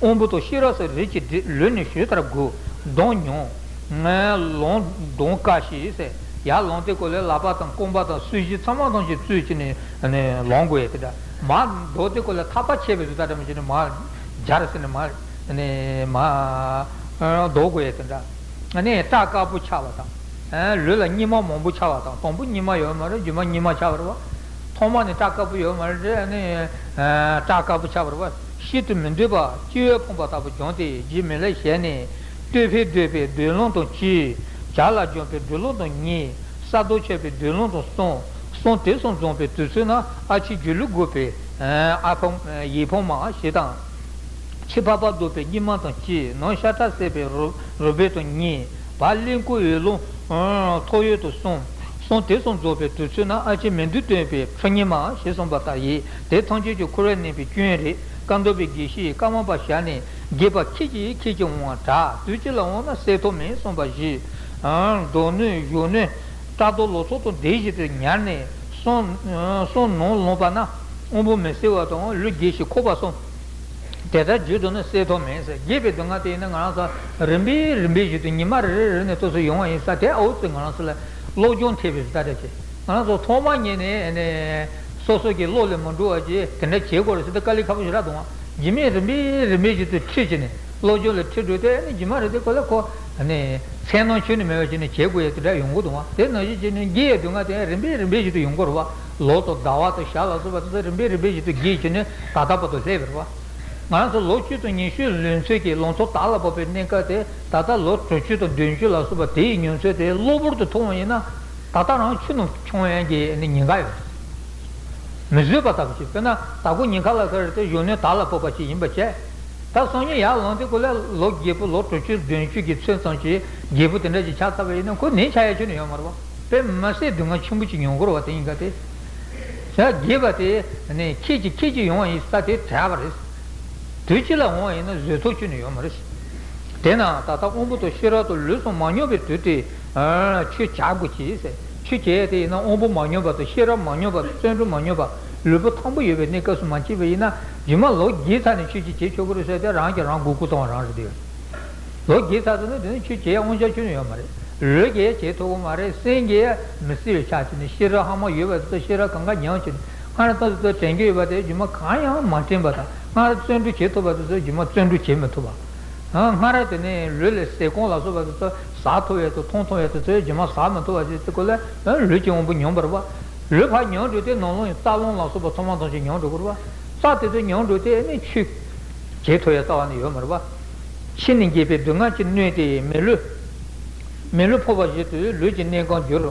དབང་པོ་དང་ཤེས་རབ་སོགས་རིམ་གྱིས་འགྲིབ། ལུས་ནི་ཞོལ་ལྟར་འགུལ། གདངས་ཉུང་། ལངས་གདངས་དཀའ་ཞེས་ཟེར། ཡར་ལངས་དུས་ཀོ་ལས་ལག་པ་དང་རྐང་པ་དང་སོ་སྐྱེས་ཚང་མ་ཐམས་ཅད་བཙུགས་བྱས་ནས་ལངས་དགོས་ཡ་དེ་འདྲ། མར་འདུག་དུས་ཀོ་ལས་ཐག་པ་ཆད་པའི་བཟོ་ལྟ་འདྲ་མོ་བྱས་ནས་མར་སྦྱར་ཟེར་ནས་མར་ནས་མར་འདུག་དགོས་ཡ་དེ་འདྲ། ཨ་ནི་སྐྲ་དཀར་པོ་ཆགས་པ་དང་། ཨ་ལུས་ལ་སྙིགས་མ་མང་པོ་ཆགས་པ་དང་། དང་པོ་སྙིགས་མ་ཡོད་མ་རེད། རྗེས་མ་སྙིགས་མ་ཆགས་པ་རེད་བ། ཐོག་མ་ནས་སྐྲ་དཀར་པོ་ཡོད་མ་རེད། ཨ་ནི་ཨ་སྐྲ་དཀར་པོ་ཆགས་པ་རེད་བ། ཤིན་ཏུ་མི་འདོད་པ་སྐྱེ་བས་ཕོངས་པ་ལྟ་བུ་བྱུང་སྟེ། རྗེ་མི་ལའི་ཞལ་ནས། བསྟོད་པས་བསྟོད་པའི་འདོད་རློམ་དང་བཅས། བྱ་ལ་སྦྱངས་པའི་འདོད་རློམ་དང་གཉིས། ས་རྡོ་ཆད་པའི་འདོད་རློམ་དང་གསུམ། གསུམ་དེ་གསུམ་འཛོམས་པའི་དུས་ཚོད་ན། ཨ་ཕྱི་སྒྱིད་ལུག་རྒོད་པའི་ཨ་ཕོ་ཡིད་ཕམ་མ་ཞེས་དང་། ཕྱི་ཕག་པ་བཟློག་པའི་སྙིགས་མ་དང་གཅིག། ནང་ཤ་ཁྲག་བསྲེགས་པའི་རུ་རུས་སྦལ་དང་གཉིས། བར་གླིང་སྐུ་འོད་ལོང་ཐོར་ཡུག་དང་གསུམ། གསུམ་དེ་གསུམ་རྫོགས་པའི་དུས་ཚོད་ན། ཨ་ཕྱི་མི་འདོད་སྟོན་པའི་ཁྲི་ཉིན་མ་ཞེས་གསུངས་པ་ལྟར་ཡིན། དེ་ཐམས་ཅད་ཀྱང་འཁོར་བའི་གནས་པའི་སྐྱོན་རེད། བཀའ་གདམས་པའི་དགེ་བཤེས་ཀརྨ་པ་ཞབས་ནས། རྒས་པ་ཁྱེད་ཀྱིས་ཁྱེད་ཀྱི་འོང་བ་དྲག། དུས་གཅིག་ལ་འོངས་ན་བསད་ཐབས་མེད་གསུངས་པ་བཞིན། ཨང་། མདོ་སྣོད་གཞོན་ནུ་བཀྲག་མདངས་ལོ་ཐོག་ཏུ་བདེ་བཞིན་དུ་ཉར་ནས་གསུམ་གསུམ་ནང་ལངས་པ་ན་དབང་པོ་མི་གསལ་བ་དང་ལུས་རྒས་ཤིང་འཁོགས་པ་གསུམ། དེ་ལྟར་བརྗོད་དུ་ནི་བསད་ཐབས་མེད་ཟེར། རྒས་པའི་སྡུག་བསྔལ་དེ་ཡིན་ན་ང་རང་ཚོ་རིམ་པས་རིམ་པས་བཞིན་དུ་ཉི་མ་རེ་རེ་རེ་ནས་ཏོག་ཙམ་ཡོང་བ་ཡིན་ས་དེ་ཨའུ་ཙི་ང་རང་ཚོ་ལ་སློབ་སྦྱོང་ཐེབས་པའི་ཟླ་འདྲ་ཅིག་ང་རང་ཚོ་ཐོག་མ་ཉིད་ནས་ནས་སོ་སོ་གི་བློ་ལས་མ་འགྲོ་བ་ཅིག་དེ་འདྲ་བྱེད་དགོས་རེད་ཟེར་ཏེ་དཀའ་ལས་ཁག་པོ་ཞེ་དྲག་འདུག་རྗེས་མས་རིམ་པས་རིམ་པས་བཞིན་དུ་ཁྲིད་བྱས་ནས་སློབ་སྦྱོང་ལ་ཁྲིད་འགྲོ་དུས་ནི་རྗེས་མ་རེ་དེ་ཁོ་ལ་ཁོ་ནས་འཚེར་སྣང་ཁྱོན་ནས་མེད་པ་བྱས་ནས་བྱེད་དགོས་ཡ་དེ་འདྲ་ཡོང་གི་འདུག་བ། དེ་ནང་བཞིན་བྱས་ནས་རྒས་ཡའི་སྡུག་བསྔལ་དེ་རིམ་པས་རིམ་པས་བཞིན་དུ་ཡོང་གི་རེད་བ། ལོ་དང་ཟླ་བ་དང་ཞག་ལ་སོགས་པ་དེ་ཚོ་རིམ་པས་རིམ་པས་བཞིན་དུ་རྒས་བྱས་ནས་ད་ལྟ་བར་དུ་སླེབས་པ་རེད་བ། ང་རང་ཚོ་ལོ་བཅུ་དང་ཉི་ཤུ་ལོན་ཚོད་ཀྱི་ལང་ཚོ་དར་ལ་བབས་པའི་གནས་སྐབས་དེ་ད་ལྟ་ལོ་དྲུག་ཅུ་དང་བདུན་ཅུ་ལ་སོགས་པ་དེ་ཡི་ཉམས་ཚོད་དེ་གློ་བུར་དུ་མཐོང་བ་ཡིན་ན། ད་ལྟ་རང་ཆུ་ནང་མཆོང་ཡག་གི་ནི་ཉེན་ཁ་ཡོད། མི་བཟོད་པ་ལྟ་བུ་ཞིག་དཔེར་ན་ད་ཁོ་ཉེན་ཁ་ལ་ཁ་རེ་དེ་གཞོན་ནུའི་དར་ལ་བབས་པ་ཞིག་ཡིན་པ་བྱས། ད་སང་ཉིན་ཡར་ལངས་དུས་ཁོ་ལ་ལོ་རྒས་པོ་ལོ་དྲུག་ཅུ་བདུན་ཅུ་གི་ཚོད་ཙམ་ཞིག་རྒས་པོ་དེ་འདྲ་ཞིག་ཆགས་ཚར་བ་ཡིན་ན་ཁོ་ནད་ཆགས་ཡག་ཁྱོན་ནས་ཡོད་མ་རེད་བ། དཔེ་མི་སྲིད་སྡུག་བསྔལ་ཆེན་པོ་ཅིག་མྱོང་གི་རེད་བ། དེ་ཡིན་ག་དེ། ས་རྒས་པ་དེ་ནས་ཁྱེད་ཀྱིས་ཁྱེད་ཀྱིས་ཡོང་བ་ཡིན་ས་དེ་དྲག་པ་རེད། དུས་གཅིག་ལ་འོང་བ་ཡིན་ན་བཟོད་ཐབས་ཁྱོན་ནས་ཡོད་མ་རེད། དེས་ན་ད་ལྟ་དབང་པོ་དང་ཤེས་རབ་དང་ལུས་གསུམ་མ་ཉམས་པའི་དུས་དེ། ཆོས་བྱ་དགོས་ཀྱི་ཟེར། ཆོས་བྱེད་ཡ་དེ་ཡིན་ན་དབང་པོ་མ་ཉམས་པ་དང་ཤེས་རབ་མ་ཉམས་པ་དང་བརྩོན་འགྲུས་མ་ཉམས་པ། ལུས་པོ་ཐང་པོ་ཡོད་པའི་གནས་སྐབས་སུ་མ་སྐྱེས་པ་ཡིན་ན་རྗེས་མ་ལོ་རྒས་ཚར་ནས་ཆོས་ཅིག་བྱེད་ཆོག་གི་རེད་ཟེར་ཏེ་རང་གིས་རང་མགོ་སྐོར་བཏང་བ་རང་རེད་དེ། ལོ་རྒས་ཚར་ཚར་ན་དེ་ནི་ཆོས་བྱེད་ཡ་དབང་ཆ་ཁྱོན་ནས་ཡོད་མ་རེད། ལུས་ཀྱིས་བྱེད་ཐུབ་ཀྱི་མ་རེད། སེམས་ཀྱིས་མི་སྲིད་པའི་ཆ་བྱས་ནས་ཤེས་རབ་ཧ་མ་ཡོད་པ་དེ་ཚོ་ཤེས་རབ་གང་ག་ཉམས་བྱས་ནས་སྔར་ལྟ་ཚོ་དྲན་གྱི་ཡོད་པ་དེ་རྗེས་མ་གང་ཡང་མ་དྲན་པ་དང་སྔར་བརྩོན་འགྲུས་བྱེད་ཐུབ་པ་དེ་ཚོ་རྗེས་མ་བརྩོན་འགྲུས་བྱེད་མི་ཐུབ་པ། སྔར་དེ་ནས་ལུས་ལ་ཟས་སྐོམ་ལ་སོགས་པ་དེ་ཚོ་ཟ་ཐུབ་ཡས་དང་འཐུང་ཐུབ་ཡས་དེ་ཚོ་རྗེས་མ་ཟ་མི་ཐུབ་པ་ཞིག་དེ་ཀོ་ལ་ལུས་ཀྱི་དབང་པོ་ཉམས་པ་རེད་བ། ལུས་ཕར་ཉམས་འགྲོ་དུས་ནང་རླུང་ཡི་རྩ་རླུང་ལ་སོགས་པ་ཚང་མ་ཐམས་ཅད་ཉམས་འགྲོ་གི་རེད་པ། རྩ་དེ་ཚོ་ཉམས་འགྲོ་དུས་ཨ་ནི་ཆུ་བྱེད་ཐུབ་ཡ་རྩ་བ་ནས་ཡོད་མ་རེད་པ། ཕྱི་ནས་འགྱེད་པའི་སྡུག་བསྔལ་གྱིས་གནོད་དེ་མི་ལུས། མི་ལུས་ཕོག་པ་བཞིན་དུ་ལུས་ཀྱི་གནས་ཁང་འགྱུར།